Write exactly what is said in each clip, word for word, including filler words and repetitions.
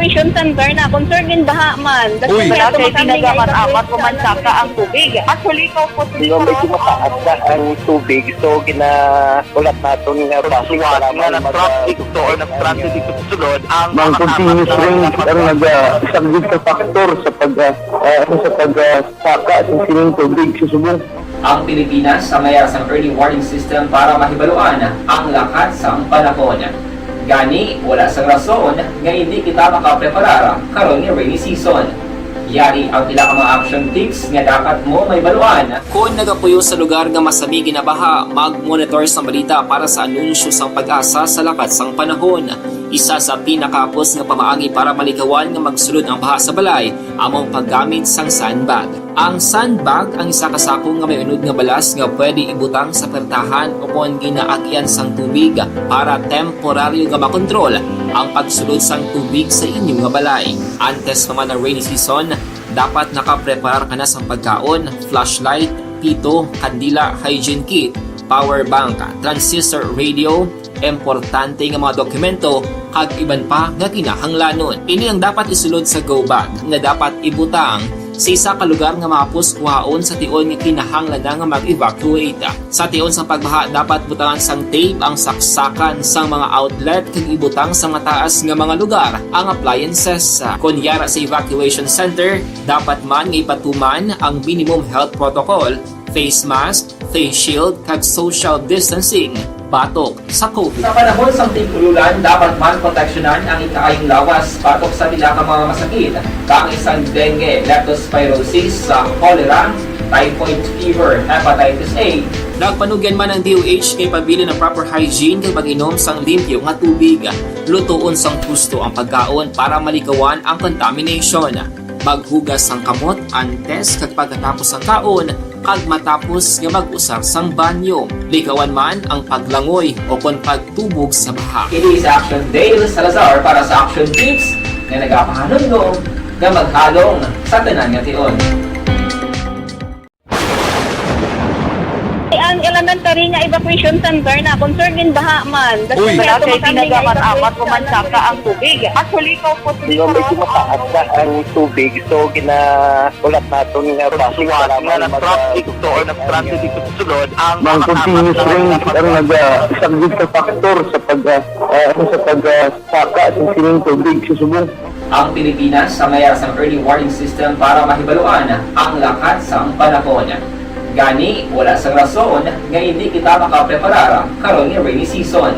Evacuation center na, concern din baha man. Uy. Wala kay tinaga man amat, umansaka ang tubig. Actually, ko po, medyo mataas na ang tubig. So, ginahulat naton nga base para nga mag-, nag-traffic to or nag-transit dito sa sulod ang mga continuous rains ang nag-, ah, isang big factor sa pag, ah, ah, sa pag, ah, saka sa sining tubig sa Subo. Ang Pilipinas ang may sang early warning system para mahibaluan ang lakat sang panahon. Gani, wala sang rason nga hindi kita makapreparar karon nga rainy season. Yari ang pila ka mga action tips nga dapat mo mahibaluan. Kon nagapuyo sa lugar nga masami ginabaha, mag-monitor sa balita para sa anunsyo sang PAGASA sa lakat sang panahon. Isa sa pinakahapos nga pamaagi para malikawan nga magsulod ang baha sa balay amo ang paggamit sang sandbag. Ang sandbag ang isa ka sako nga may unod nga balas nga pwede ibutang sa pertahan o kon ginaagyan sang tubig para temporaryo nga makontrol ang pagsulod sang tubig sa inyo nga balay. Antes pa man ang rainy season, dapat nakapreparar ka na sang pagkaon, flashlight, pito, kandila, hygiene kit, power bank, transistor radio, importante nga mga dokumento, kag iban pa nga kinahanglanon. Ini ang dapat isulod sa go bag nga dapat ibutang sa isa ka lugar nga mahapos kuhaon sa tion nga kinahanglan na nga mag-evacuate. Sa tion sang pagbaha, dapat butangan sang tape ang saksakan sang mga outlet kag ibutang sa mataas nga mga lugar ang appliances. Kon yara sa evacuation center, dapat man nga ipatuman ang minimum health protocol, face mask, face shield, kag social distancing. Batok sa COVID. Sa panahon sang tig-ululan, dapat man proteksyonan ang ikaayong lawas batok sa pila ka mga masakit, kaangay sang dengue, leptospirosis, sa cholera, typhoid fever, hepatitis A. Nagpanugyan man ang D O H kay pabilin ang proper hygiene kag pag-inom sang limpyo nga tubig. Lutoon sang husto ang pagkaon para malikawan ang contamination. Maghugas sang kamot antes kag pagkatapos sang kaon, kag matapos nga mag-usar sang banyo. Likawan man ang paglangoy o kon pagtubog sa baha. Ini si Action Dale Salazar para sa Action Tips nga nagapahanumdom nga maghalong sa tanan nga tion. Ang elementary nga evacuation center na, concern din baha man. Uy. Wala kay tinaga man amat, umansaka ang tubig. Actually, ko po, medyo mataas na ang tubig. So, ginahulat naton nga base para nga mag-, nag-traffic to or nag-transit dito sa sulod ang mga continuous rains ang nag-, isang big factor sa pag, ah, ah, sa pag, ah, saka sa sining tubig sa Subo. Ang Pilipinas ang may sang early warning system para mahibaluan ang lakat sang panahon. Gani, wala sang rason nga hindi kita makapreparar karon nga rainy season.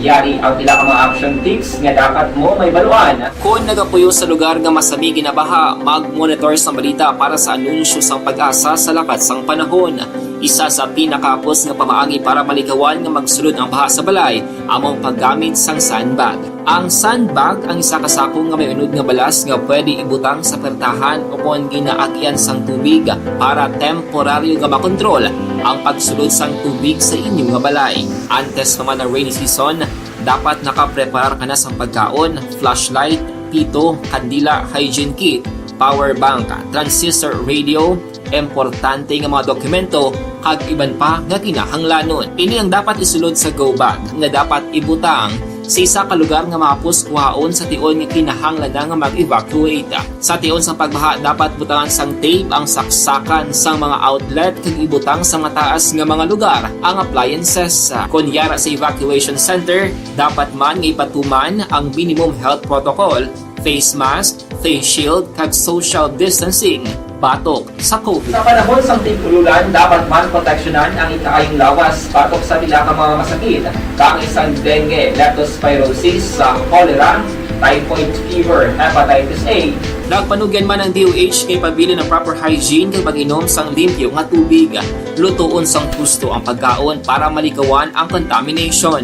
Yari ang pila ka mga action tips nga dapat mo mahibaluan. Kon nagapuyo sa lugar nga masami ginabaha, mag-monitor sa balita para sa anunsyo sang PAGASA sa lakat sang panahon. Isa sa pinakahapos nga pamaagi para malikawan nga magsulod ang baha sa balay amo ang paggamit sang sandbag. Ang sandbag ang isa ka sako nga may unod nga balas nga pwede ibutang sa pertahan o kon ginaagyan sang tubig para temporaryo nga makontrol ang pagsulod sang tubig sa inyo nga balay. Antes pa man ang rainy season, dapat nakapreparar ka na sang pagkaon, flashlight, pito, kandila, hygiene kit, power bank, transistor radio, importante nga mga dokumento, kag iban pa nga kinahanglanon. Ini ang dapat isulod sa go bag nga dapat ibutang sa isa ka lugar nga mahapos kuhaon sa tion nga kinahanglan na nga mag-evacuate. Sa tion sang pagbaha, dapat butangan sang tape ang saksakan sang mga outlet kag ibutang sa mataas nga mga lugar ang appliances. Kon yara sa evacuation center, dapat man nga ipatuman ang minimum health protocol, face mask, face shield, kag social distancing batok sa COVID. Sa panahon sang tig-ululan, dapat man proteksyonan ang ikaayong lawas batok sa pila ka mga masakit, kaangay sang dengue, leptospirosis, sa cholera, typhoid fever, hepatitis A. Nagpanugyan man ang D O H kay pabilin ang proper hygiene kag pag-inom sang limpyo nga tubig. Lutoon sang husto ang pagkaon para malikawan ang contamination.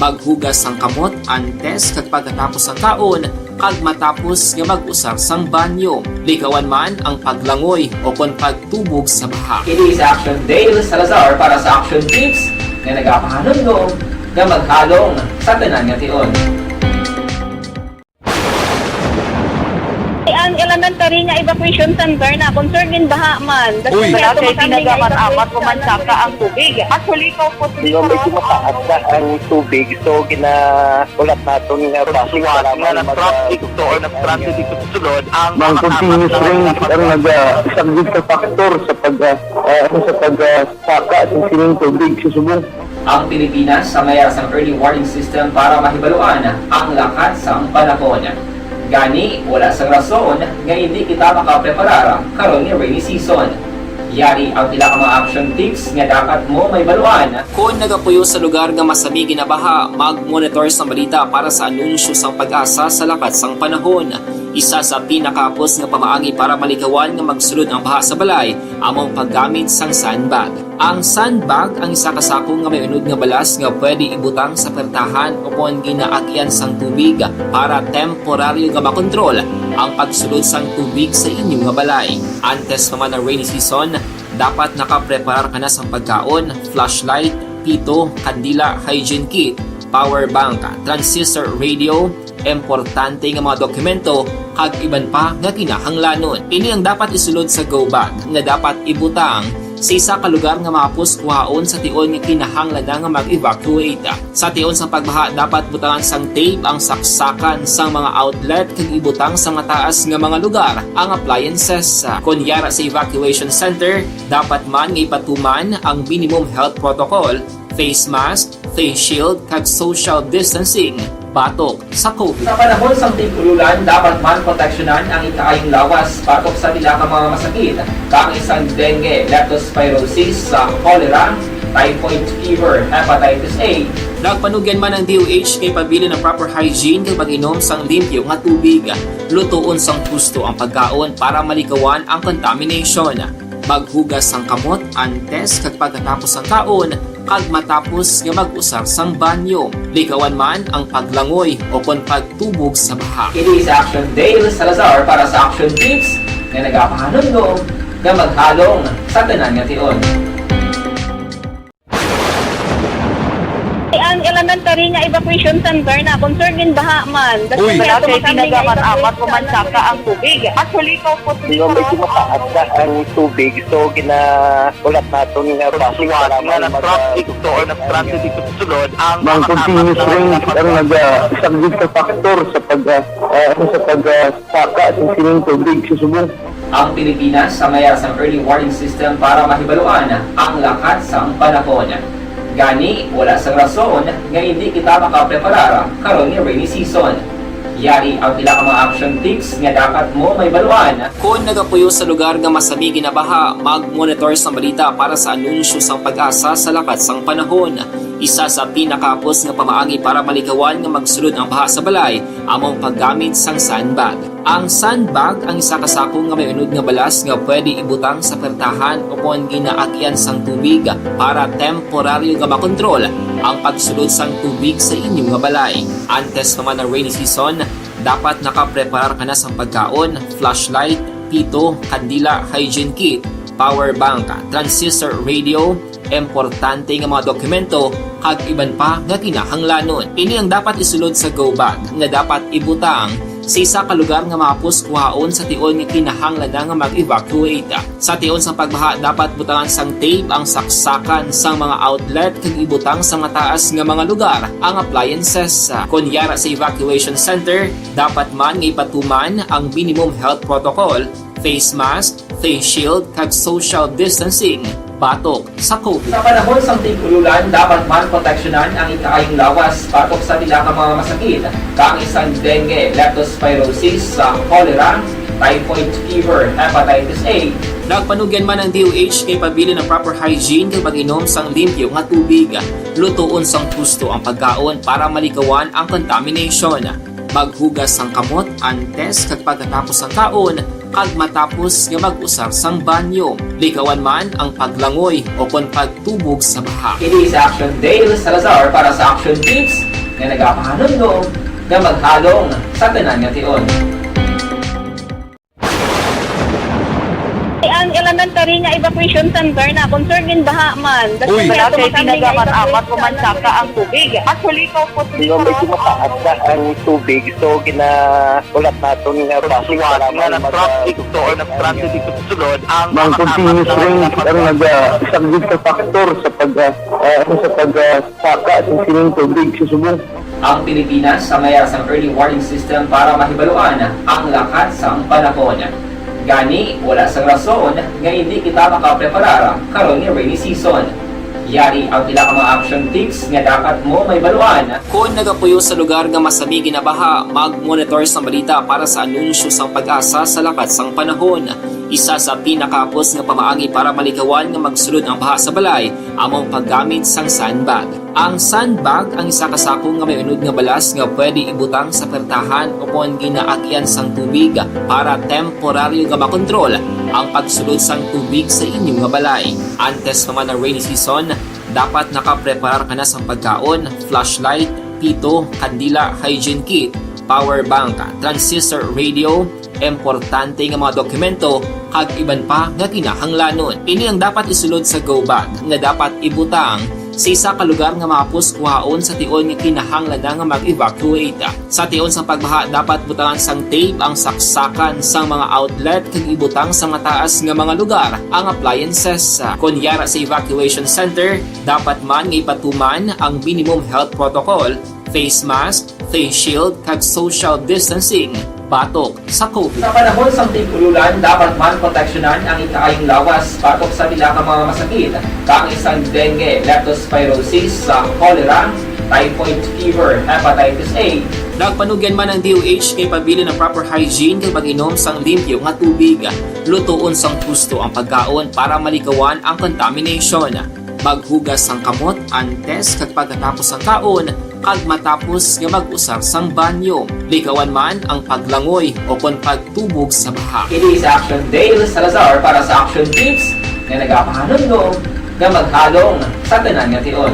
Maghugas sang kamot antes kag pagkatapos sang kaon, kag matapos nga mag-usar sang banyo. Likawan man ang paglangoy o kon pagtubog sa baha. Ini si Action Dale Salazar para sa Action Tips nga nagapahanumdom nga maghalong sa tanan nga tion. Ang elementary nga evacuation center na concern din baha man. That's Uy. Why Wala ato kay makami nga ginagaman-amat evacuation mo man na saka ang tubig. Actually, ikaw po, Di ba, medyo mataas na ang tubig, so ginaulat naton nga traffic, nga na-traffic to or na-stranded dito sa sulod ang mga continuous rain ang nag-, ah, isang big factor sa pag, ah, ah, ano, sa pag, ah, saka sa sining tubig sa subong. Ang Pilipinas sa mayara sang early warning system para mahibaluan ang lakat sang panahon. Gani, wala sang rason nga hindi kita makapreparar karon nga rainy season. Yari ang pila ka mga action tips nga dapat mo mahibaluan. Kon nagapuyo sa lugar nga masami ginabaha, mag-monitor sang balita para sa anunsyo sang PAGASA sa lakat sang panahon. Isa sa pinakahapos nga pamaagi para malikawan nga magsulod ang baha sa balay amo ang paggamit sang sandbag. Ang sandbag ang isa ka sako nga may unod nga balas nga pwede ibutang sa pertahan o kon ginaagyan sang tubig para temporaryo nga makontrol ang pagsulod sang tubig sa inyo nga balay. Antes pa man ang rainy season, dapat nakapreparar ka na sang pagkaon, flashlight, pito, kandila, hygiene kit, power bank, transistor radio, importante nga mga dokumento, kag iban pa nga kinahanglanon. Ini ang dapat isulod sa go bag nga dapat ibutang sa isa ka lugar nga mahapos kuhaon sa tion nga kinahanglan na nga mag-evacuate. Sa tion sang pagbaha, dapat butangan sang tape ang saksakan sang mga outlet kag ibutang sa mataas nga mga lugar ang appliances. Kon yara sa evacuation center, dapat man nga ipatuman ang minimum health protocol, face mask, face shield, kag social distancing batok sa COVID. Sa panahon sang tig-ululan, dapat man proteksyonan ang ikaayong lawas batok sa pila ka mga masakit, kaangay sang dengue, leptospirosis, sa cholera, typhoid fever, hepatitis A. Nagpanugyan man ang D O H nga ipabilin ang proper hygiene kag pag-inom sang limpyo nga tubig. Lutoon sang husto ang pagkaon para malikawan ang contamination. Maghugas sang kamot antes kag pagkatapos sang kaon, kag matapos nga mag-usar sang banyo. Likawan man ang paglangoy o kon pagtubog sa baha. Kini si Action Dale Salazar para sa Action Tips nga nagapahanumdom nga maghalong sa tanan nga tion. Ang elementary nga evacuation center na concern din baha man. That's Uy. Wala kay ginagaman-amat mo man saka ang tubig. Actually, ikaw po, di ba, medyo mataas na ang tubig, so ginaulat naton nga traffic, nga na-traffic to or na-stranded dito sa sulod ang mga continuous rain ang nag-, ah, isang big factor sa pag, ah, ah, ano, sa pag, ah, saka sa sining tubig sa subong. Ang Pilipinas sa mayara sang early warning system para mahibaluan ang lakat sang panahon. Gani, wala sang rason nga hindi kita makapreparar karon nga rainy season. Yari ang pila ka mga action tips nga dapat mo mahibaluan. Kon nagapuyo sa lugar nga masami ginabaha, mag-monitor sang balita para sa anunsyo sang PAGASA sa lakat sang panahon. Isa sa pinakahapos nga pamaagi para malikawan nga magsulod ang baha sa balay amo ang paggamit sang sandbag. Ang sandbag ang isa ka sako nga may unod nga balas nga pwede ibutang sa pertahan o kon ginaagyan sang tubig para temporaryo nga makontrol ang pagsulod sang tubig sa inyo nga balay. Antes pa man ang rainy season, dapat nakapreparar ka na sang pagkaon, flashlight, pito, kandila, hygiene kit, power bank, transistor radio, importante nga mga dokumento, kag iban pa nga kinahanglanon. Ini ang dapat isulod sa go bag nga dapat ibutang sa isa ka lugar nga mahapos kuhaon sa tion nga kinahanglan na nga mag-evacuate. Sa tion sang pagbaha, dapat butangan sang tape ang saksakan sang mga outlet kag ibutang sa mataas nga mga lugar ang appliances. Kon yara sa evacuation center, dapat man nga ipatuman ang minimum health protocol, face mask, face shield, kag social distancing batok sa COVID. Sa panahon sang tig-ululan, dapat man proteksyonan ang ikaayong lawas batok sa pila ka mga masakit, kaangay sang dengue, leptospirosis, sa cholera, typhoid fever, hepatitis A. Nagpanugyan man ang D O H nga ipabilin ang proper hygiene kag pag-inom sang limpyo nga tubig. Lutoon sang husto ang pagkaon para malikawan ang contamination. Maghugas sang kamot antes kag pagkatapos sang kaon, kag matapos nga mag-usar sang banyo. Likawan man ang paglangoy o kon pagtubog sa baha. Kini si Action Dale Salazar para sa Action Tips nga nagapahanumdom nga maghalong sa tanan nga tion. Ang elementary nga evacuation center na concerned in baha man. Uy. Wala kay pinagamat-amat o mansaka ang tubig. Actually, ikaw po, di ba, medyo mataas na ang tubig, so ginahulat naton nga base para nga nag-traffic to or nag-transit dito sa sulod ang mga continuous rain ang nag-, ah, isang big factor sa pag, ah, ah, sa pag, ah, saka sa sining tubig sa subong. Ang Pilipinas sa mayar sang early warning system para mahibaluan ang lakat sang panahon. Gani, wala sang rason nga hindi kita makapreparar karon nga rainy season. Yari ang pila ka mga action tips nga dapat mo mahibaluan. Kon nagapuyo sa lugar nga masami ginabaha, mag-monitor sang balita para sa anunsyo sang PAGASA sa lakat sang panahon. Isa sa pinakahapos nga pamaagi para malikawan nga magsulod ang baha sa balay amo ang paggamit sang sandbag. Ang sandbag ang isa ka sako nga may unod nga balas nga pwede ibutang sa pertahan o kon ginaagian sang tubig para temporaryo nga makontrol ang pagsulod sang tubig sa inyo nga balay. Antes pa man ang rainy season, dapat nakapreparar ka na sang pagkaon, flashlight, pito, kandila, hygiene kit, power bank, transistor radio, importante nga mga dokumento, kag iban pa nga kinahanglanon. Ini ang dapat isulod sa go bag nga dapat ibutang sa isa ka lugar nga mahapos kuhaon sa tion nga kinahanglan na nga mag-evacuate. Sa tion sang pagbaha, dapat butangan sang tape ang saksakan sang mga outlet kag ibutang sa mataas nga mga lugar ang appliances. Kon yara sa evacuation center, dapat man nga ipatuman ang minimum health protocol, face mask, face shield, kag social distancing batok sa COVID. Sa panahon sang tig-ululan, dapat man proteksyonan ang ikaayong lawas batok sa pila ka mga masakit, kaangay sang dengue, leptospirosis, sa cholera, typhoid fever, hepatitis A. Nagpanugyan man ang D O H nga ipabilin ang proper hygiene kag pag-inom sang limpyo nga tubig, lutoon sang husto ang pagkaon para malikawan ang contamination. Maghugas sang kamot antes kag pagkatapos sang kaon, kag matapos nga mag-usar sang banyo. Likawan man ang paglangoy o kon pagtubog sa baha. Ini si Action Dale Salazar para sa Action Tips nga nagapahanumdom nga maghalong sa tanan nga tion.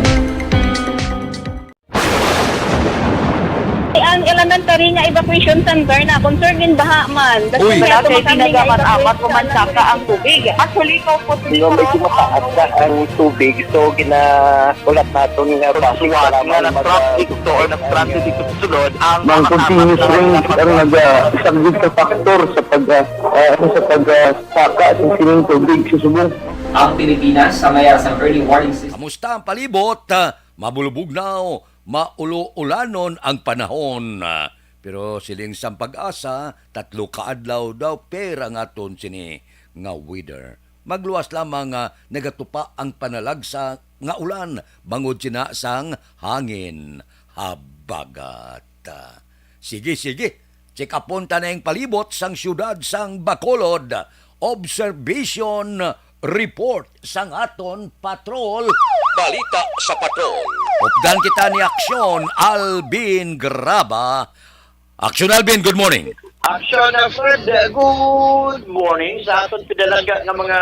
Ang elementary nga evacuation center na concerned in baha man. Uy. Wala kay pinagamat-amat o mansaka ang tubig. Actually, ikaw po, medyo mataas na ang tubig, so ginahulat naton nga base para nga nag-traffic to or nag-transit dito sa sulod ang mga continuous rain ang nag-, ah, isang big factor sa pag, ah, ah, sa pag, ah, saka sa sining tubig sa subong. Ang Pilipinas sa mayar sang early warning system. Kamusta ang palibot? Ah, mabulubugnaw, maulo-ulanon ang panahon. Ah, pero siling sang PAGASA, tatlo ka adlaw daw pera nga aton sini nga weather. Magluwas lamang nga nagatupa ang panalagsa nga ulan bangod sina sang hangin habagat. Sige, sige. Check upon ta na ang palibot sang siyudad sang Bacolod. Observation report sang aton patrol. Balita sa patrol. Updan kita ni Aksyon Alvin Graba. Aksyon Alvin, good morning. Aksyon, uh, Fred, uh, good morning. Sa aton pidalangga nga mga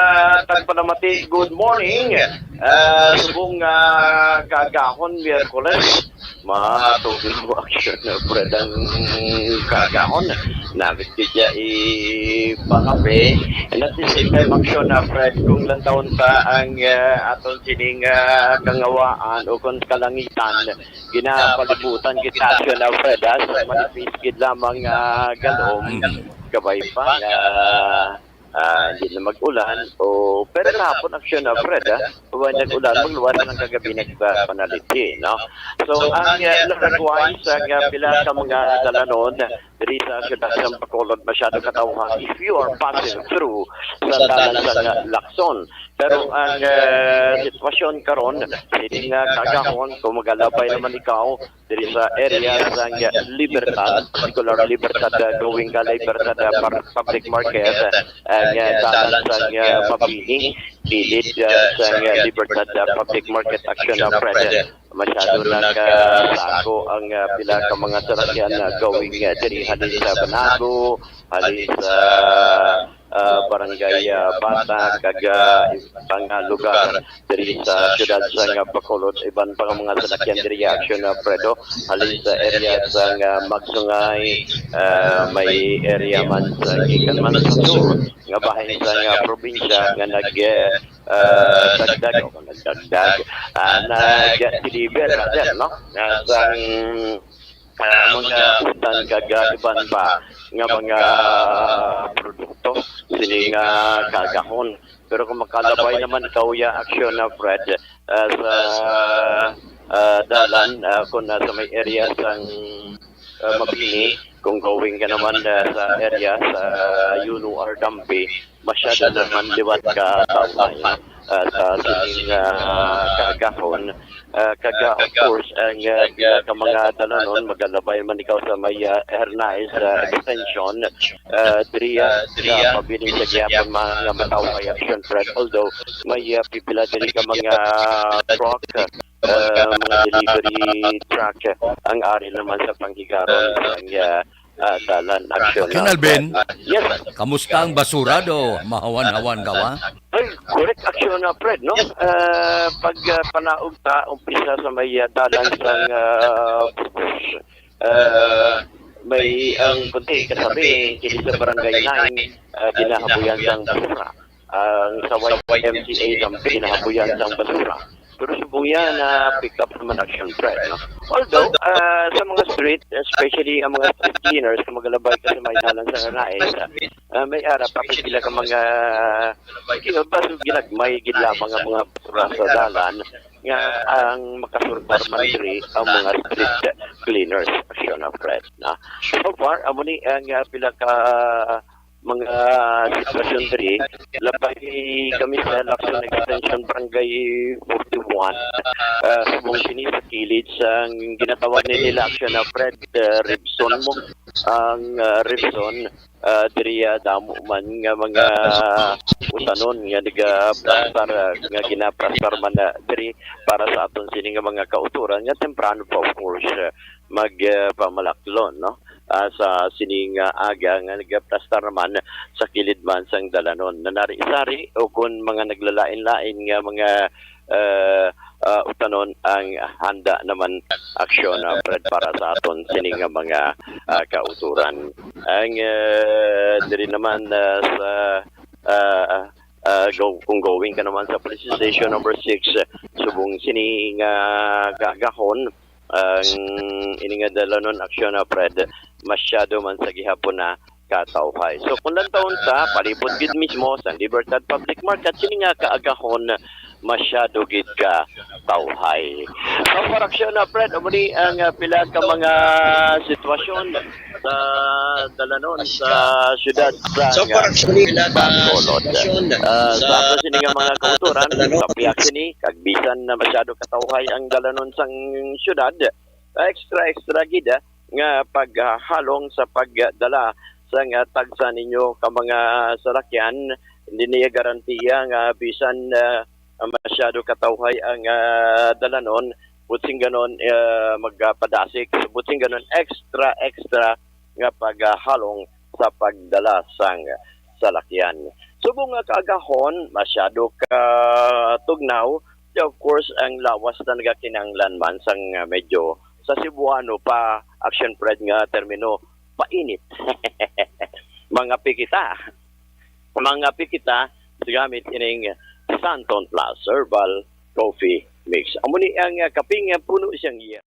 tagpanamati, good morning. Uh, subong, uh, kaagahon, Miyerkules, matugnaw, Aksyon, uh, Fred, ang kaagahon. Nabit ko siya ipangape. And at the same time, Aksyon, uh, Fred, kung lantawon ta ang, uh, aton sining, uh, kangawaan o kung kalangitan, ginapalibutan kita, Aksyon Alfred, ha, sa manipis gid lamang, ah, galom. Mhm. Kabay pa nga, ah, hindi na mag-ulan. O, pero kahapon, Aksyon Alfred, ha, wala nag-ulan, magluwas lang kagabi nagpanaliti, no? So, ang, ah, likewise, ang, ah, pila ka mga dalanon diri sa siyudad sa Bacolod, masyado katawhan if you are passing through sa dalan sa, ah, Lacson. Pero ang, eh, sitwasyon karon, sini nga kaagahon, kung magalabay naman ikaw diri sa area sa Libertad, particular Libertad, eh, going ka Libertad, eh, par-, Public Market, eh, ang, eh, dalan sa, eh, Mabini, kilid, eh, sa, eh, Libertad, eh, Public Market, Aksyon Alfred. Masyado nagkasako ang, eh, pila ka mga sarakyan na going, eh, diri halin sa Banago, halin sa ah, Barangay, ah, Bata, kag, ah, ibang, ah, lugar diri sa siyudad sang, ah, Bacolod. Iban pa nga mga salakyan diri, ah, Aksyon, ah, Fredo, halin sa area sang, ah, Magsungay, ah, may area man sa gikan man sa sur nga bahin sang, ah, probinsya nga nag, ah, dagdag o nagdagdag, ah, nag-deliver, rather, no? Ah, sang, ah, mga utan kag, ah, iban pa nga mga produkto sini nga kaagahon. Pero kung makalabay naman ikaw ya, Aksyon, ah, Fred, ah, sa, ah, dalan, ah, kung nasa may area sang, ah, Mabini, kung going ka naman, ah, sa area sa Yuno or Dampi, masyado naman liwat ka tawhay, ah, sa sining, ah, kaagahon. Ah, kag, ah, of course, ang, ah, pila ka mga dalanon, magalabay man ikaw sa may, ah, Hernaez, ah, extension, ah, diri, ah, sa pabilin sa gihapon mga matawhay, Aksyon, Fred. Although may, ah, pipila diri ka mga truck, ah, mga delivery truck, ah, ang ari naman sa panghigaron sang, ah, ah, dalan, Aksyon, Ken ah, Alvin, Fred. Yes. Kamusta ang basura do? Mahawan-hawan ka ba? Ay, correct, Aksyon, ah, Fred, no? Ah, pag, ah, panaog ta, umpisa sa may, ah, dalan sang, ah, Burgos. Ah, may ang kunti kasabi, kini sa Barangay Nine, ah, ginahabuyan sang basura. Ang sa Y M C A sang ginahabuyan sang basura. Pero subong yan na pick up naman, Aksyon, Fred, no? Although, ah, sa mga street, especially ang mga street cleaners, kung magalabay ka sa may dalan sa Hernaez, ah, may ara pa pila ka mga, baso ginagmay gid lamang ang mga basura sa dalan nga ang makasurbar man diri ang mga street cleaners, Aksyon, Fred, no? So far, amo ni ang, ah, pila ka mga sitwasyon diri. Labay kami sa Lacson Extension, Barangay forty-one. Ah, subong sini sa kilid sang ginatawag ni nila, Aksyon, Fred, ah, Ribson mo. Ang, ah, Ribson, ah, diri, ah, damo man nga mga utanon nga nagaplastar, ah, nga ginaplastar man na diri para sa aton sini nga mga kauturan nga temprano pa, of course, ah, mag, ah, pamalaklon, no? Ah, sa sini nga aga nga nagaplastar naman sa kilid man sang dalanon. Nanari-sari o kon mga naglalain-lain nga mga, ah, ah, utanon ang handa naman, Aksyon, ah, Fred, para sa aton sini nga mga, ah, kauturan. Ang, ah, diri naman, ah, sa, ah, ah, go-, kung going ka naman sa Police Station Number Six, ah, subong sini nga kaagahon, ang ini nga dalanon, Aksyon, ah, Fred, masyado man sa gihapon na katawhay. So, kung lantawon ta, palibot gid mismo sa Libertad Public Market, sini nga kaagahon, masyado gid ka tawhay. So, far, Aksyon, ah, Fred, amo ni ang, ah, pila ka mga sitwasyon sa dalanon sa siyudad sa, so far, ah, actually, wala ka Bacolod. Sitwasyon. Ah, sa ato sini nga mga kauturan, sa pihak sini, kag bisan na masyado katawhay ang dalanon sang siyudad, extra, extra gid, ah, nga paghalong sa pagdala sang, ah, tagsa ninyo ka mga salakyan. Hindi niya garantiya nga bisan, ah, masyado katawhay ang, ah, dalanon, butsing ganon, ah, magpadasik, butsing ganon, extra, extra nga paghalong sa pagdala sang salakyan. Subong nga kaagahon, masyado ka tugnaw, of course, ang lawas na nagakinahanglan man sang, ah, medyo sa Cebuano pa, Aksyon, Fred, nga termino, painit. Mangape kita. Mangape kita gamit ining Santon Plus Herbal Coffee Mix. Amo ni ang, ah, kape nga puno siyang iya.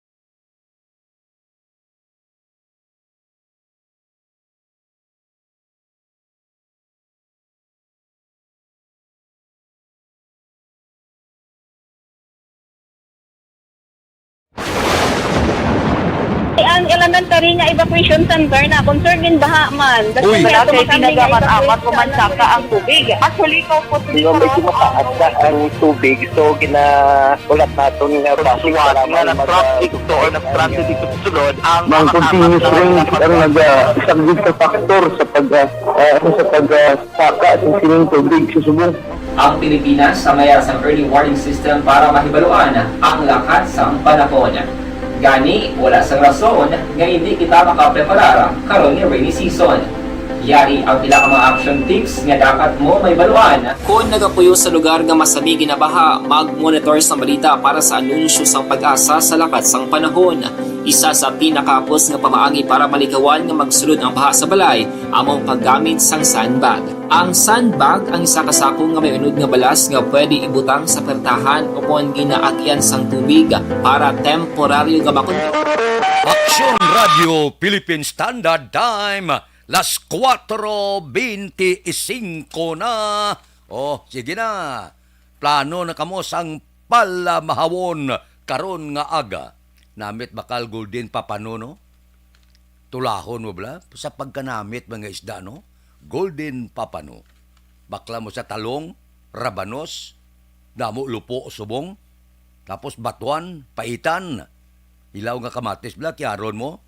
Ang elementary nga evacuation center na concern in baha man. Uy. Wala kay tinaga man, amat ko man saka ang tubig. Actually, ikaw po, di ba, may tumataas na ang tubig, so gina-, ulat naton nga traffic, suwat para nga man nag-traffic mag-, to or nag-transit dito sa sulod, ang mga continuous rain ang naga-, isa gid ka factor sa pag, ah, ah, ano, sa pag, ah, saka sa sining tubig sa subong. Ang Pilipinas sa mayara sang early warning system para mahibaluan ang lakat sang panahon. Gani, wala sang rason nga hindi kita makapreparar karon nga rainy season. Yari ang pila ka mga action tips nga dapat mo mahibaluan. Kon nagapuyo sa lugar nga masami ginabaha, mag-monitor sang balita para sa anunsyo sang PAGASA sa lakat sang panahon. Isa sa pinakahapos nga pamaagi para malikawan nga magsulod ang baha sa balay amo ang paggamit sang sandbag. Ang sandbag ang isa ka sako nga may unod nga balas nga pwede ibutang sa pertahan o kon ginaagyan sang tubig para temporaryo nga makontrol. Aksyon Radio Philippine Standard Time, las kuwatro bente singko na. Oh, sige na. Plano na kamo sang palamahawon karon nga aga. Namit bakal golden papano, no? Tulahon mo bala sa pagkanamit mga isda, no? Golden papano. Bakla mo sa talong, rabanos, damo lupo subong, tapos batuan, paitan. Hilaw nga kamatis bala, kiaron mo.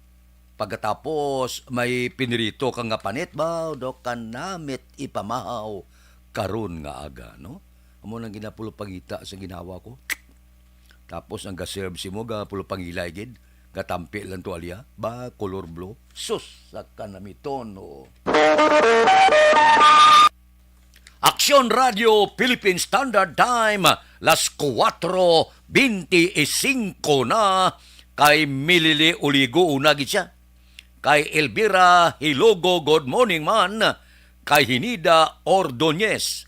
Pagkatapos may pinirito ka nga panit, baw, do kanamit ipamahaw karon nga aga, no? Amo nang ginapulupangita sa ginawa ko. Tapos ang ga-serve si mo, gapulupangilay gid, gatampi lang tuwalya, ba, color blue. Sus, sa kanamiton, oh. Aksyon Radio Philippine Standard Time, las kuwatro bente singko na, kay Milili Uligo una gid siya. Kay Elvira Hilogo, good morning man. Kay Hinida Ordonez.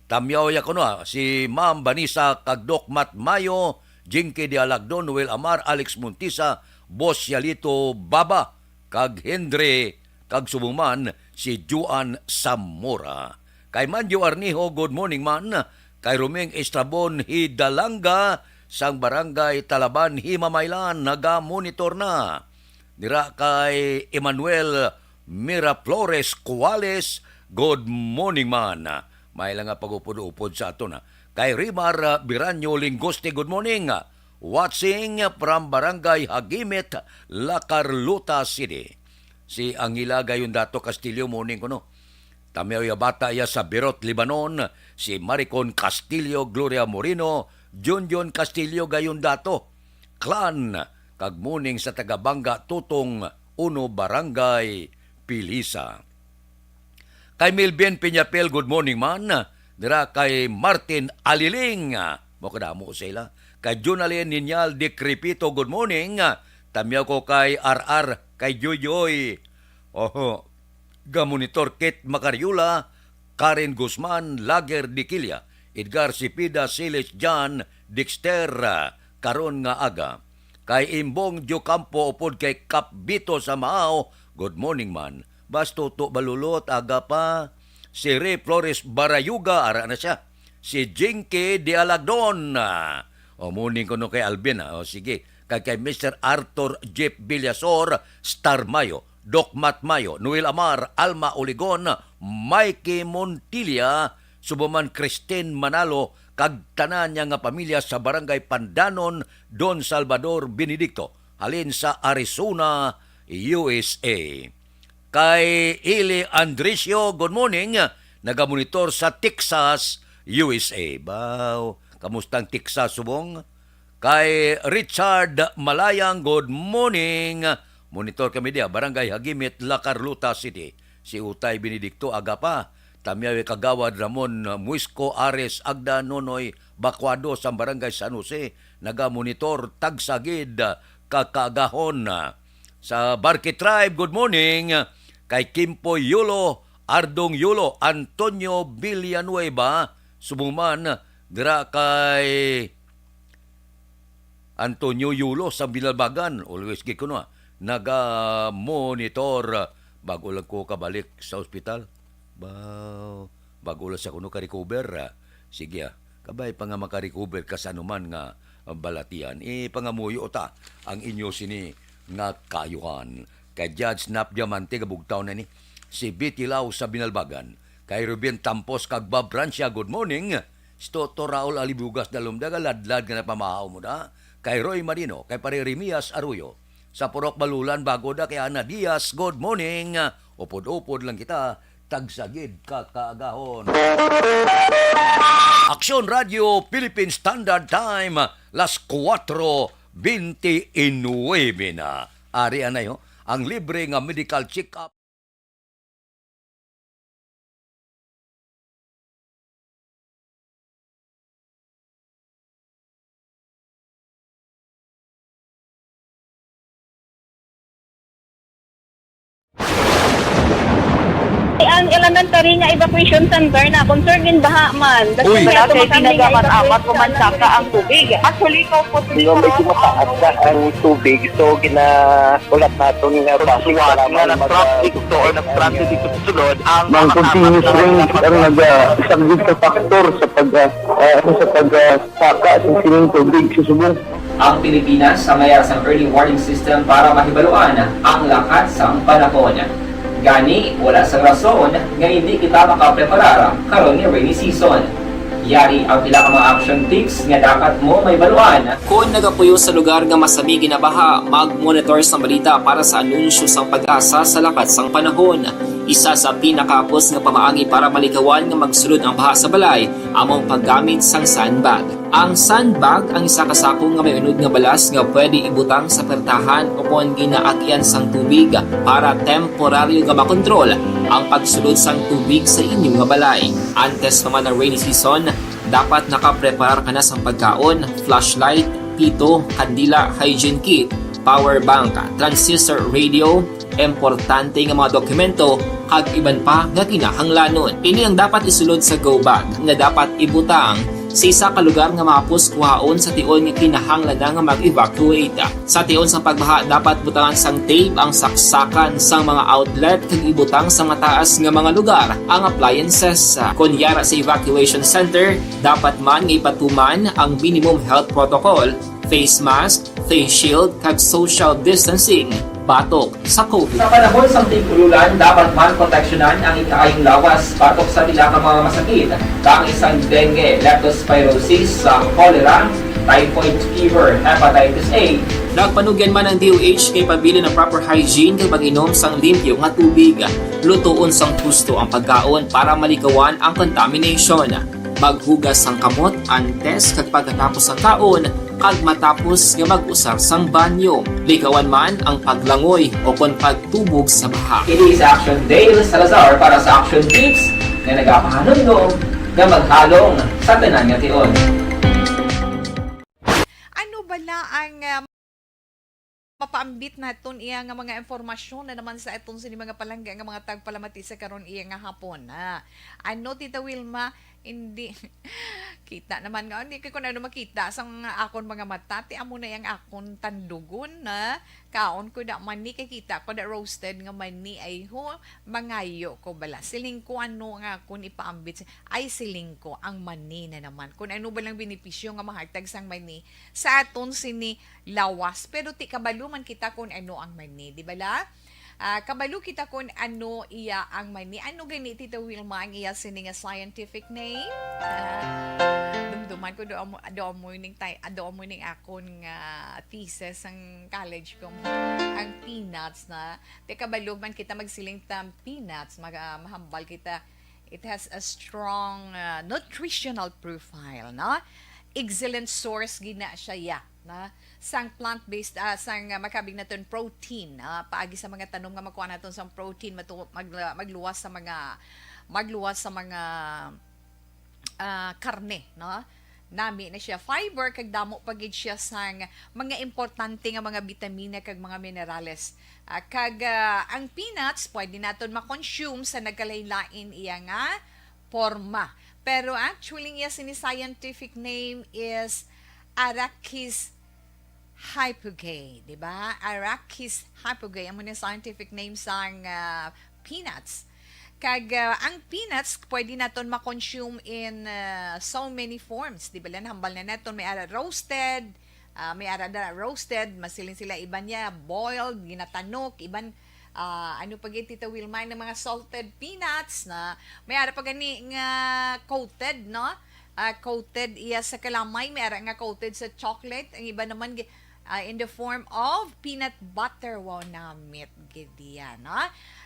Tamyaw ya kuno, ah, si Ma'am Vanessa kag Doc Matt Mayo, Jinky de Alagdon, Noel Amar, Alex Montisa, Boss Yalito Baba, kag Henry, kag subong man si Juan Zamora. Kay Manjo Arnijo, good morning man. Kay Roming Estrabon Hidalanga sang Barangay Talaban, Himamaylan, naga-monitor na. Dira kay Emmanuel Miraflores Cuales, good morning man. May lang nga pag-upod-upod sa ato na. Kay Rimar, ah, Biranyo Lingoste, good morning. Watching from Barangay Hagimit, La Carlota City. Si Angela Gayondato Castillo, morning kuno. Tamyaw ya bata ya sa Beirut, Lebanon, si Maricon Castillo, Gloria Moreno, Junjun Castillo Gayondato, clan, kag morning sa taga Banga Tutong, uno Barangay Pilisa. Kay Melvin Peñapel, good morning man. Dira kay Martin Aliling, ah, mo kadamo sila. Kay Jonalyn Niñal Decrepito, good morning. Tamyaw ko kay R R, kay Joy Joy. Oho. Gamonitor Kit Macariola, Karen Guzman, Lager Diquilla, Edgar Cepeda, Siles John, Dexter, ah, karon nga aga. Kay Imbong Diocampo upod kay Kap Bito sa Maaw, good morning man. Bas Toto Balulot, aga pa. Si Ray Flores Barayuga, ara na siya. Si Jinky Dialagdon. Ah, o, morning kuno kay Alvin, ah. O, sige. Kay, kay Mister Arthur Jeff Villasor, Star Mayo, Doc Matt Mayo, Noel Amar, Alma Oligon, Mikey Montilla, subong man Christine Manalo, kag tanan niya nga pamilya sa Barangay Pandanon, Don Salvador Benedicto, halin sa Arizona, U S A. Kay Ili Andricio, good morning. Nagamonitor sa Texas, U S A. Baw, kamusta ang Texas, subong? Kay Richard Malayang, good morning. Monitor kami diya, Barangay Hagimit, La Carlota City. Si Utay Benedicto, aga pa. Tamyaw kay Kagawad Ramon Muisco, Ares, Agda, Nonoy Bacuado sa Barangay San Jose. Nagamonitor, tagsa gid ka kaagahon. Sa Barque Tribe, good morning. Kay Kimpoy Yulo, Ardong Yulo, Antonio Villanueva, subong man dira kay Antonio Yulo sa Binalbagan. Always gid kuno, ah, naga-monitor, ah, bago lang ko kabalik sa ospital. Ba, bago lang sa kuno ka-recover, ah. Sige, ah. Kabay pa nga maka-recover ka sa anuman nga, ah, balatian. Ipangamuyo ta ang inyo sini nga kaayuhan. Kay Judge Nap Diamante, kabugtaw na ni, si Betty Lau sa Binalbagan. Kay Ruben Tampos kag Bob Francia, good morning. Si Toto Raul Alibugas na lumda, ladlad nga napamahaw mo na. Kay Roy Marino, kay Pare Remias Arroyo. Sa Purok Balulan, bago da kay Ana Diaz, good morning. Upod-upod lang kita, tagsa gid ka kaagahon. Aksyon Radio Philippine Standard Time, las kuwatro bente nuebe na. Ari anay, ho, ang libre nga medical check-up. Ang elementary nga evacuation center na concern in baha man. Uy. Wala kay ginagamit-amat o mansaka ang tubig. Actually, ikaw po, siguro, medyo mataas na ang tubig. So, gina-, ulat naton nga base nga mag-, nag-traffic to or nag-traffic dito sa sulod ang mga continuous rain ang nag-, ah, isang big factor sa pag, ah, ah, sa pag, ah, saka sa sining tubig sa subong. Ang Pilipinas sa mayara sang early warning system para mahibaluan ang lakat sang panahon. Gani, wala sang rason nga hindi kita makapreparar karon nga rainy season. Yari ang pila ka mga action tips nga dapat mo mahibaluan. Kon nagapuyo sa lugar nga masami ginabaha, mag-monitor sang balita para sa anunsyo sang PAGASA sa lakat sang panahon. Isa sa pinakahapos nga pamaagi para malikawan nga magsulod ang baha sa balay amo ang paggamit sang sandbag. Ang sandbag ang isa ka sako nga may unod nga balas nga pwede ibutang sa pertahan o kon ginaagyan sang tubig para temporaryo nga makontrol ang pagsulod sang tubig sa inyo nga balay. Antes pa man ang rainy season, dapat nakapreparar ka na sang pagkaon, flashlight, pito, kandila, hygiene kit, power bank, transistor radio, importante nga mga dokumento, kag iban pa nga kinahanglanon. Ini ang dapat isulod sa go bag nga dapat ibutang sa isa ka lugar nga mahapos kuhaon sa tion nga kinahanglan na nga mag-evacuate. Sa tion sang pagbaha, dapat butangan sang tape ang saksakan sang mga outlet kag ibutang sa mataas nga mga lugar ang appliances. Kon yara sa evacuation center, dapat man nga ipatuman ang minimum health protocol, face mask, face shield, kag social distancing batok sa COVID. Sa panahon sang tig-ululan, dapat man proteksyonan ang ikaayong lawas batok sa pila ka mga masakit, kaangay sang dengue, leptospirosis, sa cholera, typhoid fever, hepatitis A. Nagpanugyan man ang D O H nga ipabilin ang proper hygiene kag pag-inom sang limpyo nga tubig. Lutoon sang husto ang pagkaon para malikawan ang contamination. Maghugas sang kamot antes kag pagkatapos sang kaon kag matapos nga mag-usar sang banyo. Likawan man ang paglangoy o kon pagtubog sa baha. Ini si Action Dale Salazar para sa Action Tips nga nagapahanumdom nga maghalong sa tanan nga tion. Ano bala ang, ah, mapaambit naton iya nga mga impormasyon na naman sa aton sini mga palangga nga mga tagpalamati sa karon iya nga hapon, ah? Ano, Tita Wilma? Hindi. Kita naman nga, hindi ko na ano makita sa mga akon mga mata. Ti amo na yang akon tandugon na kaon ko da mani, kay kita ko da roasted nga mani. Ay ho, mangayo ko bala. Siling ko ano nga akon ipaambit sa, ay, siling ko, ang mani na naman. Kung ano ba lang benepisyo nga mahatag sang mani sa aton sini lawas. Pero ti kabalo man kita kung ano ang mani, di ba la? Ah, kabalo kita kung ano iya ang mani. Ano gani, Tita Wilma, ang iya sini nga scientific name? Ah, dumduman ko, do amo, do amo ning tay-, do amo ning akon nga thesis sang college ko. Ang peanuts na. Ti kabalo man kita magsiling ta peanuts, mag-, ah, mahambal kita. It has a strong, ah, nutritional profile, no? Excellent source gina siya, ya, na sang plant-based, ah, sang, ah, makabig naton protein, ah, paagi sa mga tanom nga makuha naton sang protein, matu-, mag-, magluwas sa mga, magluwas sa mga, ah, karne, no? Nami na siya fiber, kag damo pa gid siya sang mga importante nga mga bitamina kag mga minerales. Ah, kag, ah, ang peanuts pwede naton ma-consume sa nagkalain-lain iya nga porma. Pero actually, iya sini scientific name is Arachis hypogae, di ba? Arachis hypogae, amo ni scientific name sang, ah, peanuts. Kag, ah, ang peanuts, pwede naton ma-consume in, ah, so many forms. Di ba, lan hambal na naton, may ara roasted, ah, may ara da roasted, masiling sila, iban niya boiled, ginatanok, iban, ah, ano pa gid, Tita Wilma, ng mga salted peanuts na may ara pa gani nga coated, no? Ah, coated iya sa kalamay, may ara nga coated sa chocolate, ang iba naman gi-, ah, in the form of peanut butter. Wow, namit gid iya, no?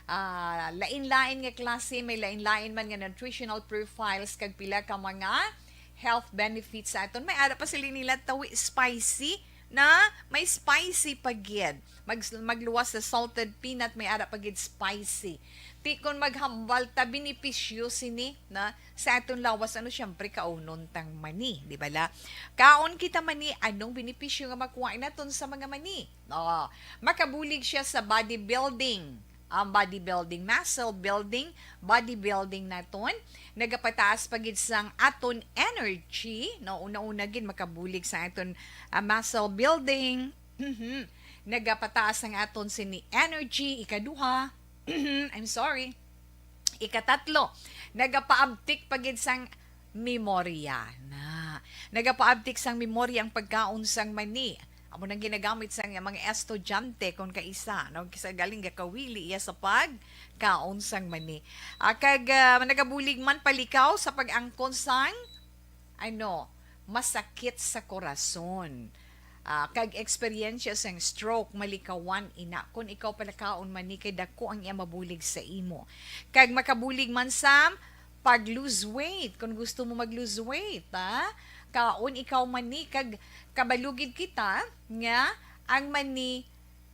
Ah, lain-lain nga klase, may lain-lain man nga nutritional profiles kag pila ka mga health benefits sa aton. May ara pa sila nila tawi spicy, na may spicy pa gid. Mag-, magluwas sa salted peanut, may ara pa gid spicy. Ti kon maghambal ta benepisyo sini na sa aton lawas, ano, siyempre, kaunon tang mani, di ba la? Kaon kita mani, anong benepisyo nga makuha naton sa mga mani? Oh, makabulig siya sa bodybuilding. ang bodybuilding, muscle building, bodybuilding naton. Nagapataas pa gid sang aton energy, no? Una-una gid makabulig sa aton, ah, muscle building. Mhm. Nagapataas ang aton sini energy. Ikaduha, I'm sorry. Ikatatlo, nagapaabtik pa gid sang memorya na. Nagapaabtik sang memorya ang pagkaon sang mani. Amo nang ginagamit sang mga estudyante kon kaisa, no? Kisa galing gakawili iya sa pagkaon sang mani. Ah, kag, ah, nagabulig man palikaw sa pag-angkon sang, ano, masakit sa korason. Ah, kag eksperyensya sang stroke, malikawan ina. Kon ikaw palakaon mani kay dako ang iya mabulig sa imo. Kag makabulig man sa pag-lose weight. Kung gusto mo mag-lose weight, ha? Kaon ikaw mani, kag kabalo gid kita nga ang mani,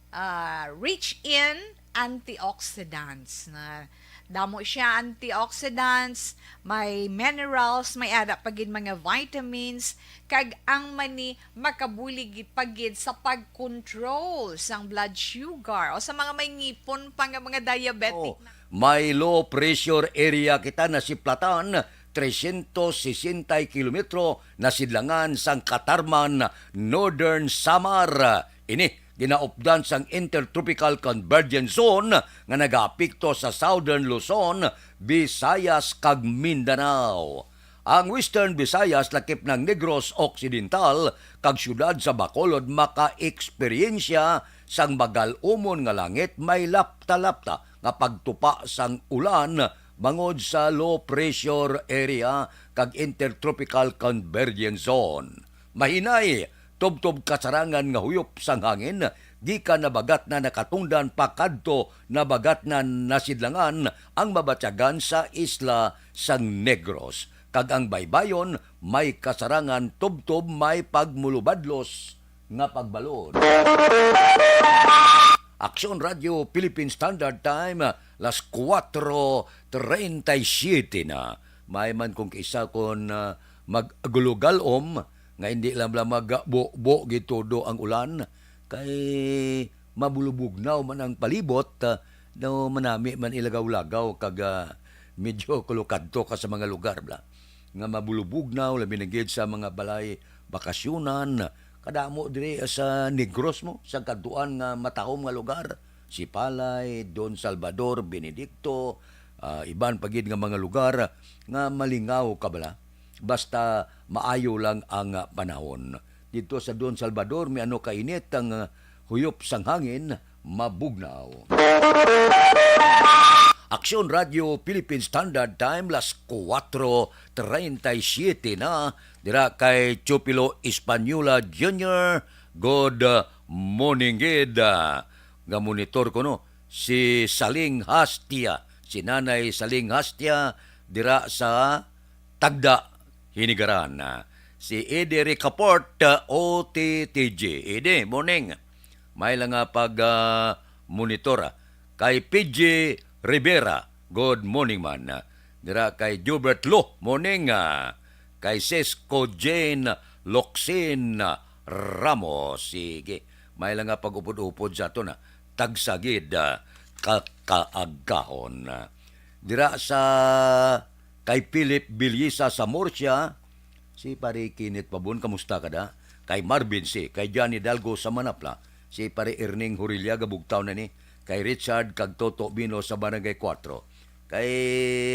ah, rich in antioxidants. Na damo siya antioxidants, may minerals, may ara pa gid mga vitamins, kag ang mani makabulig gid pa gid sa pag-control sang blood sugar o sa mga may ngipon pa nga mga diabetic Oh, na. May low pressure area kita nasiplatan, trescientos sesenta kilometro nasidlangan sang Catarman, Northern Samar. Ini ginaupdan sang Intertropical Convergence Zone nga nagaapekto sa Southern Luzon, Visayas, kag Mindanao. Ang Western Visayas, lakip ng Negros Occidental, kag siyudad sa Bacolod makaeksperyensya sang magal-umon nga langit, may lapta-lapta nga pagtupa sang ulan bangod sa low pressure area kag Intertropical Convergence Zone. Mahinay, tubtob kasarangan nga huyop sang hangin gikan Nabagatnan, Nakatundan pakadto Nabagatnan, Nasidlangan ang mabatyagan sa isla sang Negros, kag ang baybayon may kasarangan tubtob may pagmulubadlos nga pagbalod. Aksyon Radio Philippine Standard Time, las kuwatro treinta y siete na. May man kung kaisa kon, ah, magagulugalom nga hindi lang bala magbubo gid todo ang ulan, kay mabulubugnaw man ang palibot, ah, daw manami man ilagaw-lagaw kag, ah, medyo kulukadto ka sa mga lugar bala nga mabulubugnaw, labi na gid sa mga balay bakasyonan. Kadamo diri sa Negros mo, sa kadtuan nga matahom nga lugar, Sipalay, Don Salvador, Benedicto, ah, iban pa gid nga mga lugar nga malingaw ka bala. Basta maayo lang ang, ah, panahon. Dito sa Don Salvador, may ano kainit ang, ah, huyop sang hangin, mabugnaw. Aksyon Radio Philippine Standard Time, las kuwatro treinta y siete na, dira kay Chupilo Española Junior, good morning gid. Nga monitor ko, no, si Saling Hastia, si Nanay Saling Hastia, dira sa Tagda, Hinigaran. Si Eddie Ricaport, uh, O T T G. Eddie, morning. May lang nga pag, uh, monitor, uh, kay P J Rivera. Good morning man. Uh, dira kay Gilbert Lo, morning. Uh, kay Cisco Jane Loxin, uh, Ramos. Sige. May lang nga pag-upod-upod sa aton, uh, tagsagid, uh, ka kaagahon. Uh, dira sa kay Philip Bilisa sa Murcia, si Pare Kenneth Pabon, kamusta ka da? Kay Marvin C, kay Johnny Dalgo sa Manapla, si Pare Erning Hurilia, gabugtaw na ni, kay Richard kag Toto Bino sa Barangay Kuwatro. Kay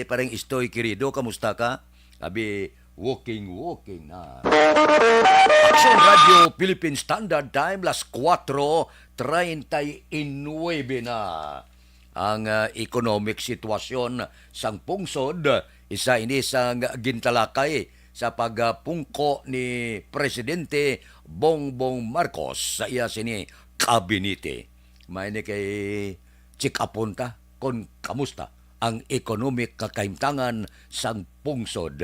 Pareng Istoy Querido, kamusta ka? Abi, walking, walking na. Aksyon Radio Philippine Standard Time, las kuwatro treinta y nuebe na. Ang, ah, economic sitwasyon sang pungsod, isa ini sang gintalakay sa pagpungko ni Presidente Bongbong Marcos sa iya sini kabinete. May ni kay check-upon ta kon kamusta ang economic kakahimtangan sang pungsod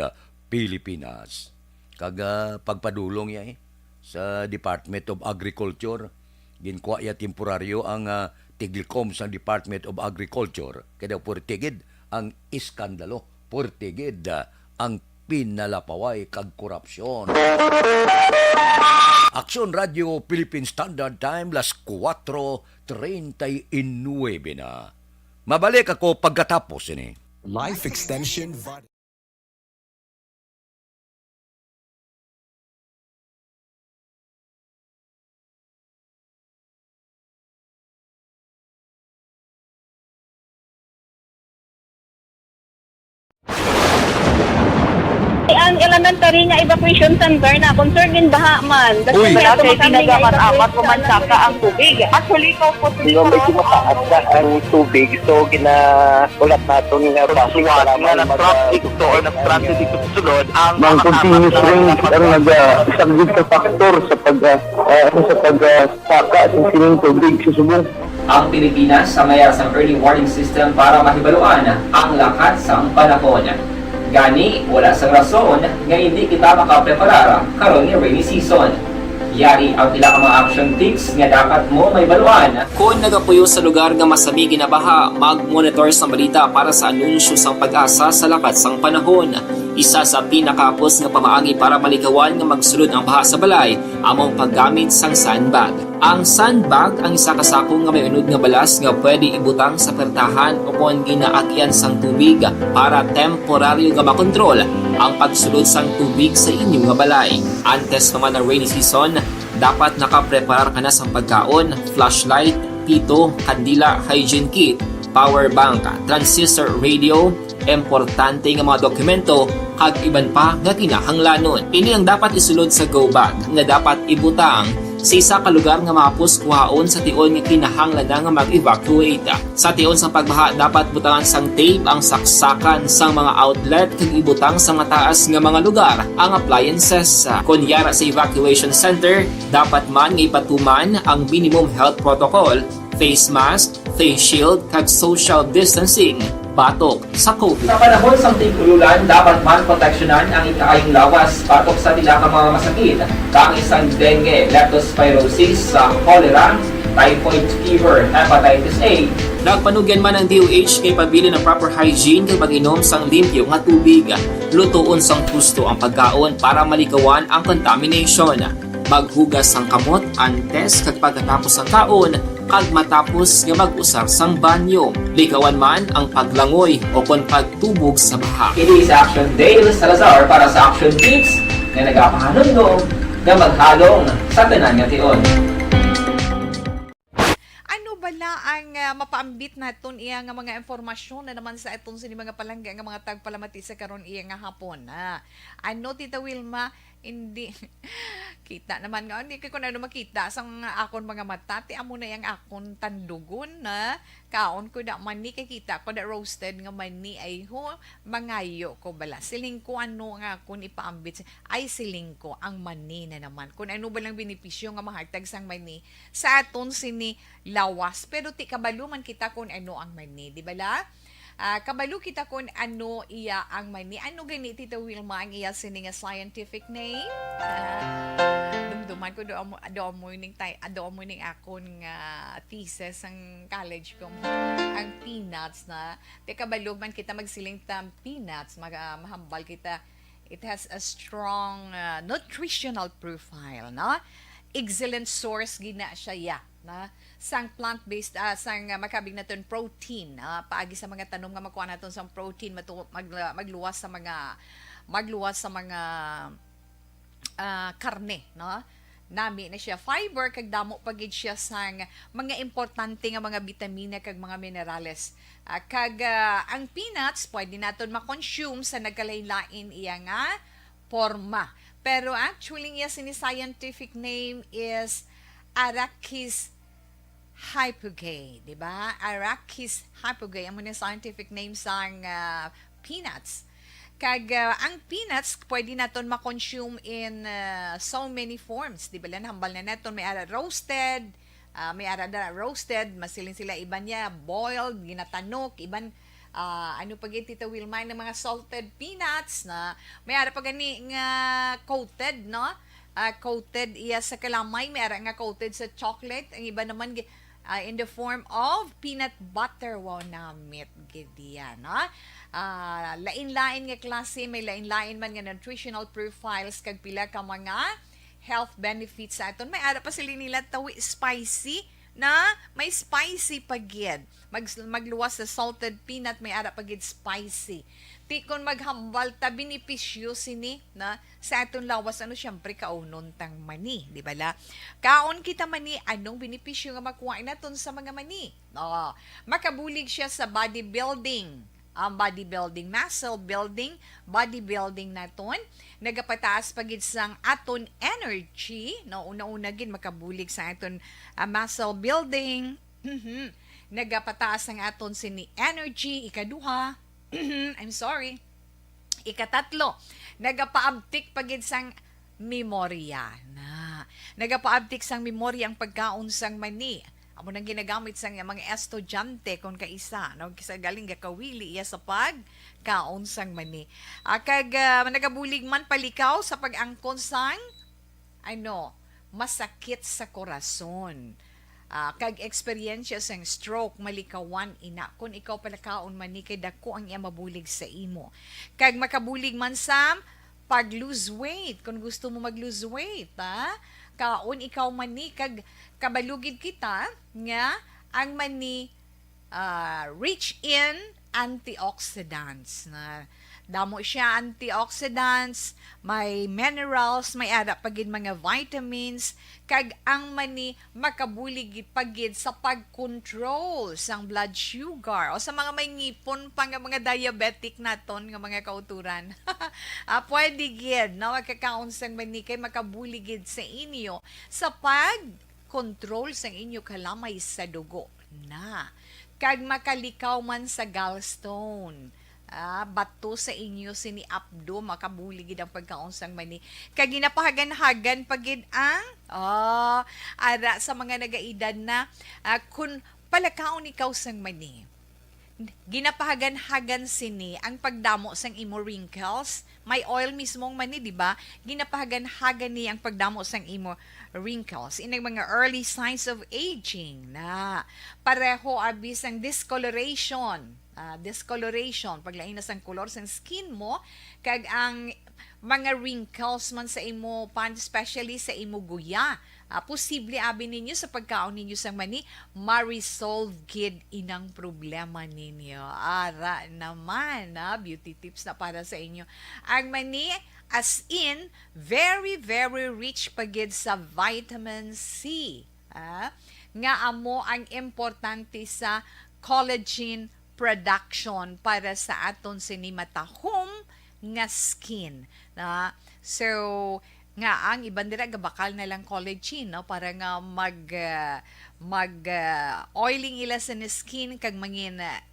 Pilipinas. Kag, ah, pagpadulong iya, eh, sa Department of Agriculture, ginkuha iya temporaryo ang, ah, tiglikom sang Department of Agriculture. Kay daw puwerte gid ang iskandalo, puwerte gid, ah, ang pinalapaway kag korupsyon. Aksyon Radio Philippine Standard Time, las kuwatro treinta y nuebe na. Mabalik ako pagkatapos ini. Life Extension Vitamin. Ang elementary nga evacuation center na concerned in baha man. Uy. Wala kay ginagaman-amat, mamansa ka ang tubig. Actually, ikaw po, Hindi, medyo mataas na ang tubig. So, gina-, ulat naton nga base Suwat nga nag-transit ito or nag-transit ito sa sulod, ang Ang continuous rain ang nag-, ah, isang good factor sa pag, ah, ah, ano, sa pag, ah, saka sa sining tubig sa subong. Ang Pilipinas sa mayar sang early warning system para mahibaluan ang lakat sang panahon. Gani, wala sang rason nga indi kita makapreparar karon nga rainy season. Yari ang pila ka mga action tips nga dapat mo mahibaluan. Kon nagapuyo sa lugar nga masami ginabaha, mag-monitor sang balita para sa anunsyo sang PAGASA sa lakat sang panahon. Isa sa pinakahapos nga pamaagi para malikawan nga magsulod ang baha sa balay amo ang paggamit sang sandbag. Ang sandbag ang isa ka sako nga may unod nga balas nga pwede ibutang sa pertahan o kon ginaagyan sang tubig para temporaryo nga makontrol ang pagsulod sang tubig sa inyo nga balay. Antes pa man ang rainy season, dapat nakapreparar ka na sang pagkaon, flashlight, pito, kandila, hygiene kit, power bank, transistor radio, importante nga mga dokumento, kag iban pa nga kinahanglanon. Ini ang dapat isulod sa go bag nga dapat ibutang sa isa ka lugar nga mahapos kuhaon sa tion nga kinahanglan na nga mag-evacuate. Sa tion sang pagbaha, dapat butangan sang tape ang saksakan sang mga outlet kag ibutang sa mataas nga mga lugar ang appliances. Kon yara sa evacuation center, dapat man nga ipatuman ang minimum health protocol, face mask, face shield, kag social distancing batok sa COVID. Sa panahon sang tig-ululan, dapat man proteksyonan ang ikaayong lawas batok sa pila ka mga masakit, kaangay sang dengue, leptospirosis, sa cholera, typhoid fever, hepatitis A. Nagpanugyan man ang D O H nga ipabilin ang proper hygiene kag pag-inom sang limpyo nga tubig, lutoon sang husto ang pagkaon para malikawan ang contamination. Maghugas sang kamot antes kag pagkatapos sang kaon, kag matapos nga mag-usar sang banyo. Likawan man ang paglangoy o kon pagtubog sa baha. Kini si Action Dale Salazar para sa Action Tips nga nagapahanumdom nga maghalong sa tanan nga tion. Ano bala ang ah, mapaambit naton iya nga mga impormasyon na naman sa aton sini mga palangga nga mga tagpalamati sa karon iya nga hapon? Ah, ano, Tita Wilma? Hindi. Kita naman nga, hindi ko na ano makita sa mga akon mga mata. Ti amo na yang akon tandugon na kaon ko da mani, kay kita ko da roasted nga mani. Ay ho, mangayo ko bala. Siling ko ano nga akon ipaambit. Ay, siling ko, ang mani na naman. Kung ano ba lang benepisyo nga mahatag sang mani sa aton sini lawas. Pero ti kabalo man kita kung ano ang mani, di ba la? Ah, kabalo kita kung ano iya ang mani. Ano gani, Tita Wilma, ang iya sini nga scientific name? Ah, dumduman ko doon mo, doon mo ning tay, ah, doon mo ning akon nga thesis ang college ko, ang peanuts na. Te kabalo man kita magsiling ta peanuts, mag, ah, mahambal kita. It has a strong ah, nutritional profile, no? Excellent source gina siya, ya, na sang plant-based, ah, sang ah, makabig naton protein, ah, paagi sa mga tanom nga makuha naton sang protein, matu- mag, magluwas sa mga magluwas sa mga ah, karne, no? Nami na siya fiber kag damo pa gid siya sang mga importante nga mga bitamina kag mga minerales. Ah, kag ah, ang peanuts pwede naton ma-consume sa nagkalain-lain iya nga porma. Pero actually, iya sini scientific name is Arachis hypogae, di ba? Arachis hypogae, amo ni scientific name sang ah, peanuts. Kag ah, ang peanuts pwede naton ma-consume in ah, so many forms, di ba? Lan hambal na naton may ara roasted, ah, may ara da roasted, masiling sila iban niya boiled, ginatanok, iban ah, ano pa gid, Tita Wilma, ng mga salted peanuts na may ara pa gani nga coated, no? Ah, coated iya sa kalamay, may ara nga coated sa chocolate, ang iba naman gi- ah, in the form of peanut butter. Wow, namit gid iya, no? Ah, lain-lain nga klase, may lain-lain man nga nutritional profiles kag pila ka mga health benefits sa aton. May ara pa sila nila tawi spicy, na may spicy pa gid. Mag-, magluwas sa salted peanut, may ara pa gid spicy. Ti kon maghambal ta, benepisyo sini na sa aton lawas, ano, siyempre, kaunon tang mani, di ba la? Kaon kita mani, anong benepisyo nga makuha naton sa mga mani? Oh, makabulig siya sa body building. Ang body building, muscle building, body building naton, nagapataas pa gid sang aton energy, no? Una-una gid makabulig sa aton, ah, muscle building. Mhm. Nagapataas ang aton sini energy. Ikaduha, I'm sorry. Ikatatlo, nagapaabtik pa gid sang memorya na. Nagapaabtik sang memorya ang pagkaon sang mani. Amo nang ginagamit sang mga estudyante kon kaisa, no? Kisa galing gakawili iya sa pagkaon sang mani. Ah, kag, ah, nagabulig man palikaw sa pag-angkon sang, ano, masakit sa korason. Ah, kag eksperyensya sang stroke, malikawan ina kon ikaw palakaon mani kay dako ang iya mabulig sa imo. Kag makabulig man sa pag-lose weight, kung gusto mo mag-lose weight, ha? Kaon ikaw mani, kag kabalo gid kita nga ang mani, ah, rich in antioxidants. Na damo siya antioxidants, may minerals, may ara pa gid mga vitamins, kag ang mani makabulig gid pa gid sa pag-control sang blood sugar o sa mga may ngipon pa nga mga diabetic naton nga mga kauturan. Ah, pwede gid, no, magkakaon sang mani kay makabulig gid sa inyo sa pag-control sang inyo kalamay sa dugo na. Kag makalikaw man sa gallstone. Ah, bato sa inyo sini apdo, makabulig gid ang pagkaon sang mani. Kag ginapahagan-hagan pa gid ang, oh, ara sa mga nagaedad na, ah, kun palakaon ikaw sang mani, ginapahagan-hagan sini ang pagdamo sang imo wrinkles. May oil mismo ang mani, di ba? Ginapahagan-hagan ni ang pagdamo sang imo wrinkles. Inang mga early signs of aging na pareho abi sang discoloration. Ah, discoloration, paglain na sang kolor sang skin mo, kag ang mga wrinkles man sa imo pan, especially sa imo guya. Ah, posible abi ninyo sa pagkaon ninyo sang mani, ma-resolve gid inang problema ninyo. Ara naman, ah, beauty tips na para sa inyo. Ang mani, as in, very, very rich pa gid sa vitamin C, ah, nga amo ang importante sa collagen production para sa aton sini matahom nga skin, na. So, nga ang iban dira gabakal na lang collagen, no, para nga mag, ah, mag, ah, oiling ila sa skin kag mangin, ah,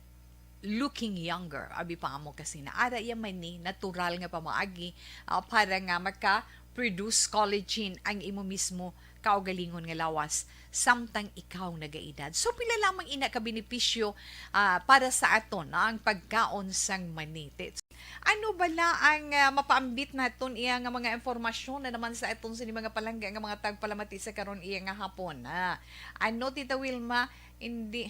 looking younger. Abi pa amo kasi na ara iya man ni natural nga pamaagi, ah, para nga maka-produce collagen ang imo mismo kaugalingon nga lawas samtang ikaw nagaedad. So, pila lamang ina ka benepisyo, ah, para sa aton, no, ang pagkaon sang mani. Ti-, ano bala ang, ah, mapaambit naton iya nga mga impormasyon na naman sa aton sini mga palangga nga mga tagpalamati sa karon iya nga hapon, ah? Ano, Tita Wilma? Hindi.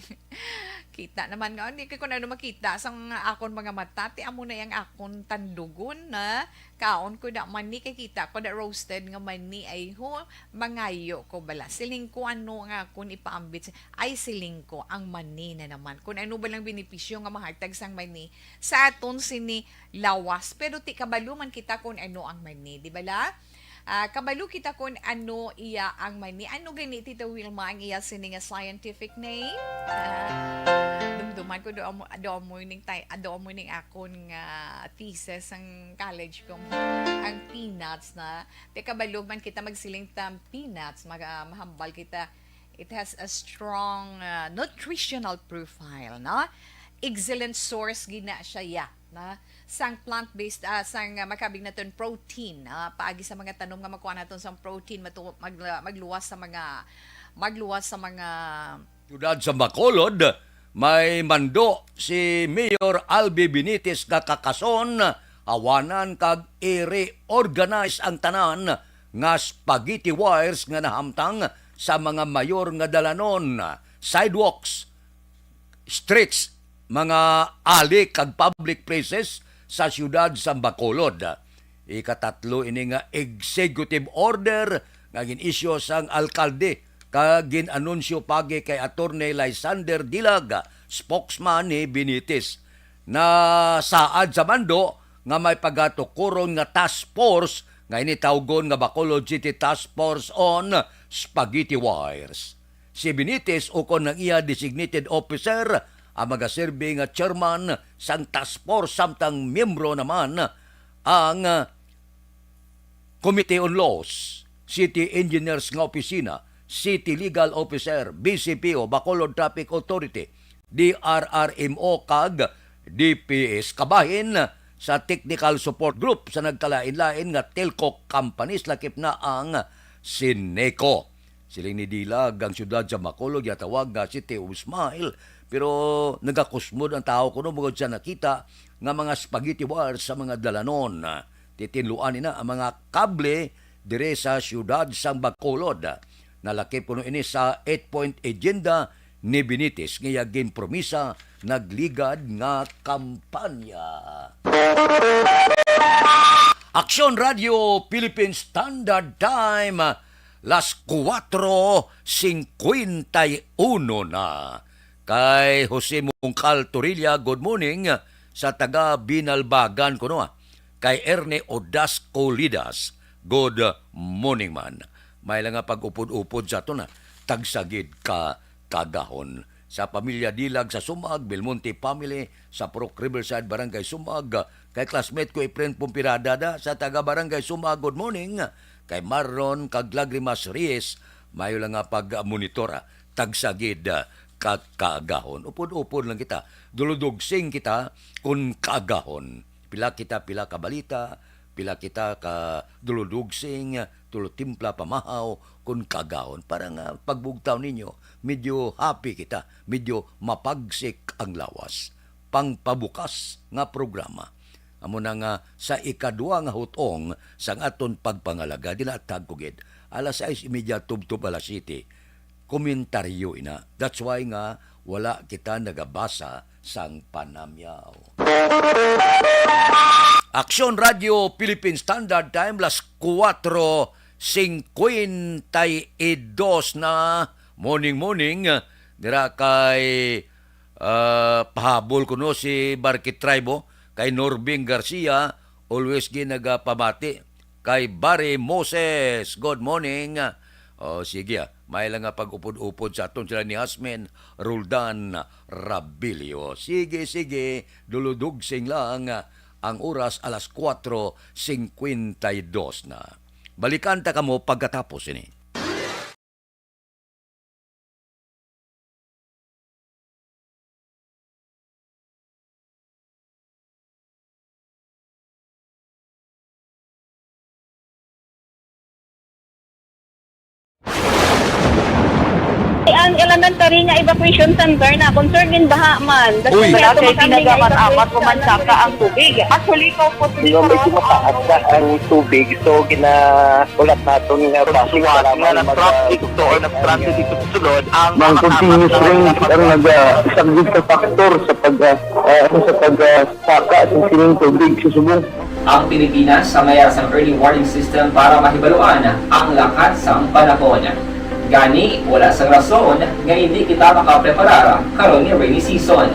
Kita naman nga, hindi kay kun ano makita sa mga akon mga mata, ti amo na yang akon tandugon na kaon ko da mani, kay kita ko da roasted nga mani, ay ho, mangayo ko bala. Siling ko, ano nga akon ipaambit sa, ay, siling ko, ang mani na naman. Kun ano ba lang benepisyo nga mahatag sang mani sa aton sini lawas. Pero ti kabalo man kita kun ano ang mani, di ba la? Ah, kabalo kita kun ano iya ang mani. Ano gani, Tita Wilma, ang iya sini nga scientific name? Ah, dumduman ko, do amo, do amo ning tay-, do amo ning akon nga thesis sang college ko. Ang peanuts na. Ti kabalo man kita magsiling ta peanuts, mag-, ah, mahambal kita. It has a strong, ah, nutritional profile, no? Excellent source gina siya, ya, na sang plant-based, ah, sang, ah, makabig naton protein, ah, paagi sa mga tanom nga makuha naton sang protein, matu-, mag-, magluwas sa mga, magluwas sa mga Siyudad sa Bacolod, may mando si Mayor Albi Benitez nga kakason, awanan kag i-reorganize ang tanan nga spaghetti wires nga nahamtang sa mga mayor nga dalanon, sidewalks, streets, mga ali kag public places sa siyudad sa Bacolod. Ikatatlo ini nga executive order nga gin-issue sang alkalde kag gin-anunsyo pagi kay Attorney Lysander Dilag, spokesman ni Benitez. Nasaad sa mando nga may pagatukuron nga task force nga ini tawgon nga Bacolod City Task Force on Spaghetti Wars. Si Benitez ukon ang iya designated officer ang magaserbi nga chairman sang task force, samtang miyembro naman ang Committee on Laws, City Engineers nga Opisina, City Legal Officer, B C P O, Bacolod Traffic Authority, D R R M O, kag D P S. Kabahin sa Technical Support Group sa nagkalain-lain nga telco companies, lakip na ang Sineco. Siling ni Dilag, ang siyudad sa Bacolod ginatawag nga City of Smile, pero nagakusmod ang tawo kuno bangod sa nakita nga mga spaghetti wire sa mga dalanon. Titinluan nina ang mga kable dire sa siyudad sang Bacolod. Nalakip kuno ini sa eight-point agenda ni Benitez nga iya ginpromisa nagligad nga kampanya. Aksyon Radio Philippine Standard Time, las kuwatro singkwenta y uno na. Kay Jose Mungkal Torilla, good morning, sa taga Binalbagan kuno, ah. Kay Erne Odasco Lidas, good morning man. May lang nga pag-upod-upod sa aton, ah. Tagsagid ka kagahon. Sa pamilya Dilag sa Sumag, Belmonte family, sa Purok Riverside, Barangay Sumag, kay classmate ko Efren Pompirada da, sa taga Barangay Sumag, good morning. Kay Marlon kag Lagrimas Reyes, mayo lang nga pag-monitor, ah. Tagsagid, ah, ka kaagahon. Upod-upod lang kita. Duludugsing kita kun kaagahon. Pila kita, pila ka balita, pila kita ka duludugsing, tulo timpla pamahaw kun kaagahon. Para nga pagbugtaw ninyo, medyo happy kita, medyo mapagsik ang lawas. Pangpabukas nga programa. Amo na nga sa ikadua nga hutong sang aton pagpangalaga, dinatag ko gid, alas sais y media tubtob alas siyete. Komentaryo ina. That's why nga wala kita nagabasa sang panamyaw. Aksyon Radio Philippine Standard Time, las kuwatro singkwenta y dos na. Morning, morning. Dira kay, ah, pahabol kuno si Barkit Tribo, kay Norbing Garcia, always ginagapamati. Kay Barry Moses, good morning. O, sige, ah. May lang nga pag-upod-upod sa aton sila ni Hasmin Roldan Rabilio. Sige, sige, duludugsing lang, ah, ang oras, alas kuwatro singkwenta y dos na. Balikan ta kamo pagkatapos ini. Ang elementary nga evacuation center na concern in baha man. Uy. Wala kay pinagamat-amat, pumansaka ang tubig. Actually, ikaw po, Hindi, medyo mataas na ang tubig. So, gina-, ulat naton nga base nga sa lamang na mag-, traffic, so, or nag-traffic ito sulod, ang Mang mga continuous tapat rain lang ang nag-, ah, isang sa factor sa pag, ah, ah, ano, sa pag, ah, saka sa sining tubig sa subong. Ang Pilipinas sa mayara sang early warning system para mahibaluan ang lakat sang panahon. Gani, wala sang rason nga hindi kita makapreparar karon nga rainy season.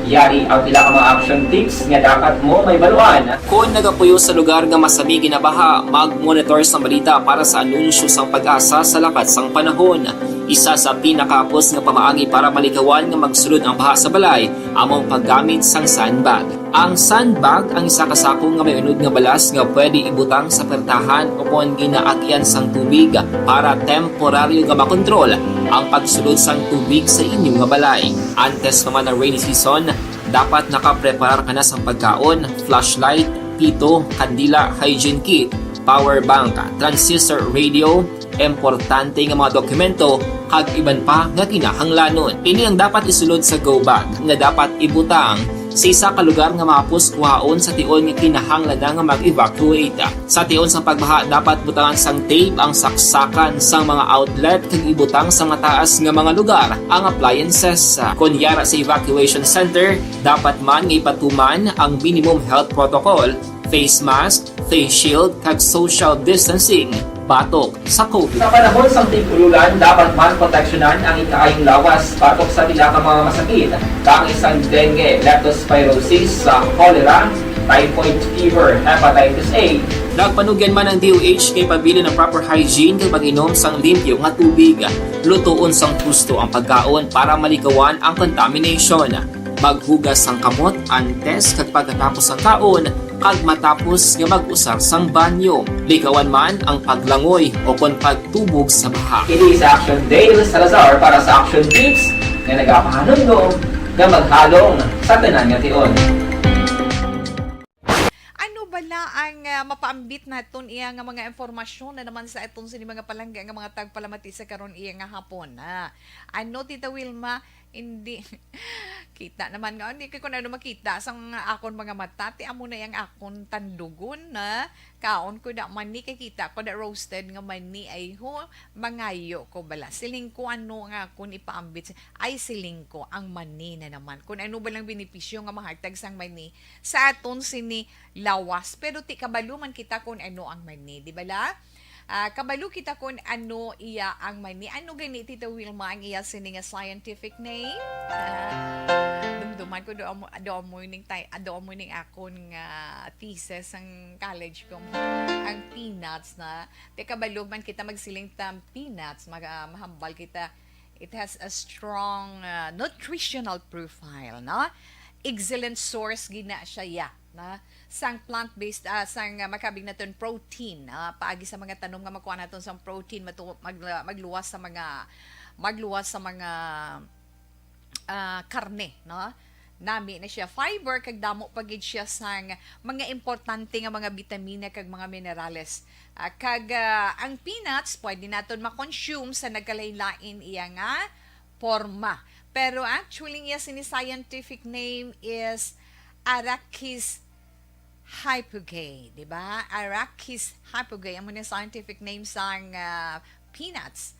Yari ang pila ka mga action tips nga dapat mo mahibaluan. Kon nagapuyo sa lugar nga masami ginabaha, mag-monitor sang balita para sa anunsyo sang PAGASA sa lakat sang panahon. Isa sa pinakahapos nga pamaagi para malikawan nga magsulod ang baha sa balay amo ang paggamit sang sandbag. Ang sandbag ang isa ka sako nga may unod nga balas nga pwede ibutang sa pertahan ukon ginaagyan sang tubig para temporaryo nga makontrol ang pagsulod sang tubig sa inyo nga balay. Antes pa man ang rainy season, dapat nakapreparar ka na sang pagkaon, flashlight, pito, kandila, hygiene kit, power bank, transistor radio, importante nga mga dokumento, kag iban pa nga kinahanglanon. Ini ang dapat isulod sa go bag nga dapat ibutang sa isa ka lugar nga mahapos kuhaon sa tion nga kinahanglan na nga mag-evacuate. Sa tion sang pagbaha, dapat butangan sang tape ang saksakan sang mga outlet kag ibutang sa mataas nga mga lugar ang appliances. Kon yara sa evacuation center, dapat man nga ipatuman ang minimum health protocol, face mask, face shield, kag social distancing. batok sa COVID. Sa panahon sang tig-ululan, dapat man proteksyonan ang ikaayong lawas batok sa pila ka mga masakit, kaangay sang dengue, leptospirosis, sa cholera, typhoid fever, hepatitis A. Nagpanugyan man ang D O H kay pabilin ang proper hygiene kag pag-inom sang limpyo nga tubig. Lutoon sang husto ang pagkaon para malikawan ang contamination. Maghugas sang kamot antes kag pagkatapos sang kaon kag matapos nga mag-usar sang banyo. Likawan man ang paglangoy o kon pagtubog sa baha. Ini si Action Dale Salazar para sa Action Tips nga nagapahanumdom nga maghalong sa tanan nga tion. Ano bala ang ah, mapaambit naton iya nga mga impormasyon na naman sa aton sini mga palangga nga mga tagpalamati sa karon iya nga hapon? Ah, ano, Tita Wilma? Hindi. Kita naman nga, hindi ko na ano makita sa mga akon mga mata. Ti amo na yang akon tandugon na kaon ko da mani kay kita ko da roasted nga mani ay ho, mangayo ko bala. Siling ko ano nga akon ipaambit sa, ay siling ko ang mani na naman. Kung ano ba lang benepisyo nga mahatag sang mani sa aton sini lawas. Pero ti kabalo man kita kung ano ang mani, di bala? Ah, kabalo kita kung ano iya ang mani. Ano gani, Tita Wilma, ang iya sini nga scientific name? Ah, dumduman ko doon mo, doon mo ning tay, ah, doon mo ning akon nga thesis sang college ko. Ang peanuts na. Ti kabalo man kita magsiling ta peanuts, mag, ah, mahambal kita. It has a strong ah, nutritional profile, no? Excellent source gina siya ya, na sang plant-based, ah, sang ah, makabig naton protein, ah, paagi sa mga tanom nga makuha naton sang protein, matu- mag, magluwas sa mga magluwas sa mga ah, karne, no? Nami na siya fiber kag damo pa gid siya sang mga importante nga mga bitamina kag mga minerales. Ah, kag ah, ang peanuts pwede naton ma-consume sa nagkalain-lain iya nga porma. Pero actually, iya sini scientific name is Arachis hypogae, di ba? Arachis hypogae, amo ni scientific name sang ah, peanuts.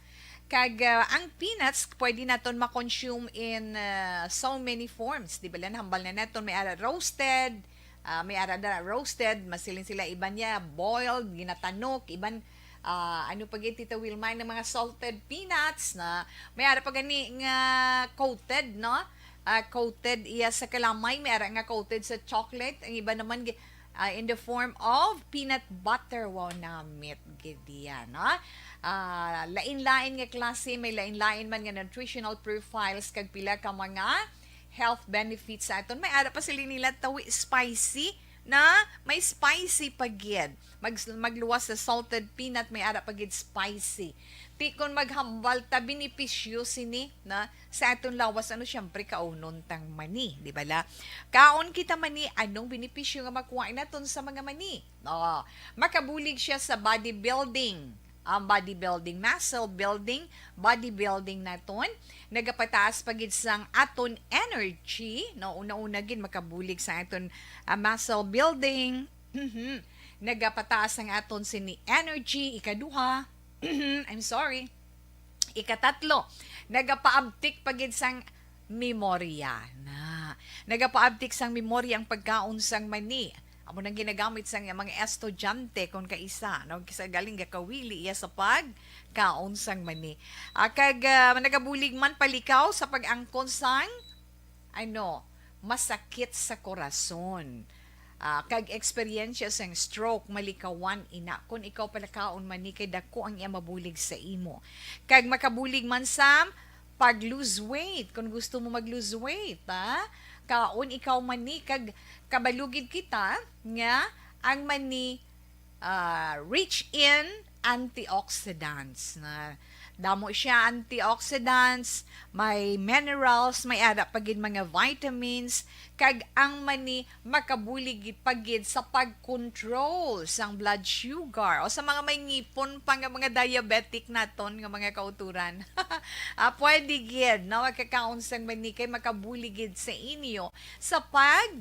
Kag ah, ang peanuts pwede naton ma-consume in ah, so many forms, di ba? Lan hambal na naton may ara roasted, ah, may ara na roasted, masiling sila iban niya boiled, ginatanok, iban ah, ano pa gid, Tita Wilma, ng mga salted peanuts na may ara pa gani nga coated, no? Ah, coated iya sa kalamay, may ara nga coated sa chocolate, ang iba naman gi- ah, in the form of peanut butter. Wow, namit gid iya, no? Ah, lain-lain nga klase, may lain-lain man nga nutritional profiles kag pila ka mga health benefits sa aton. May ara pa sila nila tawi spicy na may spicy pa gid. Mag, magluwas sa salted peanut, may ara pa gid spicy. Ti kon maghambal ta benepisyo sini na sa aton lawas, ano, siyempre kaunon tang mani, di ba la? Kaon kita mani, anong benepisyo nga makuha naton sa mga mani? Oh, makabulig siya sa body building. Ang body building, muscle building, body building naton, nagapataas pa gid sang aton energy, no? Una-una gid makabulig sa aton ah, muscle building. Mhm. Nagapataas ang aton sini energy, ikaduha. I'm sorry. Ikatatlo, nagapaabtik pa gid sang memorya na. Nagapaabtik sang memorya ang pagkaon sang mani. Amo nang ginagamit sang mga estudyante kon kaisa, no? Kisa galing gakawili iya sa pagkaon sang mani. Ah, kag ah, nagabulig man palikaw sa pag-angkon sang ano, masakit sa korason. Ah, kag eksperyensya sang stroke, malikawan ina kon ikaw palakaon mani kay dako ang iya mabulig sa imo. Kag makabulig man sa pag-lose weight, kung gusto mo mag-lose weight, ha? Kaon ikaw mani, kag kabalugid kita nga ang mani ah, rich in antioxidants. Na damo siya antioxidants, may minerals, may ara pa gid mga vitamins, kag ang mani makabulig gid pa gid sa pag-control sang blood sugar o sa mga may ngipon pa nga mga diabetic naton nga mga kauturan. Ah, pwede gid, no, magkakaon sang mani kay makabulig gid sa inyo sa pag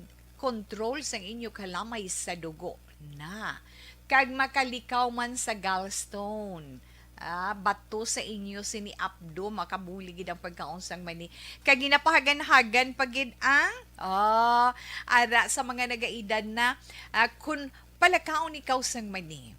control sang inyo kalamay sa dugo na. Kag makalikaw man sa gallstone, ah, bato sa inyo sini apdo, makabulig gid ang pagkaon sang mani. Kag ginapahagan-hagan pa gid ang, oh, ara sa mga nagaedad na, ah, kun palakaon ikaw sang mani.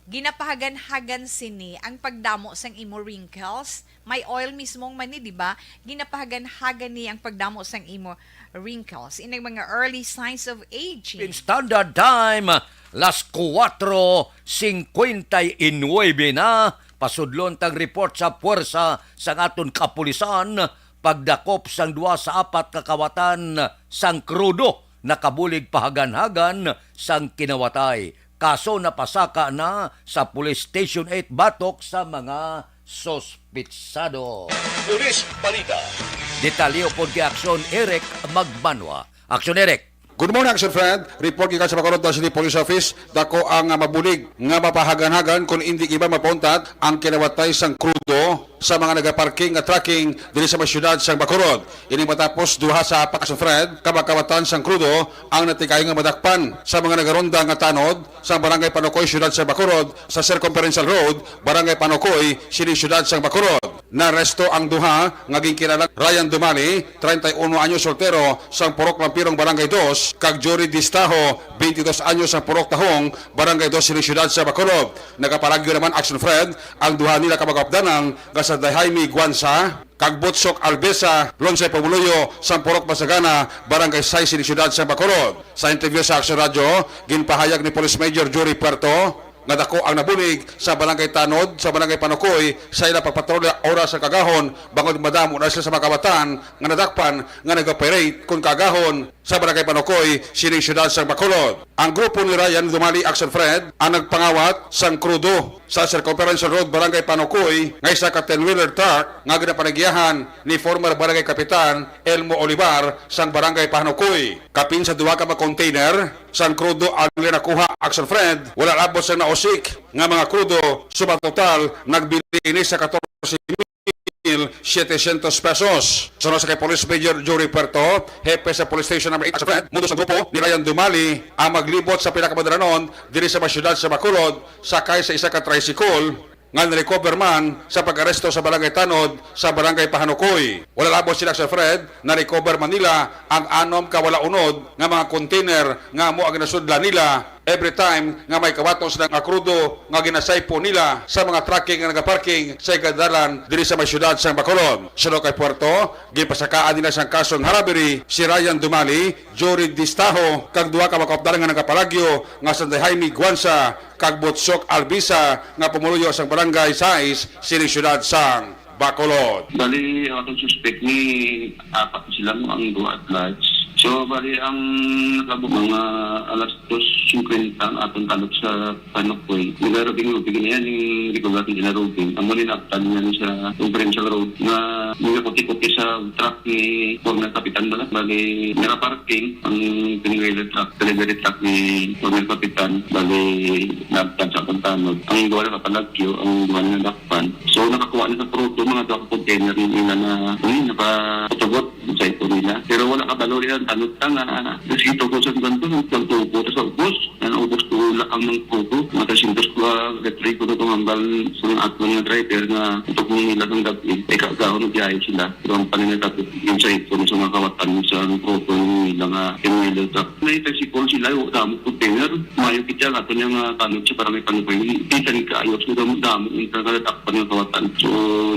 Ginapahaganhagan sini ang pagdamo sang imo wrinkles. May oil mismo man ni, di ba? Ginapahaganhagan ni ang pagdamo sang imo wrinkles. Ining mga early signs of aging. In standard time, las kuwatro singkwenta y nuebe na. Pasudlon tang report sa puwersa sang aton kapulisan, pagdakop sang duha sa apat ka kawatan sang krudo nakabulig pahaganhagan sang kinawatay. Kaso napasaka na sa Police Station eight batok sa mga suspitsado. Police Balita. Detalye upod kay Aksyon Eric Magbanwa. Aksyon Eric. Good morning, Action Friend. Report gikan sa Bacolod City Police Office. Dako ang, ah, mabulig nga mapahaganhagan, kun indi iban mapauntat, ang kinawatay sang krudo sa mga nagaparking nga trucking diri sa may siyudad sang Bacolod. Ini matapos duha sa apat, Action Friend, ka mga kawatan sang krudo ang natigayon nga madakpan sa mga nagaronda nga tanod sa Barangay Panukoy, siyudad sa Bacolod, sa Circumferential Road, Barangay Panukoy, sining siyudad sang Bacolod. Naaresto ang duha nga ginkilala, Ryan Dumali, treinta y uno anyos, soltero, sang Purok Lampirong, Barangay Dos, kag Jory Distaho, twenty-dos anyos, sang Purok Tahong, Barangay Dos, sining siyudad sa Bacolod. Nagapalagyo naman, Action Friend, ang duha nila ka mag-updanang nga si Jaime Guanza kag Butchok Albesa, Lonsay Pumuluyo, sang Purok Masagana, Barangay Sais, sining siyudad sa Bacolod. Sa interview sa Action Radio, ginpahayag ni Police Major Jory Puerto nga dako ang nabulig sa Barangay Tanod, sa Barangay Panukoy, sa ila pagpatrolya oras sa kagahon, bangod madamo na sila sa mga kawatan nga nadakpan nga nag-operate kon kagahon sa Barangay Panukoy, sining siyudad sang Bacolod. Ang grupo ni Ryan Dumali, Action Friend, ang nagpangawat sang krudo sa Circumferential Road, Barangay Panukoy, nga isa ka ten-wheeler truck nga ginapanagyahan ni former Barangay Kapitan Elmo Olivar sang Barangay Panukoy. Kapin sa duha ka mga container sang krudo ang nakuha, Action Friend, wala labot sang nausik nga mga krudo. Sumang total, nagbili ini sa katorse mil setecientos pesos. Sunod sa kay Police Major Jory Puerto, hepe sa Police Station Number eight, Action Friend, mundo sa grupo ni Ryan Dumali ang maglibot sa pila ka madalanon diri sa mga siyudad sa Bacolod, sakay sa isa ka tricycle nga na-recover man sa pag-aresto sa Barangay Tanod sa Barangay Pahanukoy. Wala labot sila, Action Friend, na-recover man nila ang anom ka wala unod nga mga container nga amo ang ginasudlan nila every time nga may kawaton sila nga krudo nga ginasaypo nila sa mga trucking nga nagaparking sa ikadalan diri sa may siyudad sang Bacolod. Suno kay Puerto, ginpasakaan nila sang kasong harabiri si Ryan Dumali, Jory Distaho, kag duha ka mga kaupdalan nga nagapalagyo nga si Jaime Guanza kag Butchok Albisa nga pumuluyo sang Barangay Sais sining siyudad sang Bacolod. Bali, ang atong suspect ni apat sila mo ang duha at large. So, bali, ang nakabo mga alas dos singkwenta ang atong tanod sa Panukoy. Nagarubing-rubing na yan, yung regular na ginarubing. Amo ni naptan niya sa Provincial Road na nagkakuti-kuti sa truck ni former kapitan bala. Bali, nakaparking ang pinwela truck, delivery truck ni former kapitan. Bali, naptan sa atong tanod. Ang duha na kapalagyo, ang duha na pan. So, nakakuha na sa krudo, mga duha ka container yung ila na, uy, nakatugot sa ito nila. Pero wala kabalo rin ang tanod ta nga, ah, kasi ito ko sa ganito, ang tubo, sa ubos, ang ubos ko wala ang mga krudo, mga tresyentos ko, ah, retrieve ko itong hambal sa mga ato nga driver nga ito kong nila ng gabi, eh, kagaon na biyahe sila. Pero ang pananatapos, yung sa ito, sa mga kawatan, sa krudo, yung nila nga, yung nila sa may tricycle sila, yung damo container, mayo kita nga ito niya nga tanod sa barangay Panukoy. Bisan kaayo, so damo, damo, yung kagalatak pa nga kawatan. So,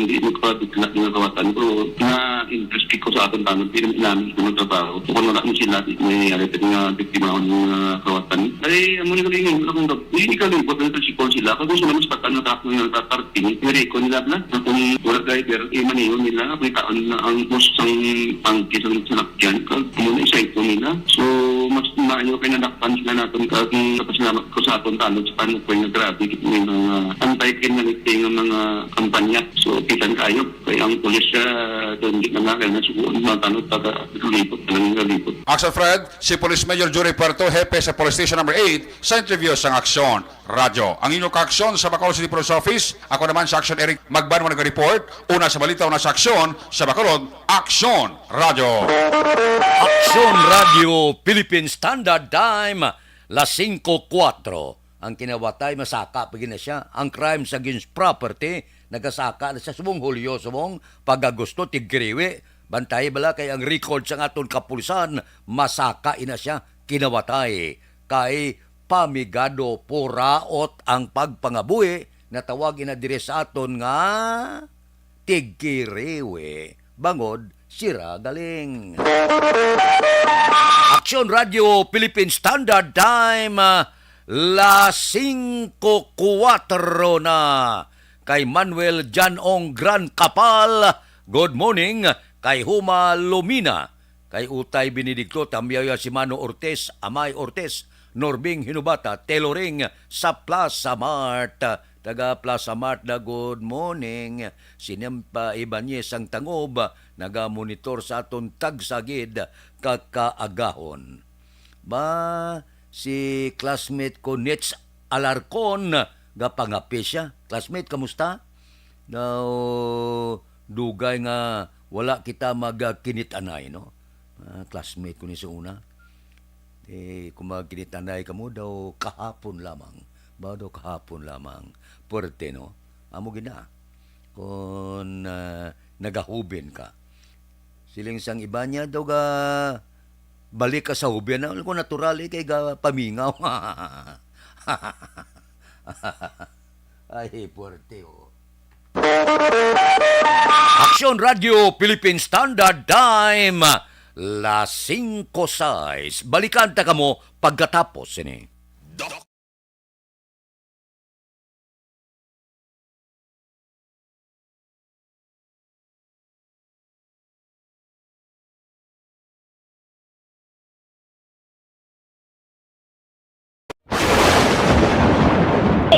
hindi magpabigla nga kawatan. Pero na-interest ko sa atong tanod, hindi namin sa mga trabaho. So, kung wala mo sila, di may nangyayari sa mga biktima o mga kawatan. Ay, amo ni kalingon, wala kong gab-, hindi ka lingkod ng tricycle sila. Kung gusto naman sa pagkano, tapos nga tatarpin, pero ikaw nila na, na kung wala driver, eh, maniyo nila, may taon na ang boss ang tangke sa salakyan, kag amo na isay ko nila. So, mas maayo kay nadakpan sila naton, kag, mm, nagpasalamat ko sa aton tanod sa Panukoy nga grabe gid may mga anti-criminality nga mga kampanya. So, bisan kaayo kay ang pulis, ah, doon di na nga kaya nasubuan mga tanod, taga libot na lang nga libot. Action Friend, si Police Major Jory Puerto, hepe sa Police Station Number eight, sa interview sang Aksyon Radyo. Ang inyo kaaksyon sa Bacolod City Police Office, ako naman sa Action Eric Magbanwa nag-report. Una sa balita, una sa aksyon, sa Bacolod, Aksyon Radyo. Aksyon Radyo, Philippine Standard Time, las singko kuwatro. Ang kinawatay, masaka pa gid na siya. Ang crime against property, nagasaka na siya subong Hulyo, subong pag-Agosto, tigkiriwi. Bantay bala kay ang record sang aton kapulisan, masaka ina siya, kinawatay. Kay Pamigado, puraot ang pagpangabuhi, natawag ina diri sa aton nga tigkiriwi, bangod sira galing. Aksyon Radio Philippine Standard Time, ah, las singko kuwatro na. Kay Manuel Janong Gran Kapal, good morning. Kay Huma Lumina, kay Utay Benedicto, Tamyaya si Mano Ortiz, Amay Ortiz, Norbing Hinubata, Tailoring sa Plaza Mart. Taga Plaza Mart na, good morning. Si Nempa Ibanez ang Tangob, naga-monitor sa aton tagsa gid ka kaagahon. Ba, si classmate ko, Nitz Alarcon, gapangape siya. Classmate, kamusta? Daw, dugay nga wala kita magkinit-anay, no? Ah, classmate ko ni sa una. Eh, kung magkinit-anay kamo daw kahapon lamang. Ba daw kahapon lamang. Puwerte, no? Amo gid na. Kung, ah, nagahuben ka. Siling sang iba niya daw ga balik ka sa huben. Alam ko natural eh, kay ga pamingaw. Ay, puwerte, oh. Aksyon Radio Philippine Standard Time, las singko sais. Balikan ta kamo pagkatapos sini.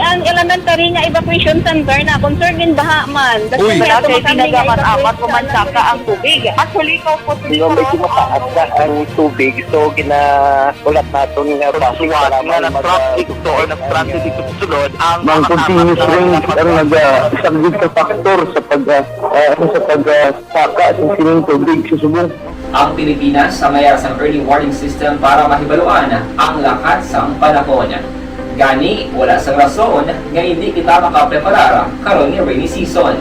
Ang elementary nga evacuation center na concern din baha man. Uy. Wala kay tinaga man amat o mansaka ang tubig. Actually, ikaw po, Di ba, medyo mataas na ang tubig, so ginahulat naton nga traffic. Suwat nga na traffic to or nag-transit dito sa sulod ang Ang continuous rain ang nag-, ah, isa gid ka factor sa pag, ah, ah, ano, sa pag, ah, saka sa sining tubig sa subong. Ang Pilipinas sa mayar sang early warning system para mahibaluan ang lakat sang panahon. Gani, wala sang rason nga hindi kita makapreparar karon nga rainy season.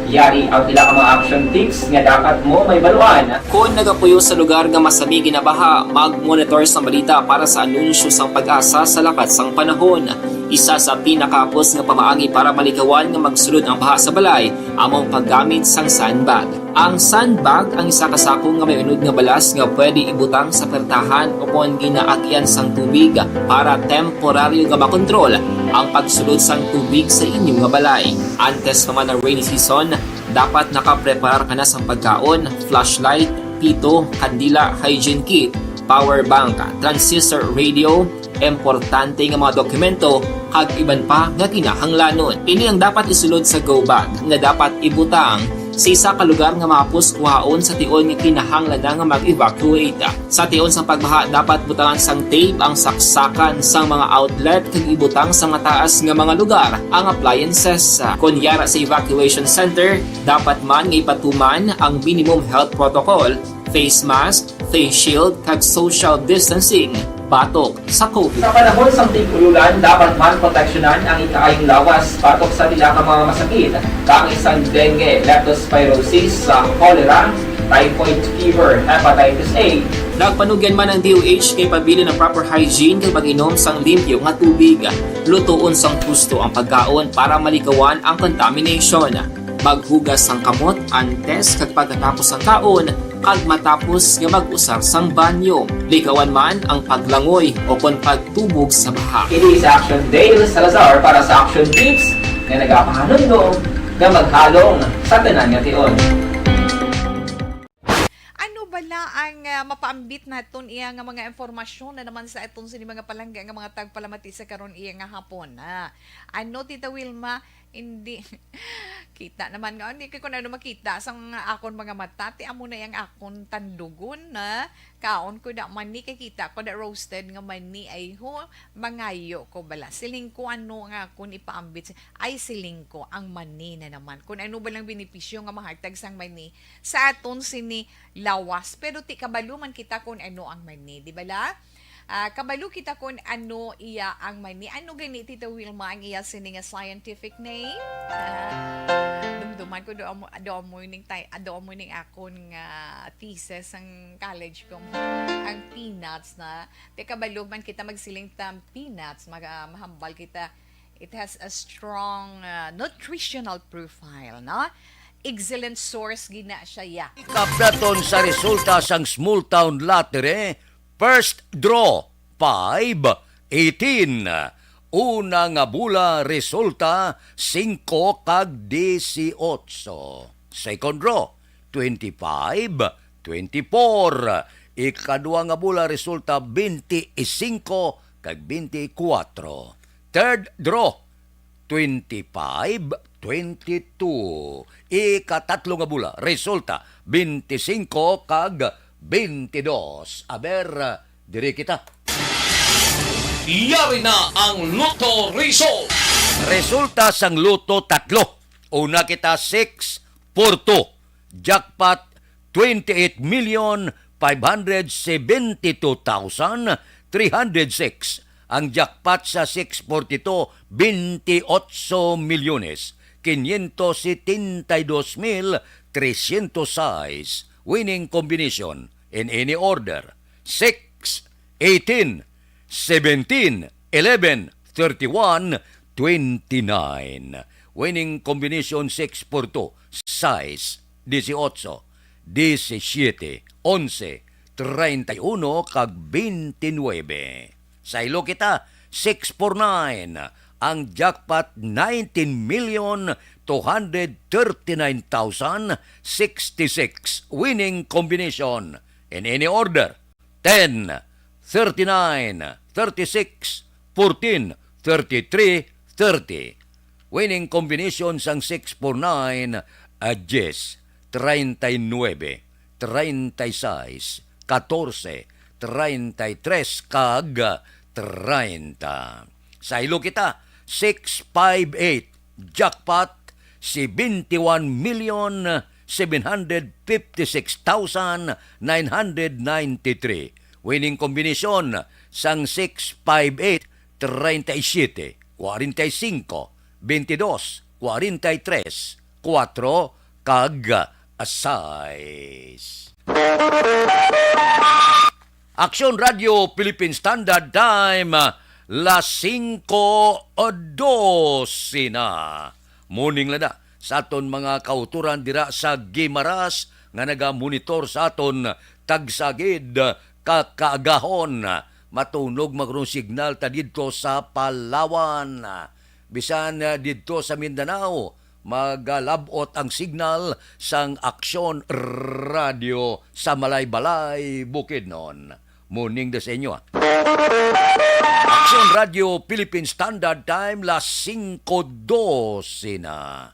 Yari ang pila ka mga action tips nga dapat mo mahibaluan. Kon nagapuyo sa lugar nga masami ginabaha, mag-monitor sang balita para sa anunsyo sang PAGASA sa lakat sang panahon. Isa sa pinakahapos nga pamaagi para malikawan nga magsulod ang baha sa balay amo ang paggamit sang sandbag. Ang sandbag ang isa ka sako nga may unod nga balas nga pwede ibutang sa pertahan o kon ginaagyan sang tubig para temporaryo nga makontrol ang pagsulod sang tubig sa inyo nga balay. Antes pa man ang rainy season, dapat nakapreparar ka na sang pagkaon, flashlight, pito, kandila, hygiene kit, power bank, transistor radio, importante nga mga dokumento, kag iban pa nga kinahanglanon. Ini ang dapat isulod sa go bag nga dapat ibutang sa isa ka lugar nga mahapos kuhaon sa tion nga kinahanglan na nga mag-evacuate. Sa tion sang pagbaha, dapat butangan sang tape ang saksakan sang mga outlet kag ibutang sa mataas nga mga lugar ang appliances. Kon yara sa evacuation center, dapat man nga ipatuman ang minimum health protocol, face mask, face shield, kag social distancing batok sa COVID. Sa panahon sang tig-ululan, dapat man proteksyonan ang ikaayong lawas batok sa pila ka mga masakit, kaangay sang dengue, leptospirosis, sa cholera, typhoid fever, hepatitis A. Nagpanugyan man ang D O H nga ipabilin ang proper hygiene kag pag-inom sang limpyo nga tubig. Lutoon sang husto ang pagkaon para malikawan ang contamination. Maghugas sang kamot antes kag pagkatapos sang kaon, kag matapos nga mag-usar sang banyo. Likawan man ang paglangoy o kon pagtubog sa baha. Ini si Action Dale Salazar para sa Action Tips nga nagapahanumdom nga maghalong sa tanan nga tion. Ano bala ang, ah, mapaambit naton iya nga mga impormasyon na naman sa aton sini mga palangga nga mga tagpalamati sa karon iya nga hapon, ah? Ano, Tita Wilma? Hindi. Kita naman nga, hindi ko na ano makita sa nga akon mga mata. Ti amo na yang akon tandugon na kaon ko da mani, kay kita ko da roasted nga mani. Ay ho, mangayo ko bala. Siling ko ano nga akon ipaambit. Ay, siling ko, ang mani na naman. Kung ano ba lang benepisyo nga mahatag sang mani sa aton sini lawas. Pero ti kabalo man kita kung ano ang mani, di bala? Ah, kabalo kita kon ano iya ang mani. Ano gani, Tita Wilma, ang iya sini nga scientific name? Ah, dumduman ko, do amo, do amo ning tay-, ah, do amo ning akon nga thesis sang college ko. Ang peanuts na. Te, kabalo man kita magsiling ta peanuts, maga-, mahambal kita. It has a strong, ah, nutritional profile, no? Excellent source gina siya, ya. Kaplaton sa resulta sang Small Town Lottery, first draw, five, eighteen. Una nga bola, resulta, singko kag dieciocho. Second draw, twenty-five, twenty-four. Ikadua nga bola, resulta, twenty-five kag twenty-four. Third draw, twenty-five, twenty-two. Ikatatlo nga bola, resulta, twenty-five kag twenty-two. Aber, diri kita. Yari na ang Lotto Result. Resulta sang Lotto, tatlo. Una kita, six four two. Jackpot, twenty-eight million five hundred seventy-two thousand three hundred six. Ang jackpot sa six forty-two, twenty-eight milyones quinientos setenta y dos mil trescientos seis. Winning combination in any order: six, eighteen, seventeen, eleven, thirty-one, twenty-nine. Winning combination six four two, sais, dieciocho, diecisiete, onse, treinta y uno, kag twenty-nuebe. Saylo kita, six four nine. Ang jackpot, nineteen million two hundred thirty-nine thousand sixty-six. Winning combination in any order: ten, thirty-nine, thirty-six, fourteen, thirty-three, thirty. Winning combination sang six four nine, ah, diyes, treinta y nuebe, treinta y seis, katorse, treinta y tres, kag treinta. Saylo kita, six five eight, jackpot, seventy-one million seven hundred fifty-six thousand nine hundred ninety-three. Winning combination sang six five eight, treinta y siete, cuarenta y cinco, veintidós, cuarenta y tres, cuatro, kag sais. Aksyon Radio Philippine Standard Time, las singko dose na. Morning lang na sa aton mga kautoran dira sa Guimaras nga naga-monitor sa aton tagsa gid ka kaagahon. Matunog man karon signal ta didto sa Palawan. Bisan, ah, didto sa Mindanao, magalab-ot ang signal sang Aksyon Radio sa Malaybalay, Bukidnon. Morning da sa inyo, ah. Aksyon Radio Philippine Standard Time, las singko dose na.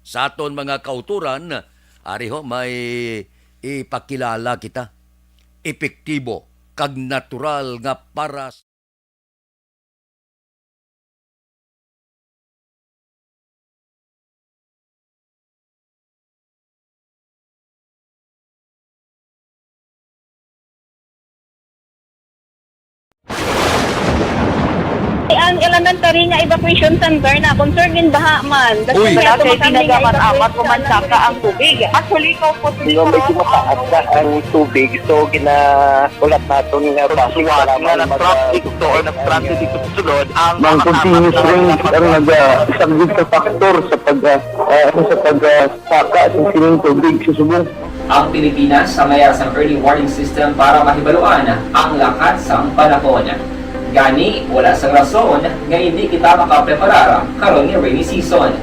Sa aton mga kautoran, ari ho, may ipakilala kita. Epektibo kag natural nga para Ang elementary nga evacuation center na concern in baha man. Uy. Wala kay ginagaman-amat, pumansaka ang tubig. Actually, ikaw po, medyo mataas na ang tubig. So, gina- Ulat naton nga base sa lamang nag-traffic to or nag-traffic dito sa sulod, ang mga continuous rain ang nag-, ah, isa gid sa factor sa pag, ah, ah, sa pag, ah, saka sa sining tubig sa subong. Ang Pilipinas sa mayara sang early warning system para mahibaluan ang lakat sang panahon. Gani, wala sang rason nga hindi kita makapreparar karon nga rainy season.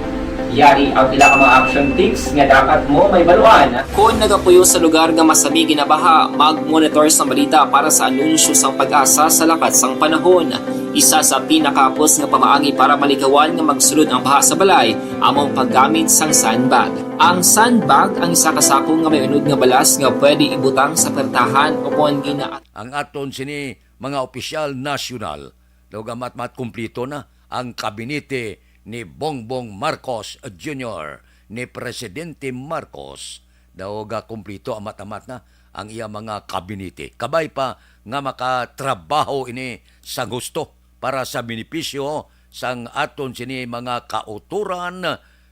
Yari ang pila ka mga action tips nga dapat mo mahibaluan. Kon nagapuyo sa lugar nga masami ginabaha, mag-monitor sang balita para sa anunsyo sang PAGASA sa lakat sang panahon. Isa sa pinakahapos nga pamaagi para malikawan nga magsulod ang baha sa balay amo ang paggamit sang sandbag. Ang sandbag ang isa ka sako nga may unod nga balas nga pwede ibutang sa pertahan o kon gina- Ang aton sini mga opisyal nasyonal, daw gamat-mat kumplito na ang kabinete ni Bongbong Marcos Junior, ni Presidente Marcos. Daw gakumplito amat-amat na ang iya mga kabinete. Kabay pa nga makatrabaho ini sang husto para sa benepisyo sang aton sini mga kautoran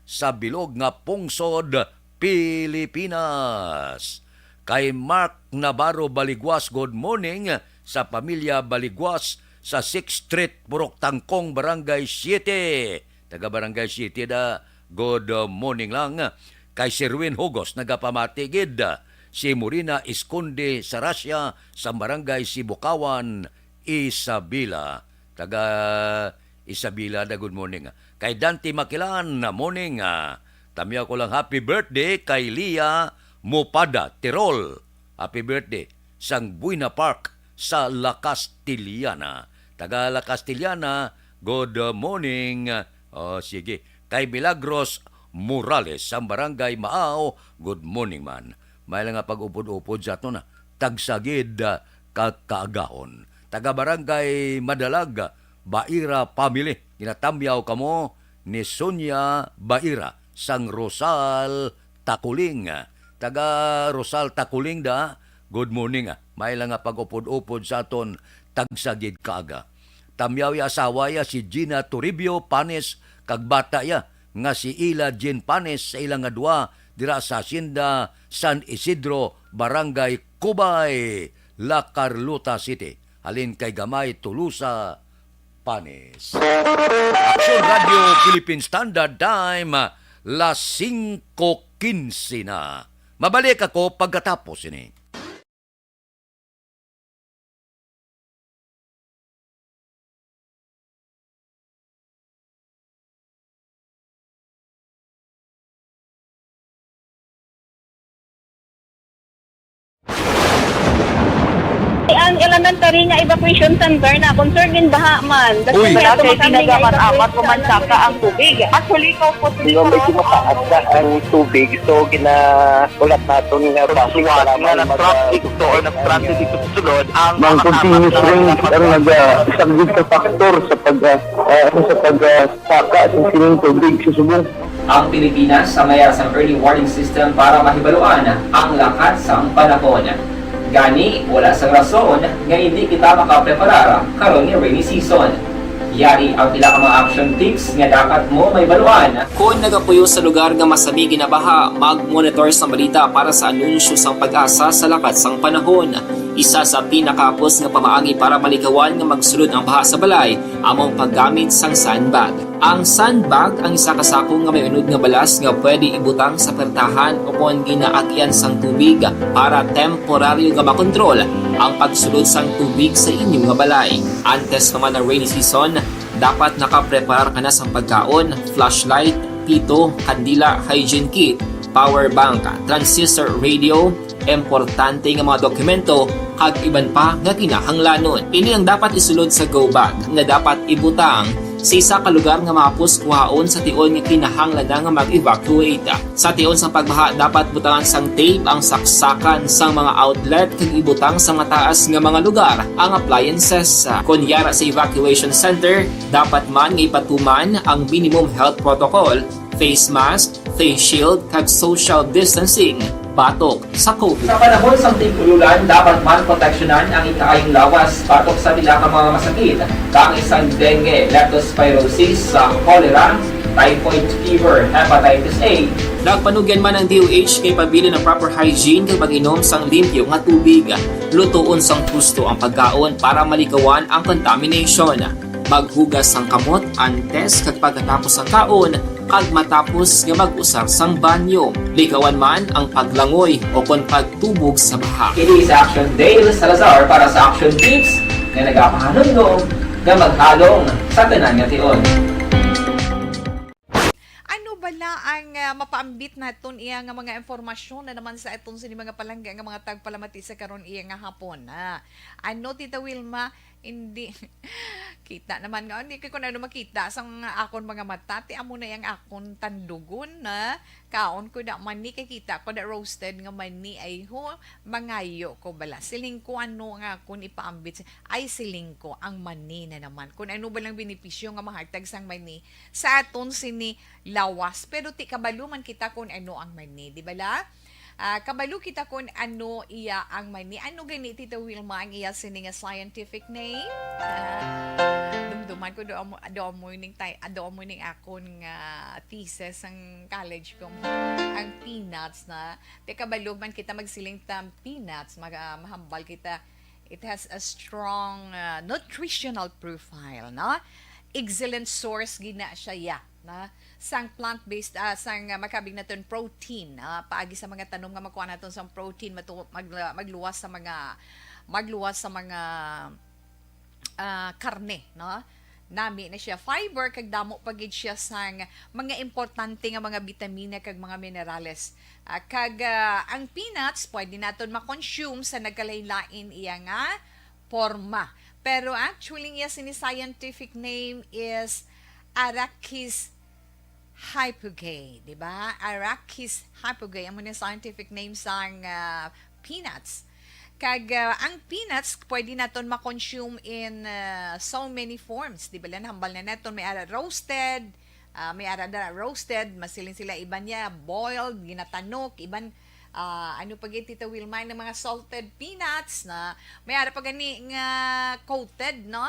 sa bilog nga pungsod Pilipinas. Kay Mark Navarro Baligwas, good morning sa pamilya Baligwas sa Sixth Street, Purok Tangkong, Barangay Siete. Taga Barangay Siete da, good morning lang. Kay Sherwin Hugos, nagapamati gid. Si Morina Esconde Sarasia sa Barangay Sibukawan, Isabela. Taga Isabela da, good morning. Kay Dante Makilan, morning. Ah, tamyaw ko lang happy birthday kay Lia Mopada Tirol. Happy birthday sang Buena Park sa La Castellana. Taga La Castellana, good morning. Oh, sige. Kay Milagros Morales sang Barangay Maaw, good morning man. May lang nga pag-upod-upod sa aton, ah. Tagsa gid, ah, ka kaagahon. Taga Barangay Madalag, Baira family. Ginatamyaw kamo ni Sonia Baira sang Rosal Takuling. Taga Rosal Takuling da. Good morning, ah. May lang nga pag-upod-upod sa aton tagsa gid kaaga. Tamyaw ya asawa ya si Gina Toribio Panes kag bata ya nga si Ila Jean Panes sa ila nga duwa dira sa Hacienda San Isidro, Barangay Cubay, La Carlota City. Halin kay Gamay, Tolosa, Panes. Action Radio Philippine Standard Time, las singko quince na. Mabalik ako pagkatapos ini. Ang elementary nga evacuation center na concerned in baha man. Uy. Wala kay tinaga man amat ko man saka ang tubig. Actually, ko po. Medyo mataas na ang tubig, so gina-, ulat naton nga basi nga nag-traffic to or nag-transit dito sa sulod ang mga continuous rains ang nag-, ah, isang big factor sa pag, ah, ah, sa pag, ah, saka sa sining tubig sa subong. Ang Pilipinas ang mayara sang early warning system para mahibaluan ang lakat sang panahon. Gani, wala sang rason nga hindi kita makapreparar karon nga rainy season. Yari ang pila ka mga action tips nga dapat mo mahibaluan. Kon nagapuyo sa lugar nga masami ginabaha, mag-monitor sang balita para sa anunsyo sang PAGASA sa lakat sang panahon. Isa sa pinakahapos nga pamaagi para malikawan nga magsulod ang baha sa balay amo ang paggamit sang sandbag. Ang sandbag ang isa ka sako nga may unod nga balas nga pwede ibutang sa pertahan ukon ginaagian sang tubig para temporaryo nga makontrol ang pagsulod sang tubig sa inyo nga balay. Antes pa man ang rainy season, dapat nakapreparar ka na sang pagkaon, flashlight, pito, kandila, hygiene kit, power bank, transistor radio, importante nga mga dokumento, kag iban pa nga kinahanglanon. Ini ang dapat isulod sa go bag nga dapat ibutang sa isa ka lugar nga mahapos kuhaon sa tion nga kinahanglan na nga mag-evacuate. Sa tion sang pagbaha, dapat butangan sang tape ang saksakan sang mga outlet kag ibutang sa mataas nga mga lugar ang appliances. Kon yara sa evacuation center, dapat man nga ipatuman ang minimum health protocol, face mask, face shield, kag social distancing batok sa COVID. Sa panahon sang tig-ululan, dapat man proteksyonan ang ikaayong lawas batok sa pila ka mga masakit, kaangay sang dengue, leptospirosis, sa cholera, typhoid fever, hepatitis A. Nagpanugyan man ang D O H kay pabilin ang proper hygiene kag pag-inom sang limpyo nga tubig. Lutoon sang husto ang pagkaon para malikawan ang contamination. Maghugas sang kamot antes kag pagkatapos sang kaon, kag matapos nga mag-usar sang banyo. Likawan man ang paglangoy o kon pagtubog sa baha. Kini si Action Dale Salazar para sa Action Tips nga nagapahanumdom nga maghalong sa tanan nga tion. Ano bala ang, ah, mapaambit naton iya nga mga impormasyon na naman sa aton sini mga palangga nga mga tagpalamati sa karon iya nga hapon? Ah, ano, Tita Wilma? Hindi. Kita naman nga, hindi ko na ano makita sa mga akon mga mata. Ti amo na yang akon tandugon na kaon ko da mani kay kita ko da roasted nga mani ay ho, mangayo ko bala. Siling ko ano nga akon ipaambit sa, ay siling ko ang mani na naman. Kung ano ba lang benepisyo nga mahatag sang mani sa aton sini lawas. Pero ti kabalo man kita kung ano ang mani, di bala? Ah, kabalo kita kung ano iya ang mani. Ano gani, Tita Wilma, ang iya sini nga scientific name? Ah, dumduman ko, do amo, do amo ning tay-, ah, do amo ning akon nga thesis ang college ko. Ang peanuts na. Te, kabalo man kita magsiling ta peanuts, mag-, ah, mahambal kita. It has a strong, ah, nutritional profile, no? Excellent source gina siya, ya, na sang plant-based, ah, sang, ah, makabig naton protein, ah, paagi sa mga tanom nga makuha naton sang protein, matu-, mag-, magluwas sa mga, magluwas sa mga, ah, karne, no? Nami na siya fiber, kag damo pa gid siya sang mga importante nga mga bitamina kag mga minerales. Ah, kag, ah, ang peanuts pwede naton ma-consume sa nagkalain-lain iya nga porma. Pero actually, iya sini scientific name is Arachis hypogae, di ba? Arachis hypogae, amo ni scientific name sang, ah, peanuts. Kag, ah, ang peanuts pwede naton ma-consume in, ah, so many forms, di ba? Nahambal na naton, may ara roasted, ah, may ara na roasted, masiling sila, iban niya boiled, ginatanok, iban, ah, ano pa gid, Tita Wilma, ng mga salted peanuts na may ara pa gani nga coated, no?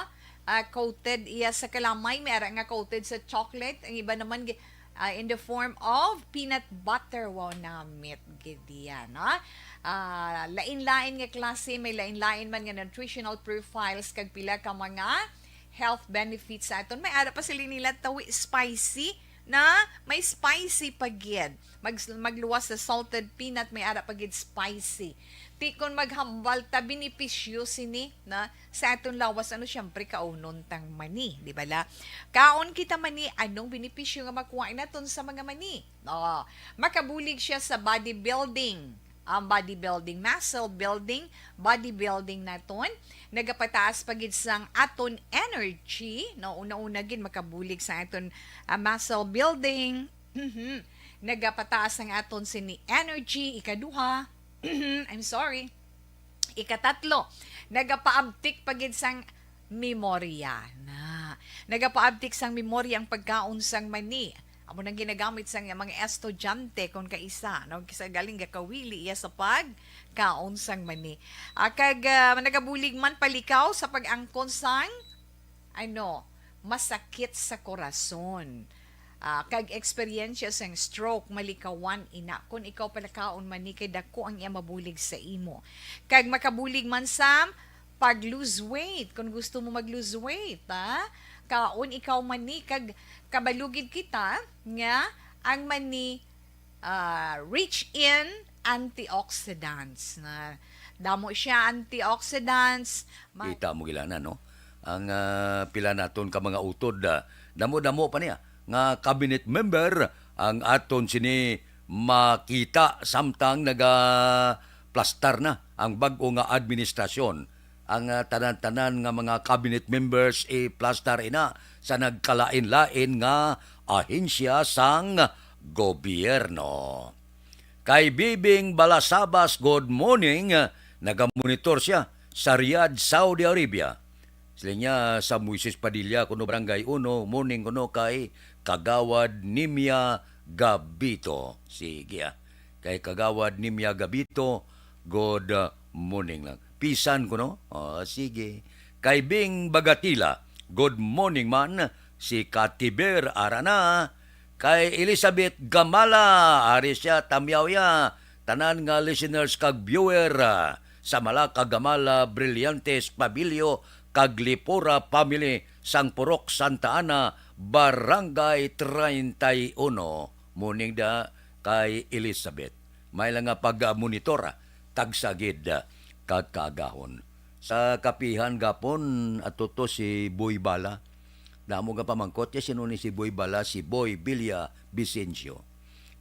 Ah, coated iya sa kalamay, may ara nga coated sa chocolate, ang iba naman gi-, ah, in the form of peanut butter. Wow, namit gid iya, no? Ah, lain-lain nga klase, may lain-lain man nga nutritional profiles kag pila ka mga health benefits sa aton. May ara pa sila nila tawi spicy, na may spicy pa gid. Mag-, magluwas sa salted peanut, may ara pa gid spicy. Ti kon maghambal ta, benepisyo sini na sa aton lawas, ano, siyempre, kaunon tang mani, di ba la? Kaon kita mani, anong benepisyo nga makuha naton sa mga mani? Oh, makabulig siya sa body building. Ang body building, muscle building, body building naton, nagapataas pa gid sang aton energy, no? Una-una gid makabulig sa aton, ah, muscle building. Mhm. Nagapataas ang aton sini energy. Ikaduha, I'm sorry. Ikatatlo, nagapaabtik pa gid sang memorya. Na, nagapaabtik sang memorya ang pagkaon sang mani. Amo nang ginagamit sang mga estudyante kon kaisa, no? Kisa galing gakawili iya sa pagkaon sang mani. Ah, kag, ah, nagabulig man palikaw sa pag-angkon sang, ano, masakit sa korason. Ah, kag eksperyensya sang stroke, malikawan ina kon ikaw palakaon mani kay dako ang iya mabulig sa imo. Kag makabulig man sa pag-lose weight, kung gusto mo mag-lose weight, ha? Kaon ikaw mani, kag kabalo gid kita nga ang mani, ah, rich in antioxidants. Na, damo siya antioxidants. Ma- Kita mo gila na, no? Ang, ah, pila naton ka mga utod, ah, damo-damo pa niya nga cabinet member ang aton sini makita samtang nagaplastar na ang bag-o nga administrasyon. Ang, ah, tanan-tanan nga mga cabinet members iplastar ina sa nagkalain-lain nga ahensya sang gobyerno. Kay Bibing Balasabas, good morning. Nagamonitor siya sa Riyadh, Saudi Arabia. Sila niya sa Moises Padilla, kuno Barangay Uno, morning kuno kay Kagawad Nimia Gabito. Sige, ah. Kay Kagawad Nimia Gabito, good, ah, morning lang. Pisan kuno? Oh, sige. Kay Bing Bagatila, good morning man. Si Katiber Arana, kay Elizabeth Gamala, ari siya, tamyaw ya. Tanan nga listeners kag viewer, ah, sa Malacca, Gamala, Brillantes, Pabilio, kag Lipora family sang Purok Santa Ana, Barangay treinta y uno. Morning da kay Elizabeth. May lang nga pag-monitor, ah, tagsa gid, ah, ka kaagahon. Sa kapihan gapon, ato to si Boy Bala. Damo nga pamangkot niya, sino ni si Boy Bala? Si Boy Villa Vicencio.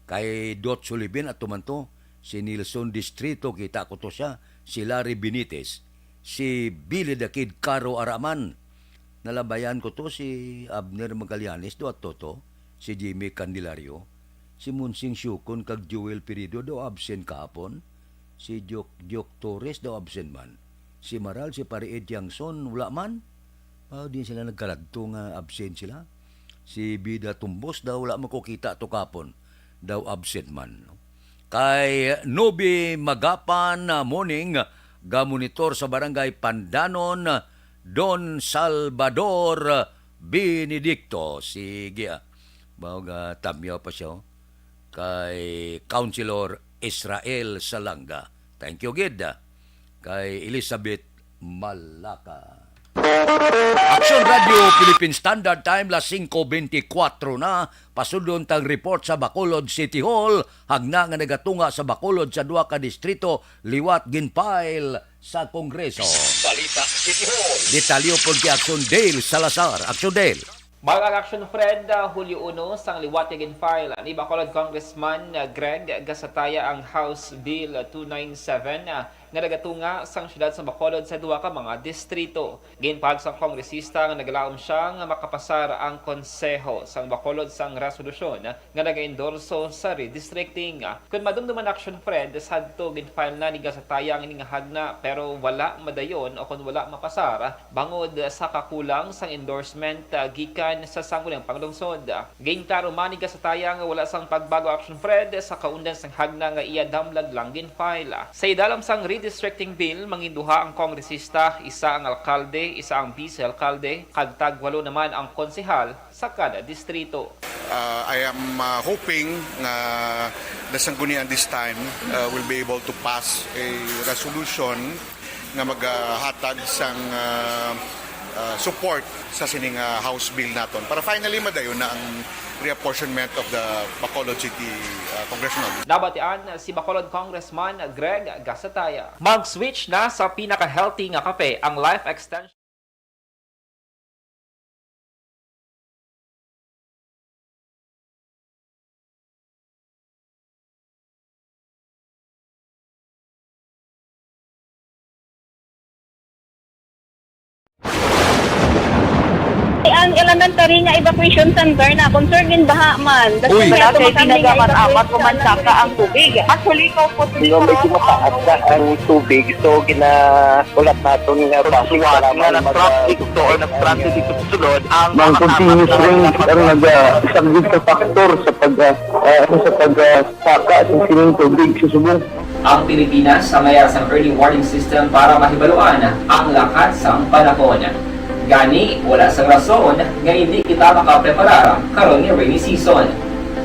Kay Dot Sulibin, ato man to, si Nelson Distrito, kita ko to siya, si Larry Benitez, si Billy the Kid Caro Araman. Nalabayan ko to, si Abner Magallanes, do ato to, si Jimmy Candelario, si Monsing Siukon kag Joel Pirido daw absent kahapon. Si Joke, Joke Torres daw absent man. Si Maral, si Pare Ed Yangson, wala man. Ah, di sila nagkaladto nga absent sila. Si Bida Tumbos daw, wala man ko kita to kahapon. Daw absent man, no? Kay Nobi Magapan, ah, morning, gamonitor sa Barangay Pandanon, Don Salvador Benedicto. Sige, ah. Mao nga tamyaw pa siya, oh. Kay Councilor Israel Salanga. Thank you, gid, ah. Kay Elizabeth Malaka. Action Radio Philippine Standard Time, las singko bentikwatro na. Pasudlon tang report sa Bacolod City Hall, hagna nga nagatunga sa Bacolod sa duha ka distrito, liwat gin-file sa Kongreso. Balita City Hall. Detalye pod kay Action Dale Salazar. Action Dale. Bag-o ang Action Fred, ah, Hulyo uno, sang liwat nga gin-file ni Bacolod Congressman, ah, Greg Gasataya ang House Bill two nine seven, ah, nga nagatunga sang siyudad sa Bacolod sa duha ka mga distrito. Ginpahayag sang kongresista nga nagalaom sia nga makapasar ang konseho sang Bacolod sang resolusyon nga nagaendorso sa redistricting. Kon madumduman, Action Fred, sadto gin-file na ni Gasataya ang ini nga hagna, pero wala madayon o kon wala mapasar bangod sa kakulang sang endorsement, ah, gikan sa Sangguniang Panglungsod. Ginklaro man ni Gasataya nga wala sang pagbago, Action Fred, sa kaundan sang hagna nga iya damlag lang gin-file. Sa idalom sang redistricting bill, manginduha ang kongresista, isa ang alkalde, isa ang bise-alkalde, kag tagwalo naman ang konsehal sa kada distrito. Uh, I am, uh, hoping nga the Sanggunian this time, uh, will be able to pass a resolution nga maghatag sang, uh, uh, support sa sining, uh, House Bill naton para finally madayon na ang reapportionment of the Bacolod City, uh, Congressional District. Nabatian si Bacolod Congressman Greg Gasataya. Mag-switch na sa pinaka-healthy nga kape, ang Life Extension. Ang elementary nga evacuation center na concern in baha man. Uy. Wala kay ginagamit amat, pumansaka ang tubig. Actually, ikaw po, medyo mataas na ang tubig, so ginahulat naton nga basi nga kailangan nag-traffic to or nag-traffic ito sulod ang mga continuous rain ang nag-, ah, isang big factor sa pag, ah, ah, ano, sa pag, ah, saka sa sining tubig sa subong. Ang Pilipinas ang mayara sang early warning system para mahibaluan ang lakat sang panahon. Gani, wala sang rason nga indi kita makapreparar karon nga rainy season.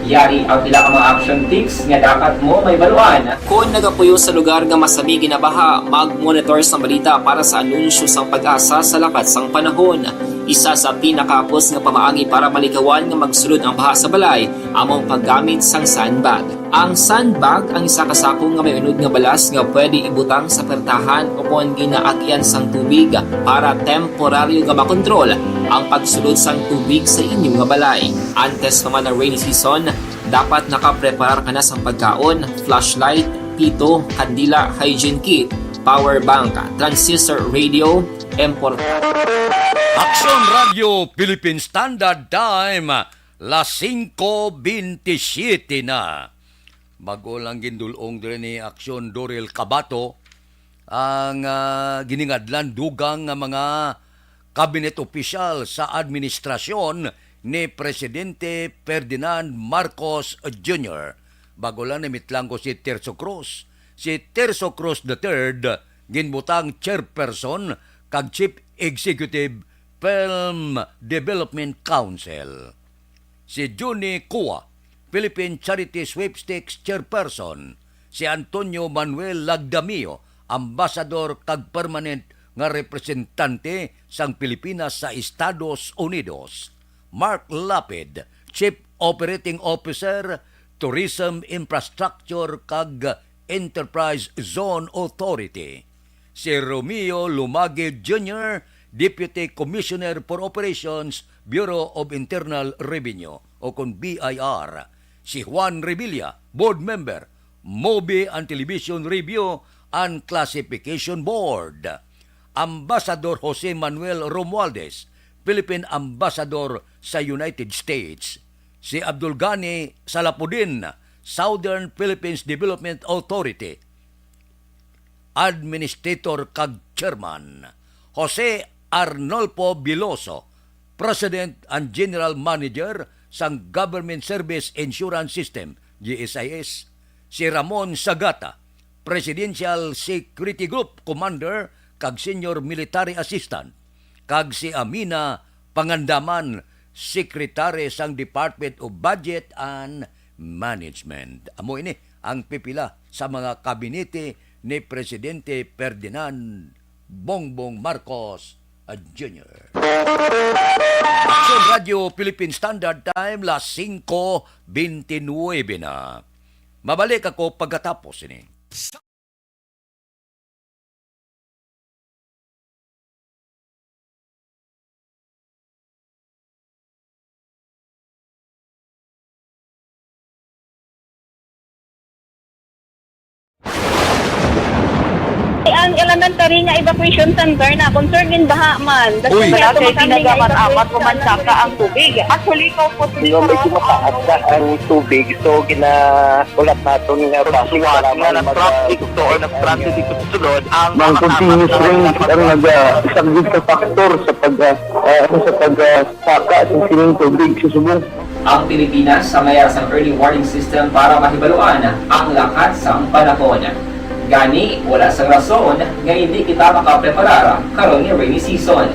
Yari ang pila ka mga action tips nga dapat mo mahibaluan. Kon nagapuyo sa lugar nga masami ginabaha, mag-monitor sang balita para sa anunsyo sang PAGASA sa lakat sang panahon. Isa sa pinakahapos nga pamaagi para malikawan nga magsulod ang baha sa balay amo ang paggamit sang sandbag. Ang sandbag ang isa ka sako nga may unod nga balas nga pwede ibutang sa pertahan o kon ginaagyan sang tubig para temporaryo nga makontrol ang pagsulod sang tubig sa inyo nga balay. Antes pa man ang rainy season, dapat nakapreparar ka na sang pagkaon, flashlight, pito, kandila, hygiene kit, power bank, transistor radio, import- Action Radio Philippine Standard Time, las singko bentisiete na. Bag-o lang gindul-ong diri ni Aksyon Dorel Cabato ang, ah, giningadlan dugang nga mga kabinet opisyal sa administrasyon ni Presidente Ferdinand Marcos Junior. Bag-o lang namitlang ko si Terzo Cruz. Si Terzo Cruz the third ginbutang chairperson kag chief executive Film Development Council. Si Johnny Cua, Philippine Charity Sweepstakes Chairperson, si Antonio Manuel Lagdamio, Ambasador kag Permanent nga Representante sang Pilipinas sa Estados Unidos, Mark Lapid, Chief Operating Officer, Tourism Infrastructure kag Enterprise Zone Authority, si Romeo Lumagid Junior, Deputy Commissioner for Operations, Bureau of Internal Revenue, o kon B I R, si Juan Revilla, Board Member, Movie and Television Review and Classification Board, Ambassador Jose Manuel Romualdez, Philippine Ambassador sa United States, si Abdul Ghani Salapudin, Southern Philippines Development Authority, Administrator kag Chairman, Jose Arnolfo Veloso, President and General Manager sang Government Service Insurance System, G S I S, si Ramon Sagata, Presidential Security Group Commander kag Senior Military Assistant, kag si Amina Pangandaman, Secretary sang Department of Budget and Management. Amo ini ang pipila sa mga kabinete ni Presidente Ferdinand Bongbong Marcos Junior. Aksyon Radio Philippine Standard Time, las singko bente nuebe na. Mabalik ako pagkatapos ini. Ang elementary nga evacuation center na concern gin baha man. Uy. Wala kay pinagamat-amat, umansaka ang tubig. Actually, ko po. Di ba, medyo mataas na ang tubig, so ginahulat naton nga basi nga nag-traffic to or nag-transit dito sa sulod ang mga continuous rain ang nag-, ah, isang good factor sa pag, ah, ah, sa pag, ah, saka sa sining tubig sa subong. Ang Pilipinas sa mayar sang early warning system para mahibaluan ang lakat sang panahon. Gani, wala sang rason nga hindi kita makapreparar karon nga rainy season.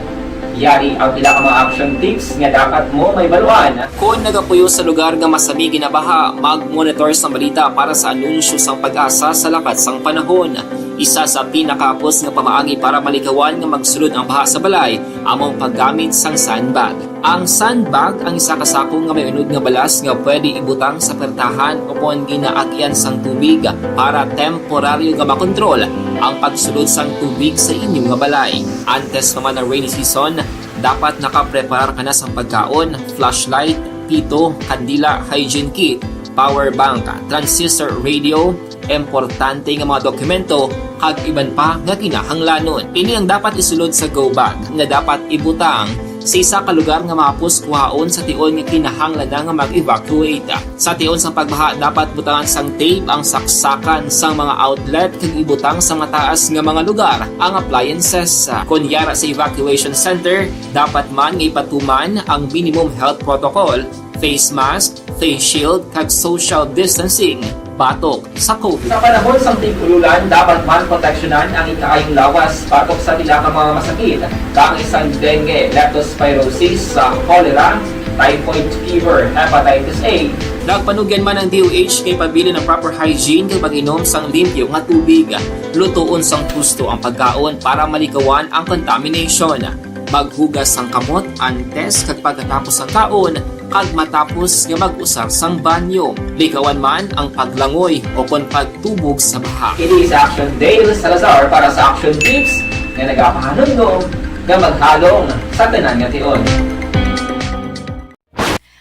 Yari ang pila ka mga action tips nga dapat mo mahibaluan. Kon nagapuyo sa lugar nga masami ginabaha, mag-monitor sang balita para sa anunsyo sang PAGASA sa lakat sang panahon. Isa sa pinakahapos nga pamaagi para malikawan nga magsulod ang baha sa balay amo ang paggamit sang sandbag. Ang sandbag ang isa ka sako nga may unod nga balas nga pwede ibutang sa pertahan o kon ginaagian sang tubig para temporaryo nga makontrol ang pagsulod sang tubig sa inyo nga balay. Antes pa man ang rainy season, dapat nakapreparar ka na sang pagkaon, flashlight, pito, kandila, hygiene kit, power bank, transistor radio, importante nga mga dokumento, kag iban pa nga kinahanglanon. Ini ang dapat isulod sa go bag nga dapat ibutang sa isa ka lugar nga mahapos kuhaon sa tion nga kinahanglan na nga mag-evacuate. Sa tion sang pagbaha, dapat butangan sang tape ang saksakan sang mga outlet kag ibutang sa mataas nga mga lugar ang appliances. Kon yara sa evacuation center, dapat man nga ipatuman ang minimum health protocol, face mask, face shield, kag social distancing batok sa COVID. Sa panahon sang tig-ululan, dapat man proteksyonan ang ikaayong lawas batok sa pila ka mga masakit, kaangay sang dengue, leptospirosis, sa cholera, typhoid fever, hepatitis A. Nagpanugyan man ang D O H nga ipabilin ang proper hygiene kag pag-inom sang limpyo nga tubig. Lutoon sang husto ang pagkaon para malikawan ang contamination. Maghugas sang kamot antes kag pagkatapos sang kaon, kag matapos nga mag-usar sang banyo. Likawan man ang paglangoy o kon pagtubog sa baha. Ini si Action Dale Salazar para sa Action Tips nga nagapahanumdom nga maghalong sa tanan nga tion.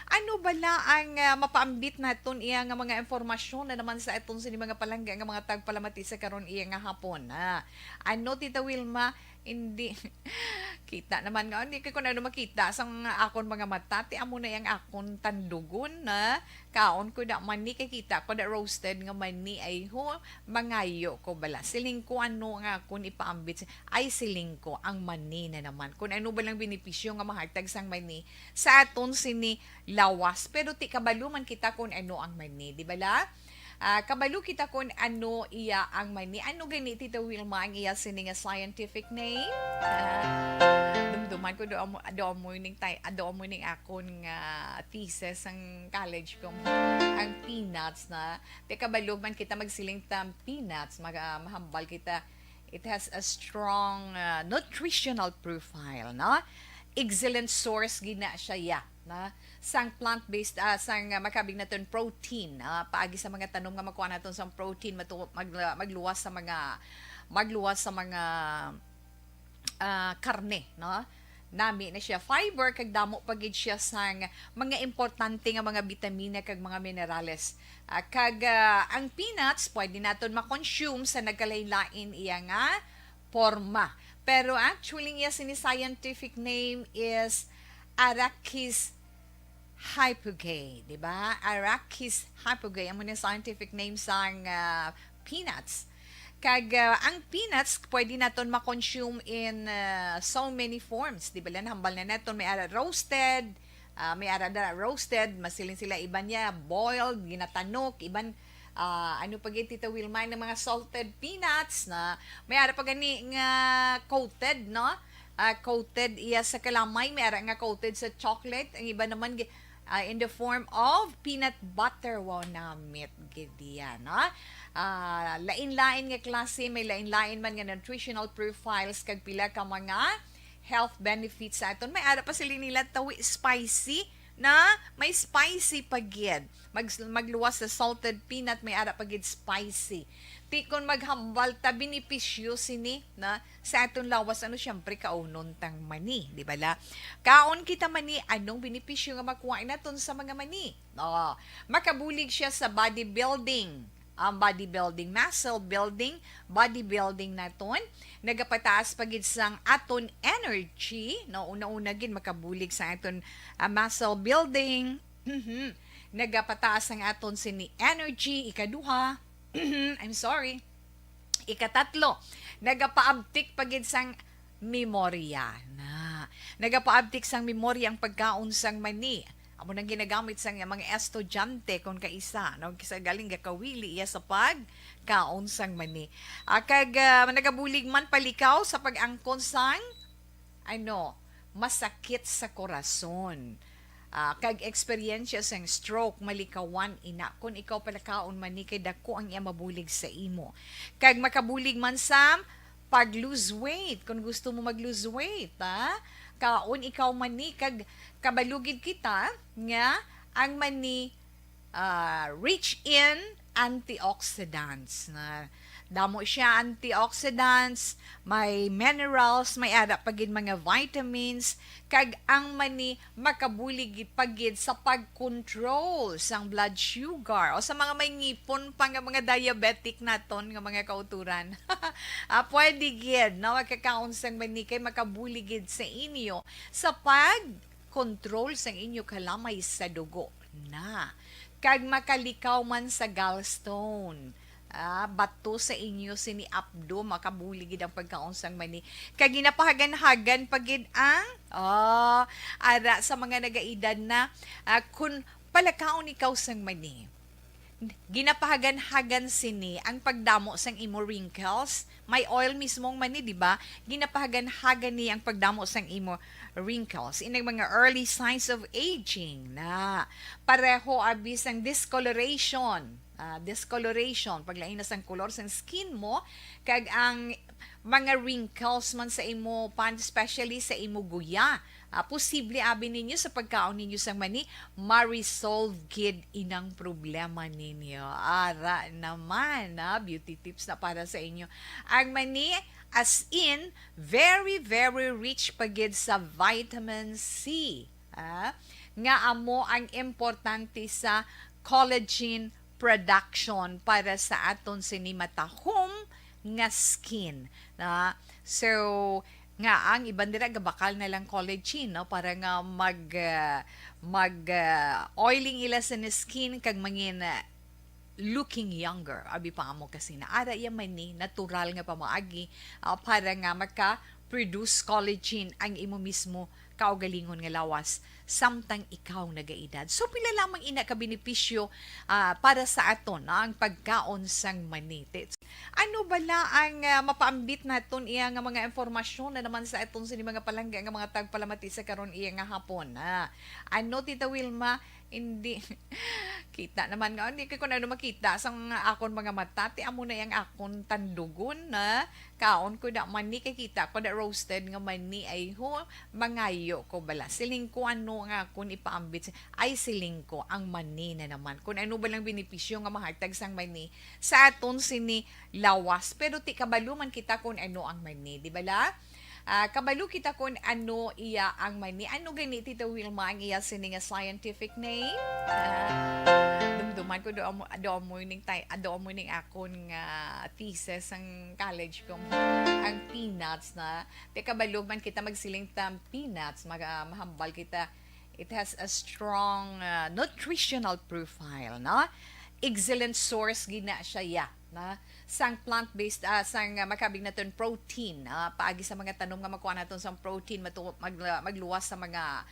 Ano bala ang, ah, mapaambit naton iya nga mga impormasyon na naman sa aton sini mga palangga nga mga tagpalamati sa karon iya nga hapon, ah? Ano, Tita Wilma? Hindi. Kita naman nga, hindi ko na ano makita sa mga akon mga mata. Ti amo na yang akon tandugon na kaon ko da mani, kay kita ko da roasted nga mani. Ay ho, mangayo ko bala. Siling ko ano nga akon ipaambit. Ay, siling ko, ang mani na naman. Kung ano ba lang benepisyo nga mahatag sang mani sa aton sini lawas. Pero ti kabalo man kita kung ano ang mani, di bala? Ah, kabalo kita kon ano iya ang mani. Ano gani, Tita Wilma, ang iya sini nga scientific name? Ah, dumduman ko, do amo, do amo ning tay-, do amo ning akon nga thesis ang college ko. Ang peanuts na. Te, kabalo man kita magsiling ta peanuts, mag-, ah, mahambal kita. It has a strong, ah, nutritional profile, no? Excellent source gina siya, ya, na sang plant-based, ah, sang, ah, makabig naton protein, ah, paagi sa mga tanom nga makuha naton sang protein, matu-, mag-, magluwas sa mga, magluwas sa mga, ah, karne, no? Nami na siya fiber, kag damo pa gid siya sang mga importante nga mga bitamina kag mga minerales. Ah, kag, ah, ang peanuts pwede naton ma-consume sa nagkalain-lain iya nga porma. Pero actually, iya sini scientific name is Arachis hypogae, di ba? Arachis hypogae, amo ni scientific name sang, ah, peanuts. Kag, ah, ang peanuts, pwede naton ma-consume in, ah, so many forms. Di ba, nahambal na naton, may ara roasted, ah, may ara da roasted, masiling sila, iban niya boiled, ginatanok, iban Ah, ano pa gid, Tita Wilma, ng mga salted peanuts na may ara pa gani nga coated, no? Ah, coated iya sa kalamay, may ara nga coated sa chocolate, ang iba naman gi- ah, in the form of peanut butter. Wow, namit gid iya, no? Ah, lain-lain nga klase, may lain-lain man nga nutritional profiles kag pila ka mga health benefits sa aton. May ara pa sila nila tawi spicy, na may spicy pa gid. Mag, magluwas sa salted peanut, may ara pa gid spicy. Ti kon maghambal ta, benepisyo sini na sa aton lawas, ano, siyempre, kaunon tang mani, di ba la? Kaon kita mani, anong benepisyo nga makuha naton sa mga mani? Oh, makabulig siya sa body building. Ang body building, muscle building, body building naton, nagapataas pa gid sang aton energy, no? Una-una gid makabulig sa aton, ah, muscle building. Mhm. Nagapataas ang aton sini energy, ikaduha. I'm sorry. Ikatatlo, nagapaabtik pa gid sang memorya na. Nagapaabtik sang memorya ang pagkaon sang mani. Amo nang ginagamit sang mga estudyante kon kaisa, no? Kisa galing gakawili iya sa pagkaon sang mani. Ah, kag, ah, nagabulig man palikaw sa pag-angkon sang, ano, masakit sa korason. Ah, kag eksperyensya sang stroke, malikawan ina kon ikaw palakaon mani kay dako ang iya mabulig sa imo. Kag makabulig man sa pag-lose weight, kung gusto mo mag-lose weight, ha? Kaon ikaw mani, kag kabalugid kita nga ang mani, ah, rich in antioxidants. Na damo siya antioxidants, may minerals, may ara pa gid mga vitamins, kag ang mani makabulig gid pa gid sa pag-control sang blood sugar. O sa mga may ngipon pa nga mga diabetic naton nga mga kauturan, ah, pwede gid, no, magkakaon sang mani kay makabulig gid sa inyo sa pag-control sang inyo kalamay sa dugo na. Kag makalikaw man sa gallstone, ah, bato sa inyo sini apdo, makabulig gid ang pagkaon sang mani. Kag ginapahagan-hagan pa gid ang, ah, ara sa mga nagaedad na, ah, kun palakaon ikaw sang mani, ginapahagan-hagan sini ang pagdamo sang imo wrinkles. May oil mismo ang mani, di ba? Ginapahagan-hagan niya ang pagdamo sang imo wrinkles. Inang mga early signs of aging na pareho abi sang discoloration. Ah, discoloration, paglain na sang kolor sang skin mo, kag ang mga wrinkles man sa imo pan, especially sa imo guya. Ah, posible abi ninyo sa pagkaon ninyo sang mani, ma-resolve gid inang problema ninyo. Ara naman, ah, beauty tips na para sa inyo. Ang mani, as in, very, very rich pa gid sa vitamin C, ah, nga amo ang importante sa collagen production para sa aton sini matahom nga skin, na. So, nga ang iban dira gabakal na lang collagen, no, para nga mag, ah, mag, ah, oiling ila sa skin kag mangin, ah, looking younger. Abi pa amo kasi na ara iya man ni natural nga pamaagi, ah, para nga maka-produce collagen ang imo mismo kaugalingon nga lawas samtang ikaw nagaedad. So, pila lamang ina ka benepisyo, ah, para sa aton, no, ang pagkaon sang mani. Te-, ano bala ang, ah, mapaambit naton iya nga mga impormasyon na naman sa aton sini mga palangga nga mga tagpalamati sa karon iya nga hapon, ah? Ano, Tita Wilma? Hindi. Kita naman nga, hindi ko kun ano makita sa mga akon mga mata, ti amo na yang akon tandugon na kaon ko da mani, kay kita ko da roasted nga mani, ay ho, mangayo ko bala. Siling ko ano nga akon ipaambit, ay siling ko, ang mani na naman. Kun ano ba lang benepisyo nga mahatag sang mani sa aton sini lawas. Pero ti kabalo man kita kun ano ang mani, di bala? Ah, kabalo kita kun ano iya ang mani. Ano gani, Tita Wilma, ang iya sini nga scientific name? Ah, dumduman ko, do amo, do amo ning tay-, do amo ning akon nga thesis ang college ko. Ang peanuts na. Te, kabalo man kita magsiling ta peanuts, mag-, ah, mahambal kita. It has a strong, ah, nutritional profile, no? Excellent source gina siya, ya, na sang plant-based, ah, sang, ah, makabig naton protein, ah, paagi sa mga tanom nga makuha naton sang protein, matu-, mag-, magluwas sa mga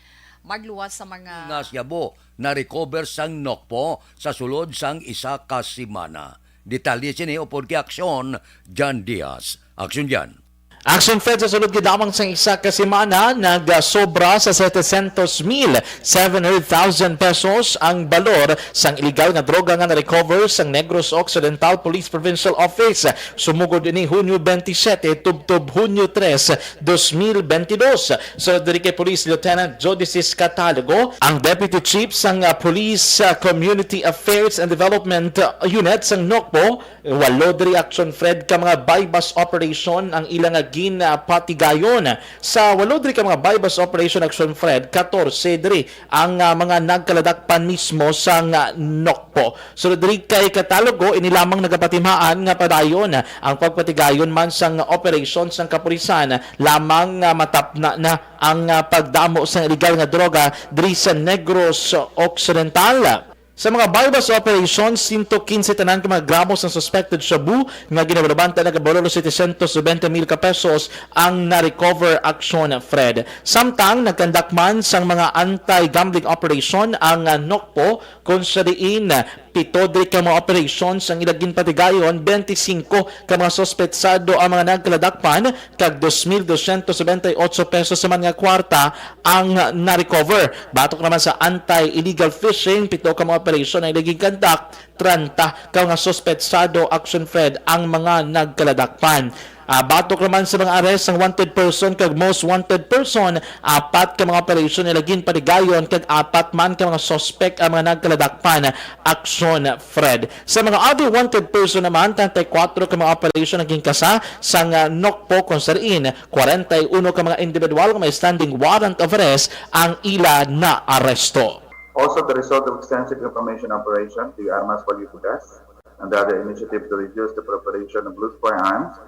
Magluwas sa mga nga shabu na-recover sang Nokpo sa sulod sang isa ka semana. Detalye sini upod kay Aksyon Jan Diaz. Aksyon Jan. Action Fed, sa sulod gid lamang sang isa ka semana, nagsobra sa setecientos mil, seven hundred thousand pesos ang balor sang iligal nga droga nga na-recover sang Negros Occidental Police Provincial Office sumugod ni Hunyo twenty-seven tubtob Hunyo tres, dos mil bentidós. Sulod diri kay Police Lieutenant Jodicis Catalogo, ang Deputy Chief sang, ah, Police, ah, Community Affairs and Development, ah, Unit sang Nokpo, walo diri, Action Fred, ka mga buy-bust operation ang ila nga ginpatigayon. Sa walo diri ka mga buy-bust operation, Action Fred, katorse diri ang, ah, mga nagkaladakpan mismo sang, ah, Nokpo. Sulod diri kay Catalogo, ini lamang nagapatimaan nga padayon ang pagpatigayon man sang operasyon sang kapulisan lamang nga matapna na ang, ah, pagdamo sang iligal nga droga diri sa Negros Occidental. Sa mga buy-bust operations, sento kinse tanan ka mga gramo sang suspected shabu nga ginabalubanta nagabalor setecientos bente mil ka pesos ang na-recover, Action Fred. Samtang nagkandak man sang mga anti-gambling operation ang, ah, Nokpo, kung sa diin pito diri ka mga operations ang ila ginpatigayon, bente singko ka mga suspetsado ang mga nagkaladakpan, kag dos mil dosyentos nobenta y ocho pesos naman nga kwarta ang na-recover. Batok naman sa anti-illegal fishing, pito ka mga operasyon ang ila ginkandak, treinta ka mga suspetsado, Action Fred, ang mga nagkaladakpan. Ah, batok naman sa mga arrest sang wanted person kag most wanted person, apat ka mga operasyon nila ginpatigayon kag apat man ka mga suspect ang mga nagkaladakpan, Action Fred. Sa mga other wanted person naman, treinta y cuatro ka mga operasyon ang ginkasa sang, ah, Nokpo, kung sa diin kwarenta y uno ka mga individual nga may standing warrant of arrest ang ila naaresto. Also, the result of extensive information operation, the Armas Value Budas, and the other initiative to reduce the proliferation of loose firearms,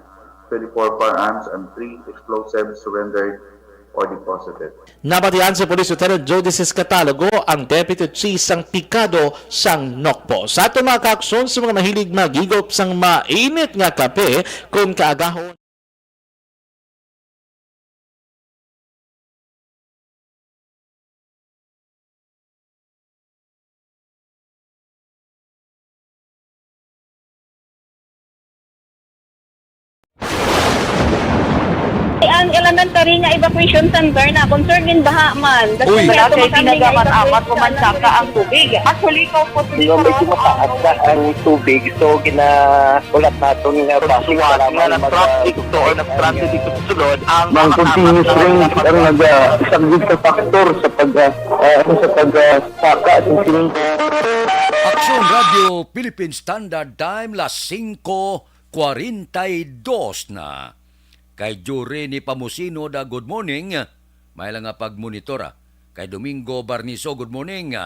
twenty-four firearms and three explosives surrendered or deposited. Nabatian si Police Lieutenant Jodicis Catalogo, ang Deputy Chief sang Pikado sang Nokpo. Sa aton mga kaaksyon, sa mga mahilig maghigop sang mainit nga kape, kung kaagahon, Ang elementary nga evacuation center na concern gin baha man. Uy. Wala kay tinaga man amat o mansaka ang tubig. Actually, ikaw po, di ba, medyo mataas na ang tubig. So, gina-, ulat naton nga base nga nag-traffic to or nag-transit dito sa sulod ang mga continuous rain ang nag-, ah, isa gid ka factor sa pag, ah, ah, sa pag, ah, saka sa sining. Aksyon Radio Philippine Standard Time, las singko kwarenta y dos na. Kay Jureni Pamusino da, good morning. May lang nga pagmonitor, ah. Kay Domingo Barniso, good morning.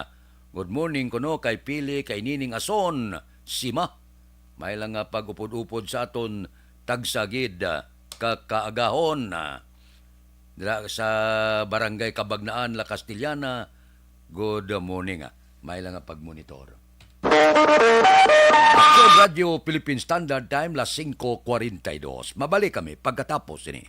Good morning kuno kay Pili, kay Nining Ason, Sima. May lang nga pag-upod-upod sa aton tagsa gid, ah, ka kaagahon, ah. Dira sa Barangay Cabagnaan, La Castellana, good morning, ah. May lang nga pagmonitor. Aksyon Radio Philippine Standard Time, las singko kwarenta y dos. Mabalik kami pagkatapos sini.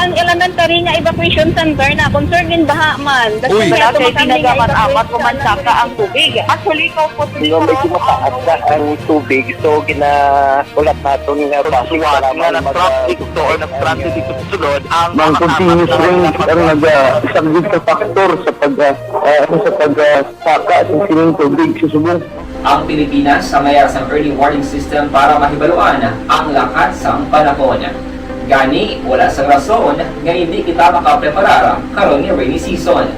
Ang elementary nga evacuation center na concern gin baha man. Uy. Wala kay tinaga man amat o mansaka ang tubig. Actually, ikaw po, di ba, medyo mataas na ang tubig. So, gina-, ulat naton nga base nga nag-traffic to or nag-transit dito sa sulod ang mga continuous rain ang nag-, ah, isa gid ka factor sa pag, ah, ah, sa pag, ah, saka sa sining tubig sa subong. Ang Pilipinas ang may sang early warning system para mahibaluan ang lakat sang panahon. Gani, wala sang rason nga hindi kita makapreparar karon nga rainy season.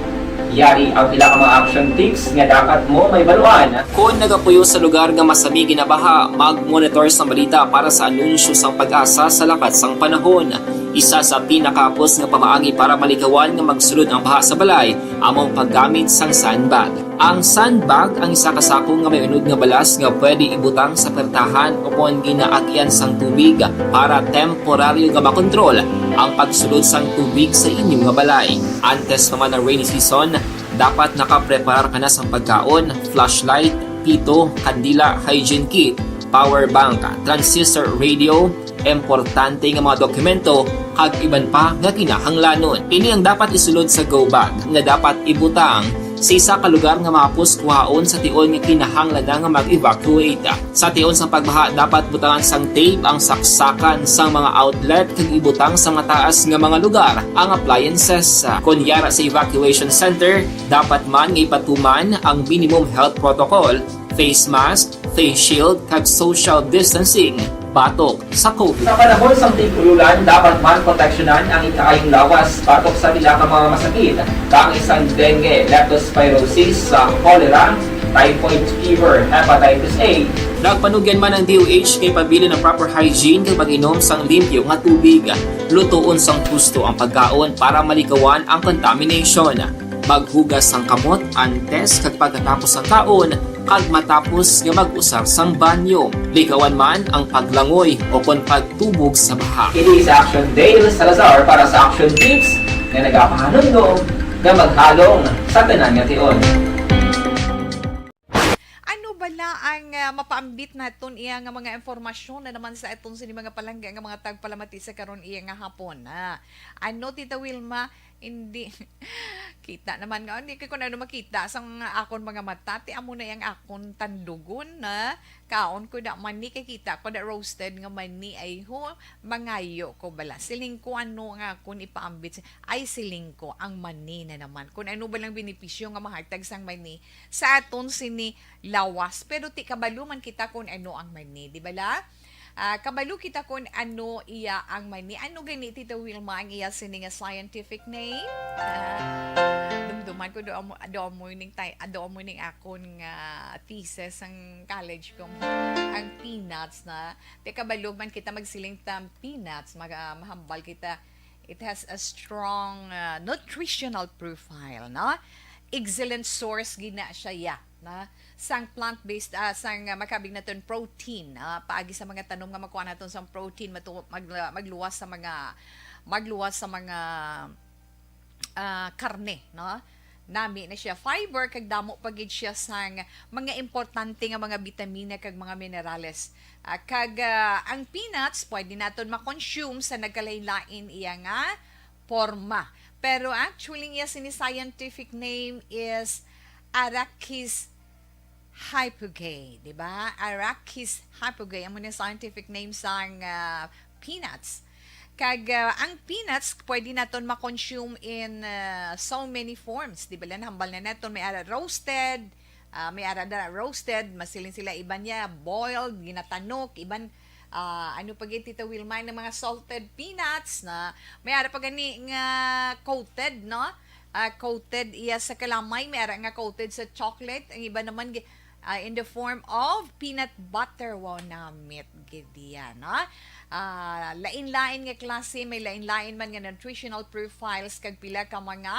Yari ang pila ka mga action tips nga dapat mo mahibaluan. Kon nagapuyo sa lugar nga masami ginabaha, mag-monitor sang balita para sa anunsyo sang PAGASA sa lakat sang panahon. Isa sa pinakahapos nga pamaagi para malikawan nga magsulod ang baha sa balay amo ang paggamit sang sandbag. Ang sandbag ang isa ka sako nga may unod nga balas nga pwede ibutang sa pertahan o kon ginaagian sang tubig para temporaryo nga makontrol ang pagsulod sang tubig sa inyo nga balay. Antes pa man ang rainy season, dapat nakapreparar ka na sang pagkaon, flashlight, pito, kandila, hygiene kit, power bank, transistor radio, importante nga mga dokumento, kag iban pa nga kinahanglanon. Ini ang dapat isulod sa go bag nga dapat ibutang sa isa ka lugar nga mahapos kuhaon sa tion nga kinahanglan na nga mag-evacuate. Sa tion sang pagbaha, dapat butangan sang tape ang saksakan sang mga outlet kag ibutang sa mataas nga mga lugar ang appliances. Kon yara sa evacuation center, dapat man nga ipatuman ang minimum health protocol, face mask, face shield, kag social distancing batok sa COVID. Sa panahon sang tig-ululan, dapat man proteksyonan ang ikaayong lawas batok sa pila ka mga masakit, kaangay sang dengue, leptospirosis, sa cholera, typhoid fever, hepatitis A. Nagpanugyan man ang D O H kay pabilin ang proper hygiene kag pag-inom sang limpyo nga tubig. Lutoon sang husto ang pagkaon para malikawan ang contamination. Maghugas sang kamot antes kag pagkatapos sang kaon kag matapos nga mag-usar sang banyo. Likawan man ang paglangoy o kon pagtubog sa baha. Ini si Action Dale Salazar para sa Action Tips nga nagapahanumdom nga maghalong sa tanan nga tion. Ano bala ang, ah, mapaambit naton iya nga mga impormasyon na naman sa aton sini mga palangga nga mga tagpalamati sa karon iya nga hapon, ah? Ano, Tita Wilma? Hindi. Kita naman nga, hindi ko na ano makita sa mga akon mga mata. Ti amo na yang akon tandugon na kaon ko da mani, kay kita ko da roasted nga mani. Ay ho, mangayo ko bala. Siling ko ano nga akon ipaambit sa, ay, siling ko, ang mani na naman. Kung ano ba lang benepisyo nga mahatag sang mani sa aton sini lawas. Pero ti kabalo man kita kung ano ang mani, di bala? Ah, kabalo kita kung ano iya ang mani. Ano gani, Tita Wilma, ang iya sini nga scientific name? Ah, dumduman ko, do amo, do amo ning tay-, do amo ning akon nga thesis sang college ko. Ang peanuts na. Ti kabalo man kita magsiling ta peanuts, mag-, ah, mahambal kita. It has a strong, ah, nutritional profile, no? Excellent source gina siya, ya, na sang plant-based, ah, sang, ah, makabig naton protein, ah, paagi sa mga tanom nga makuha naton sang protein, matu-, mag-, magluwas sa mga, magluwas sa mga, ah, karne, no? Nami na siya fiber, kag damo pa gid siya sang mga importante nga mga bitamina kag mga minerales. Ah, kag, ah, ang peanuts pwede naton ma-consume sa nagkalain-lain iya nga porma. Pero actually, iya sini scientific name is Arachis hypogae, di ba? Arachis hypogae, amo ni scientific name sang, ah, peanuts. Kag, ah, ang peanuts, pwede naton ma-consume in, ah, so many forms. Di ba, lang hambal na naton, may ara roasted, ah, may ara da roasted, masiling sila, iban niya boiled, ginatanok, iban, ah, ano pa gid, Tita Wilma, ng mga salted peanuts na may ara pa gani nga coated, no? Ah, coated iya sa kalamay, may ara nga coated sa chocolate, ang iba naman gi-, ah, in the form of peanut butter. Wow, namit gid iya, no? Ah, lain-lain nga klase, may lain-lain man nga nutritional profiles kag pila ka mga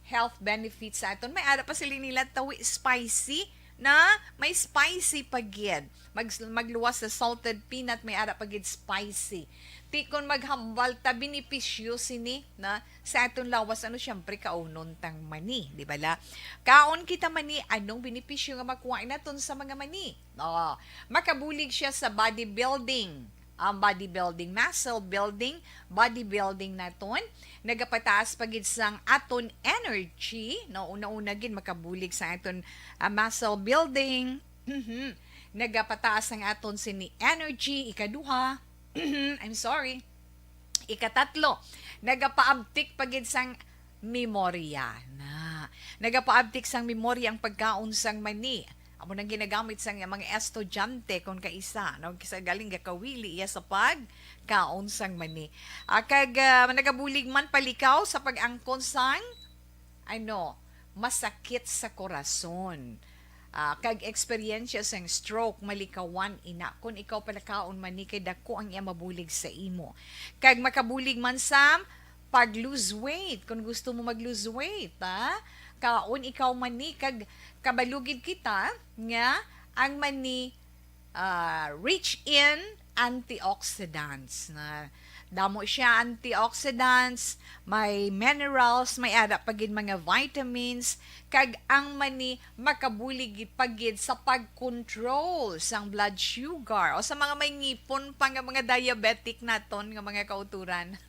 health benefits sa aton. May ara pa sila nila tawi spicy, na may spicy pa gid. Mag-, magluwas sa salted peanut, may ara pa gid spicy. Ti kon maghambal ta, benepisyo sini na sa aton lawas, ano, siyempre, kaunon tang mani, di ba la? Kaon kita mani, anong benepisyo nga makuha naton sa mga mani? Oh, makabulig siya sa body building. Ang body building, muscle building, body building naton, nagapataas pa gid sang aton energy, no? Una-una gid makabulig sa aton, ah, muscle building. Mhm. Nagapataas ang aton sini energy, ikaduha. I'm sorry. Ikatatlo, nagapaabtik pa gid sang memorya na. Nagapaabtik sang memorya ang pagkaon sang mani. Amo nang ginagamit sang mga estudyante kon kaisa, no? Kisa galing gakawili iya sa pagkaon sang mani. Ah, kag, ah, nagabulig man palikaw sa pag-angkon sang, ano, masakit sa korason. Ah, kag eksperyensya sang stroke, malikawan ina kon ikaw palakaon mani kay dako ang iya mabulig sa imo. Kag makabulig man sa pag-lose weight, kung gusto mo mag-lose weight, ha? Kaon ikaw mani, kag kabalo gid kita nga ang mani, ah, rich in antioxidants. Na damo siya antioxidants, may minerals, may ara pa gid mga vitamins, kag ang mani makabulig gid pa gid sa pag-control sang blood sugar o sa mga may ngipon pa nga mga diabetic naton nga mga kauturan.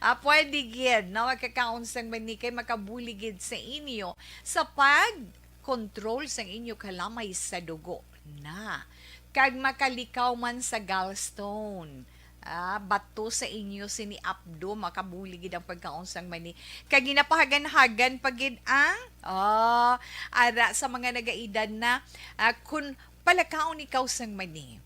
Ah, pwede gid, no? Magkakaon sang mani kay makabulig gid sa inyo sa pag-control sang inyo kalamay sa dugo na. Kag makalikaw man sa gallstone. Ah, bato sa inyo sini apdo, makabulig gid ang pagkaon sang mani. Kag ginapahagan-hagan pa gid ang, ah, ara sa mga nagaedad na, ah, kun palakaon ikaw sang mani,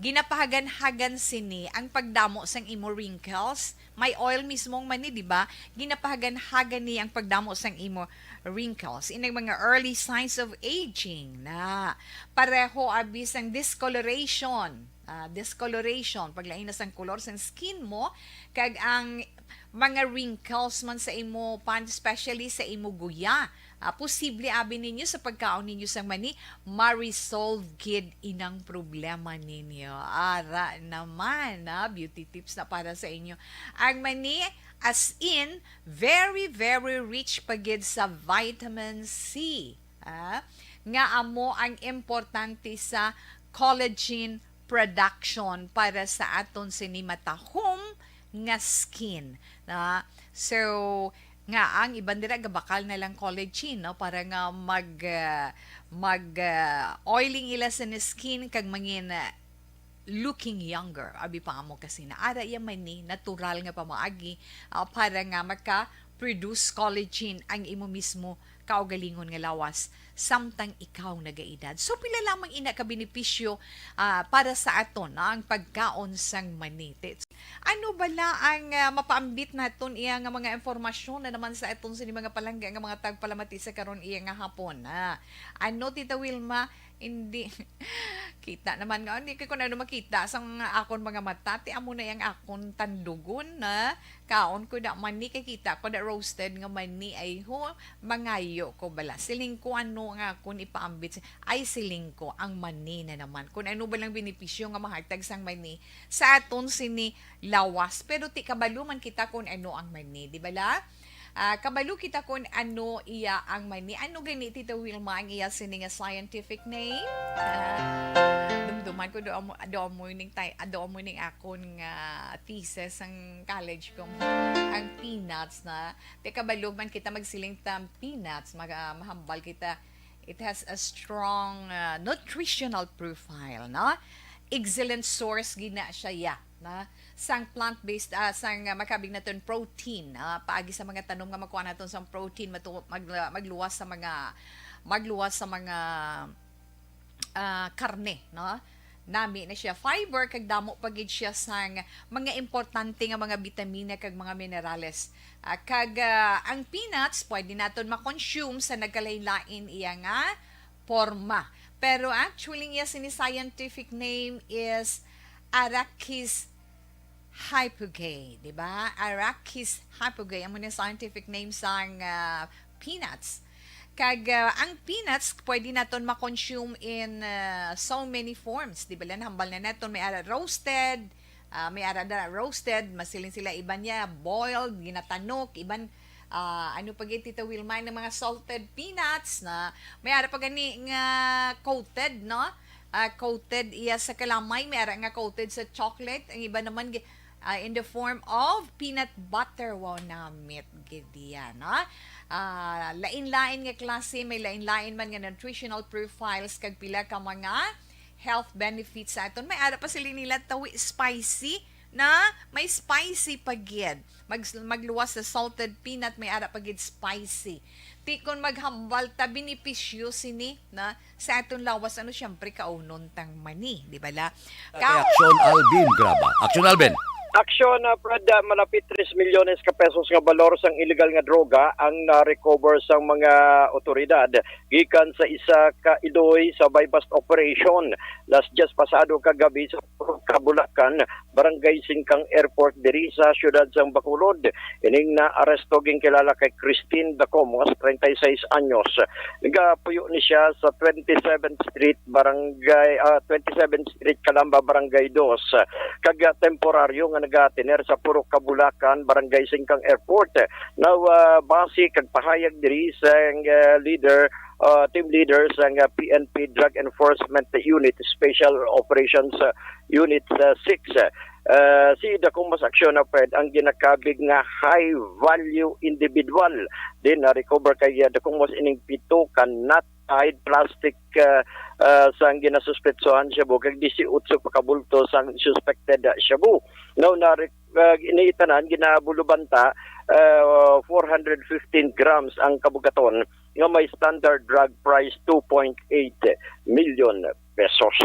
ginapahagan-hagan sini ang pagdamo sang imo wrinkles. May oil mismo ang mani, di ba? Ginapahagan-hagan ni ang pagdamo sang imo wrinkles. Inang mga early signs of aging na pareho abi sang discoloration. Ah, discoloration, paglain na sang kolor sang skin mo, kag ang mga wrinkles man sa imo pan, especially sa imo guya. Ah, posible abi ninyo sa pagkaon ninyo sang mani, ma-resolve gid inang problema ninyo. Ara naman, ah, beauty tips na para sa inyo. Ang mani, as in, very, very rich pa gid sa vitamin C, ah, nga amo ang importante sa collagen production para sa aton sini matahom nga skin, na. So, nga ang iban dira gabakal na lang collagen, no, para nga mag, ah, mag, ah, oiling ila sa skin kag mangin, ah, looking younger. Abi pa amo kasi na ara iya man ni natural nga pamaagi, ah, para nga maka-produce collagen ang imo mismo kaugalingon nga lawas samtang ikaw nagaedad. So, pila lamang ina ka benepisyo, ah, para sa aton, no, ang pagkaon sang mani? Te-, ano bala ang, ah, mapaambit naton iya nga mga impormasyon na naman sa aton sini mga palangga nga mga tagpalamati sa karon iya nga hapon? Ah, ano, Tita Wilma? Hindi. Kita naman nga, hindi ko na makita sa mga akon mga mata. Ti amo na yang akon tandugon na kaon ko da mani, kay kita ko da roasted nga mani. Ay ho, mangayo ko bala. Siling ko, ano nga akon ipaambit sa, ay, siling ko, ang mani na naman. Kung ano ba lang benepisyo nga mahatag sang mani sa aton sini lawas. Pero ti kabalo man kita kung ano ang mani, di ba la? Ah, kabalo kita kung ano iya ang mani. Ano gani, Tita Wilma, ang iya sini nga scientific name? Ah, dumduman ko, do amo, do amo ning tay-, ah, do amo ning akon nga thesis sang college ko. Ang peanuts na. Te, kabalo man kita magsiling ta peanuts, mag-, ah, mahambal kita. It has a strong, ah, nutritional profile, no? Excellent source gina siya, ya, na sang plant-based, ah, sang, ah, makabig naton protein, ah, paagi sa mga tanom nga makuha naton sang protein, matu-, mag-, ah, magluwas sa mga, magluwas sa mga, ah, karne, no? Nami na siya fiber, kag damo pa gid siya sang mga importante nga mga bitamina kag mga minerales. Ah, kag, ah, ang peanuts pwede naton ma-consume sa nagkalain-lain iya nga porma. Pero actually, iya sini scientific name is Arachis hypogae, di ba? Arachis hypogae, amo ni scientific name sang, ah, peanuts. Kag, ah, ang peanuts, pwede naton ma-consume in, ah, so many forms. Di ba, lan hambal na naton, may ara roasted, ah, may ara na roasted, masiling sila iban niya, boiled, ginatanok, iban, ah, ano pa gid, Tita Wilma, ng mga salted peanuts na may ara pa gani nga coated, no? Ah, coated iya sa kalamay, may ara nga coated sa chocolate, ang iba naman gi-, ah, in the form of peanut butter. Wow, namit gid iya, no? Ah, lain-lain nga klase, may lain-lain man nga nutritional profiles kag pila ka mga health benefits sa aton. May ara pa sila nila tawi spicy, na may spicy pa gid. Mag-, magluwas sa salted peanut, may ara pa gid spicy. Ti kon maghambal ta benepisyo sini na sa aton lawas, ano, siyempre, kaunon tang mani, di ba la? Kay Ka- Action Alvin, graba. Action Alvin. Aksyon, ah, Fred, ah, malapit tres milyones ka pesos nga balor sang iligal nga droga ang na-recover sang mga otoridad gikan sa isa ka idoy sa buy-bust operation last just pasado kagabi sa Kabulacan, Barangay Singkang Airport diri sa siyudad sang Bacolod. Ining naaresto ginkilala kay Christine Dacomos, treinta y seis anyos. Nagapuyo ni siya sa twenty-seventh Street, Barangay, ah, twenty-seventh Street, Calamba, Barangay Dos, kag, ah, temporaryo nga nagatener sa Purok Kabulacan, Barangay Singkang Airport. Now, ah, base kag pahayag diri sang, ah, leader, ah, team leader sang, ah, P N P Drug Enforcement Unit, Special Operations, ah, Unit, ah, six, ah, si Dacomos Aksyon, Fred, ang ginakabig nga high value individual. Then, na-recover kay, ah, Dacomos ining pito ka nut tied plastic, ah, ah, sang ginasuspetsohan shabu kag dieciocho pa ka bulto sang suspected, ah, shabu. Now, na, ah, ini tanan ginabulubanta, ah, four hundred fifteen grams ang kabugaton nga may standard drug price two point eight million pesos.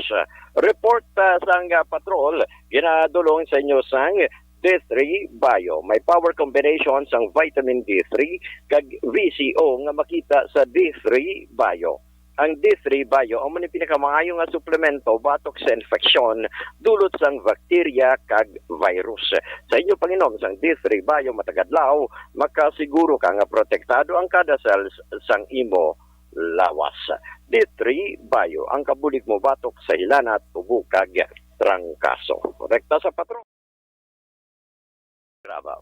Report, ah, sang, ah, patrol ginadulong sa inyo sang D three Bio. May power combination sang vitamin D three kag V C O nga makita sa D three Bio. Ang D three Bio amo ni pinakamaayo nga suplemento batok sa infeksyon dulot sang bakterya kag virus. Sa inyo panginom sang D three Bio matag adlaw, makasiguro ka nga protektado ang kada cells sang imo lawas. D three Bio, ang kabulig mo batok sa hilanat, ubo kag trangkaso. Rekta sa patron.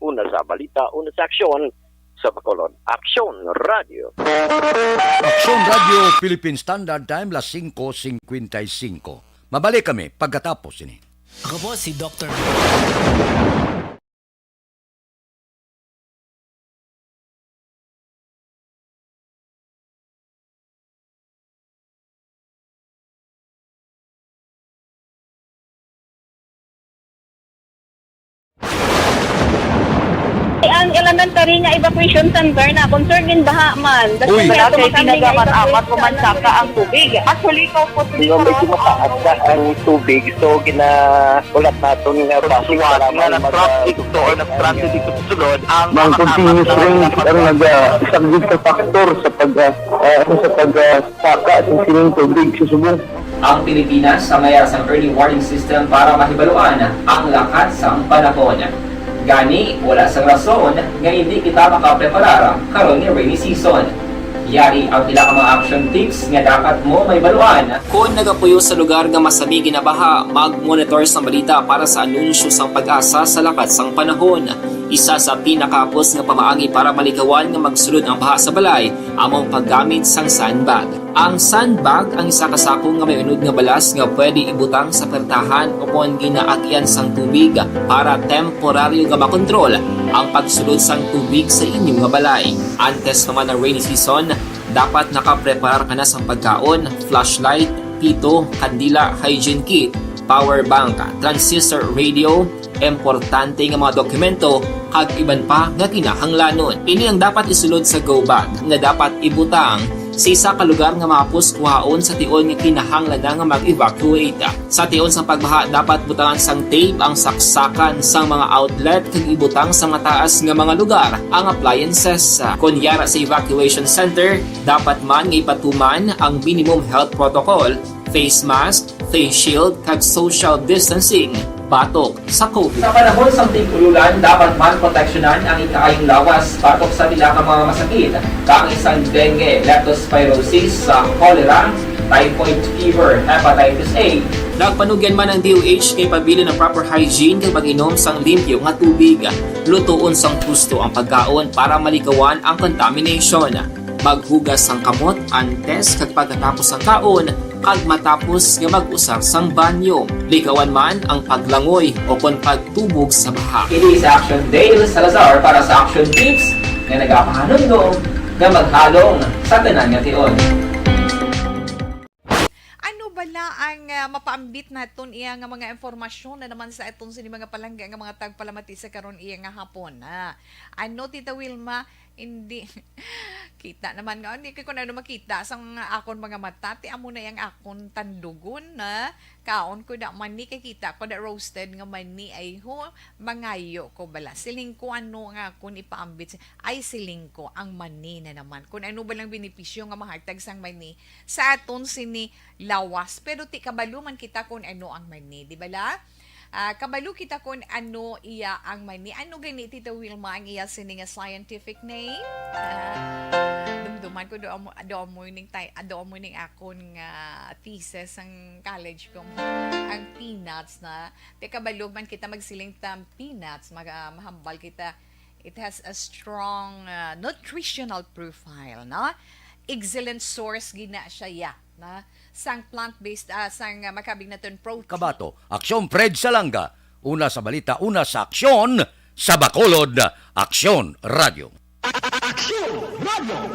Una sa balita, una sa aksyon, sa Bacolod. Aksyon Radio. Aksyon Radio, Philippine Standard Time, las singko singkwenta y singko. Mabalik kami pagkatapos ini. Ako po si Doktor Ang elementary nga evacuation center na concern gin baha man. Uy. Wala kay ginagamit-amat o mansaka ang tubig. Actually, ikaw po, medyo mataas na ang tubig. So, gina-, ulat naton nga base sa lamang nga mag-, na-trap dito or na-stranded dito sa sulod ang mga continuous rain ang nag-, ah, isang big factor sa pag, ah, ah, sa pag, ah, saka sa sining tubig sa subong. Ang Pilipinas ang may sang early warning system para mahibaluan ang lakat sang panahon. Gani, wala sang rason nga hindi kita makapreparar karon nga rainy season. Yari ang pila ka mga action tips nga dapat mo mahibaluan. Kon nagapuyo sa lugar nga masami ginabaha, mag-monitor sang balita para sa anunsyo sang PAGASA sa lakat sang panahon. Isa sa pinakahapos nga pamaagi para malikawan nga magsulod ang baha sa balay amo ang paggamit sang sandbag. Ang sandbag ang isa ka sako nga may unod nga balas nga pwede ibutang sa pertahan ukon ginaagyan sang tubig para temporaryo nga makontrol ang pagsulod sang tubig sa inyo nga balay. Antes pa man ang rainy season, dapat nakapreparar ka na sang pagkaon, flashlight, pito, kandila, hygiene kit, power bank, transistor radio, importante nga mga dokumento, kag iban pa nga kinahanglanon. Ini ang dapat isulod sa go bag nga dapat ibutang sa isa ka lugar nga mahapos kuhaon sa tion nga kinahanglan na nga mag-evacuate. Sa tion sang pagbaha, dapat butangan sang tape ang saksakan sang mga outlet kag ibutang sa mataas nga mga lugar ang appliances. Kon yara sa evacuation center, dapat man nga ipatuman ang minimum health protocol, face mask, face shield, kag social distancing batok sa COVID. Sa panahon sang tig-ululan, dapat man proteksyonan ang ikaayong lawas batok sa pila ka mga masakit, kaangay sang dengue, leptospirosis, sa cholera, typhoid fever, hepatitis A. Nagpanugyan man ang D O H kay pabilin ang proper hygiene kag pag-inom sang limpyo nga tubig. Lutoon sang husto ang pagkaon para malikawan ang contamination. Maghugas sang kamot antes kag pagkatapos sang kaon kag matapos nga mag-usar sang banyo. Likawan man ang paglangoy ukon pagtubog sa baha. Ini si Action Dale Salazar para sa Action Tips nga nagapahanumdom nga maghalong sa tanan nga tion. Ano bala ang, ah, mapaambit naton iya nga mga impormasyon na naman sa aton sini mga palangga nga mga tagpalamati sa karon iya nga hapon? Ah, ano, Tita Wilma? Hindi. Kita naman nga, hindi ko na ano makita sa mga akon mga mata, ti amo na yang akon tandugon na kaon ko na mani, kay kita ko na roasted nga mani, ay ho, mangayo ko bala. Siling ko ano nga akon ipaambit, si-, ay siling ko, ang mani na naman. Kung ano ba lang benepisyo nga mahatag sang mani sa aton sini lawas. Pero ti kabalo man kita kung ano ang mani, di bala? Ah, kabalo kita kung ano iya ang mani. Ano gani, Tita Wilma, ang iya sini nga scientific name? Ah, dumduman ko, do mo, do mo ning tay-, do mo ning akon nga thesis ang college ko. Ang peanuts na. Te, kabalo man kita magsiling tam peanuts, mag-, ah, mahambal kita. It has a strong, ah, nutritional profile, no? Excellent source gina siya, ya, na sang plant-based, ah, sang, ah, makabig naton protein. Kabato, Aksyon Fred Salanga. Una sa balita, una sa aksyon, sa Bacolod, Aksyon Radio. Aksyon Radio.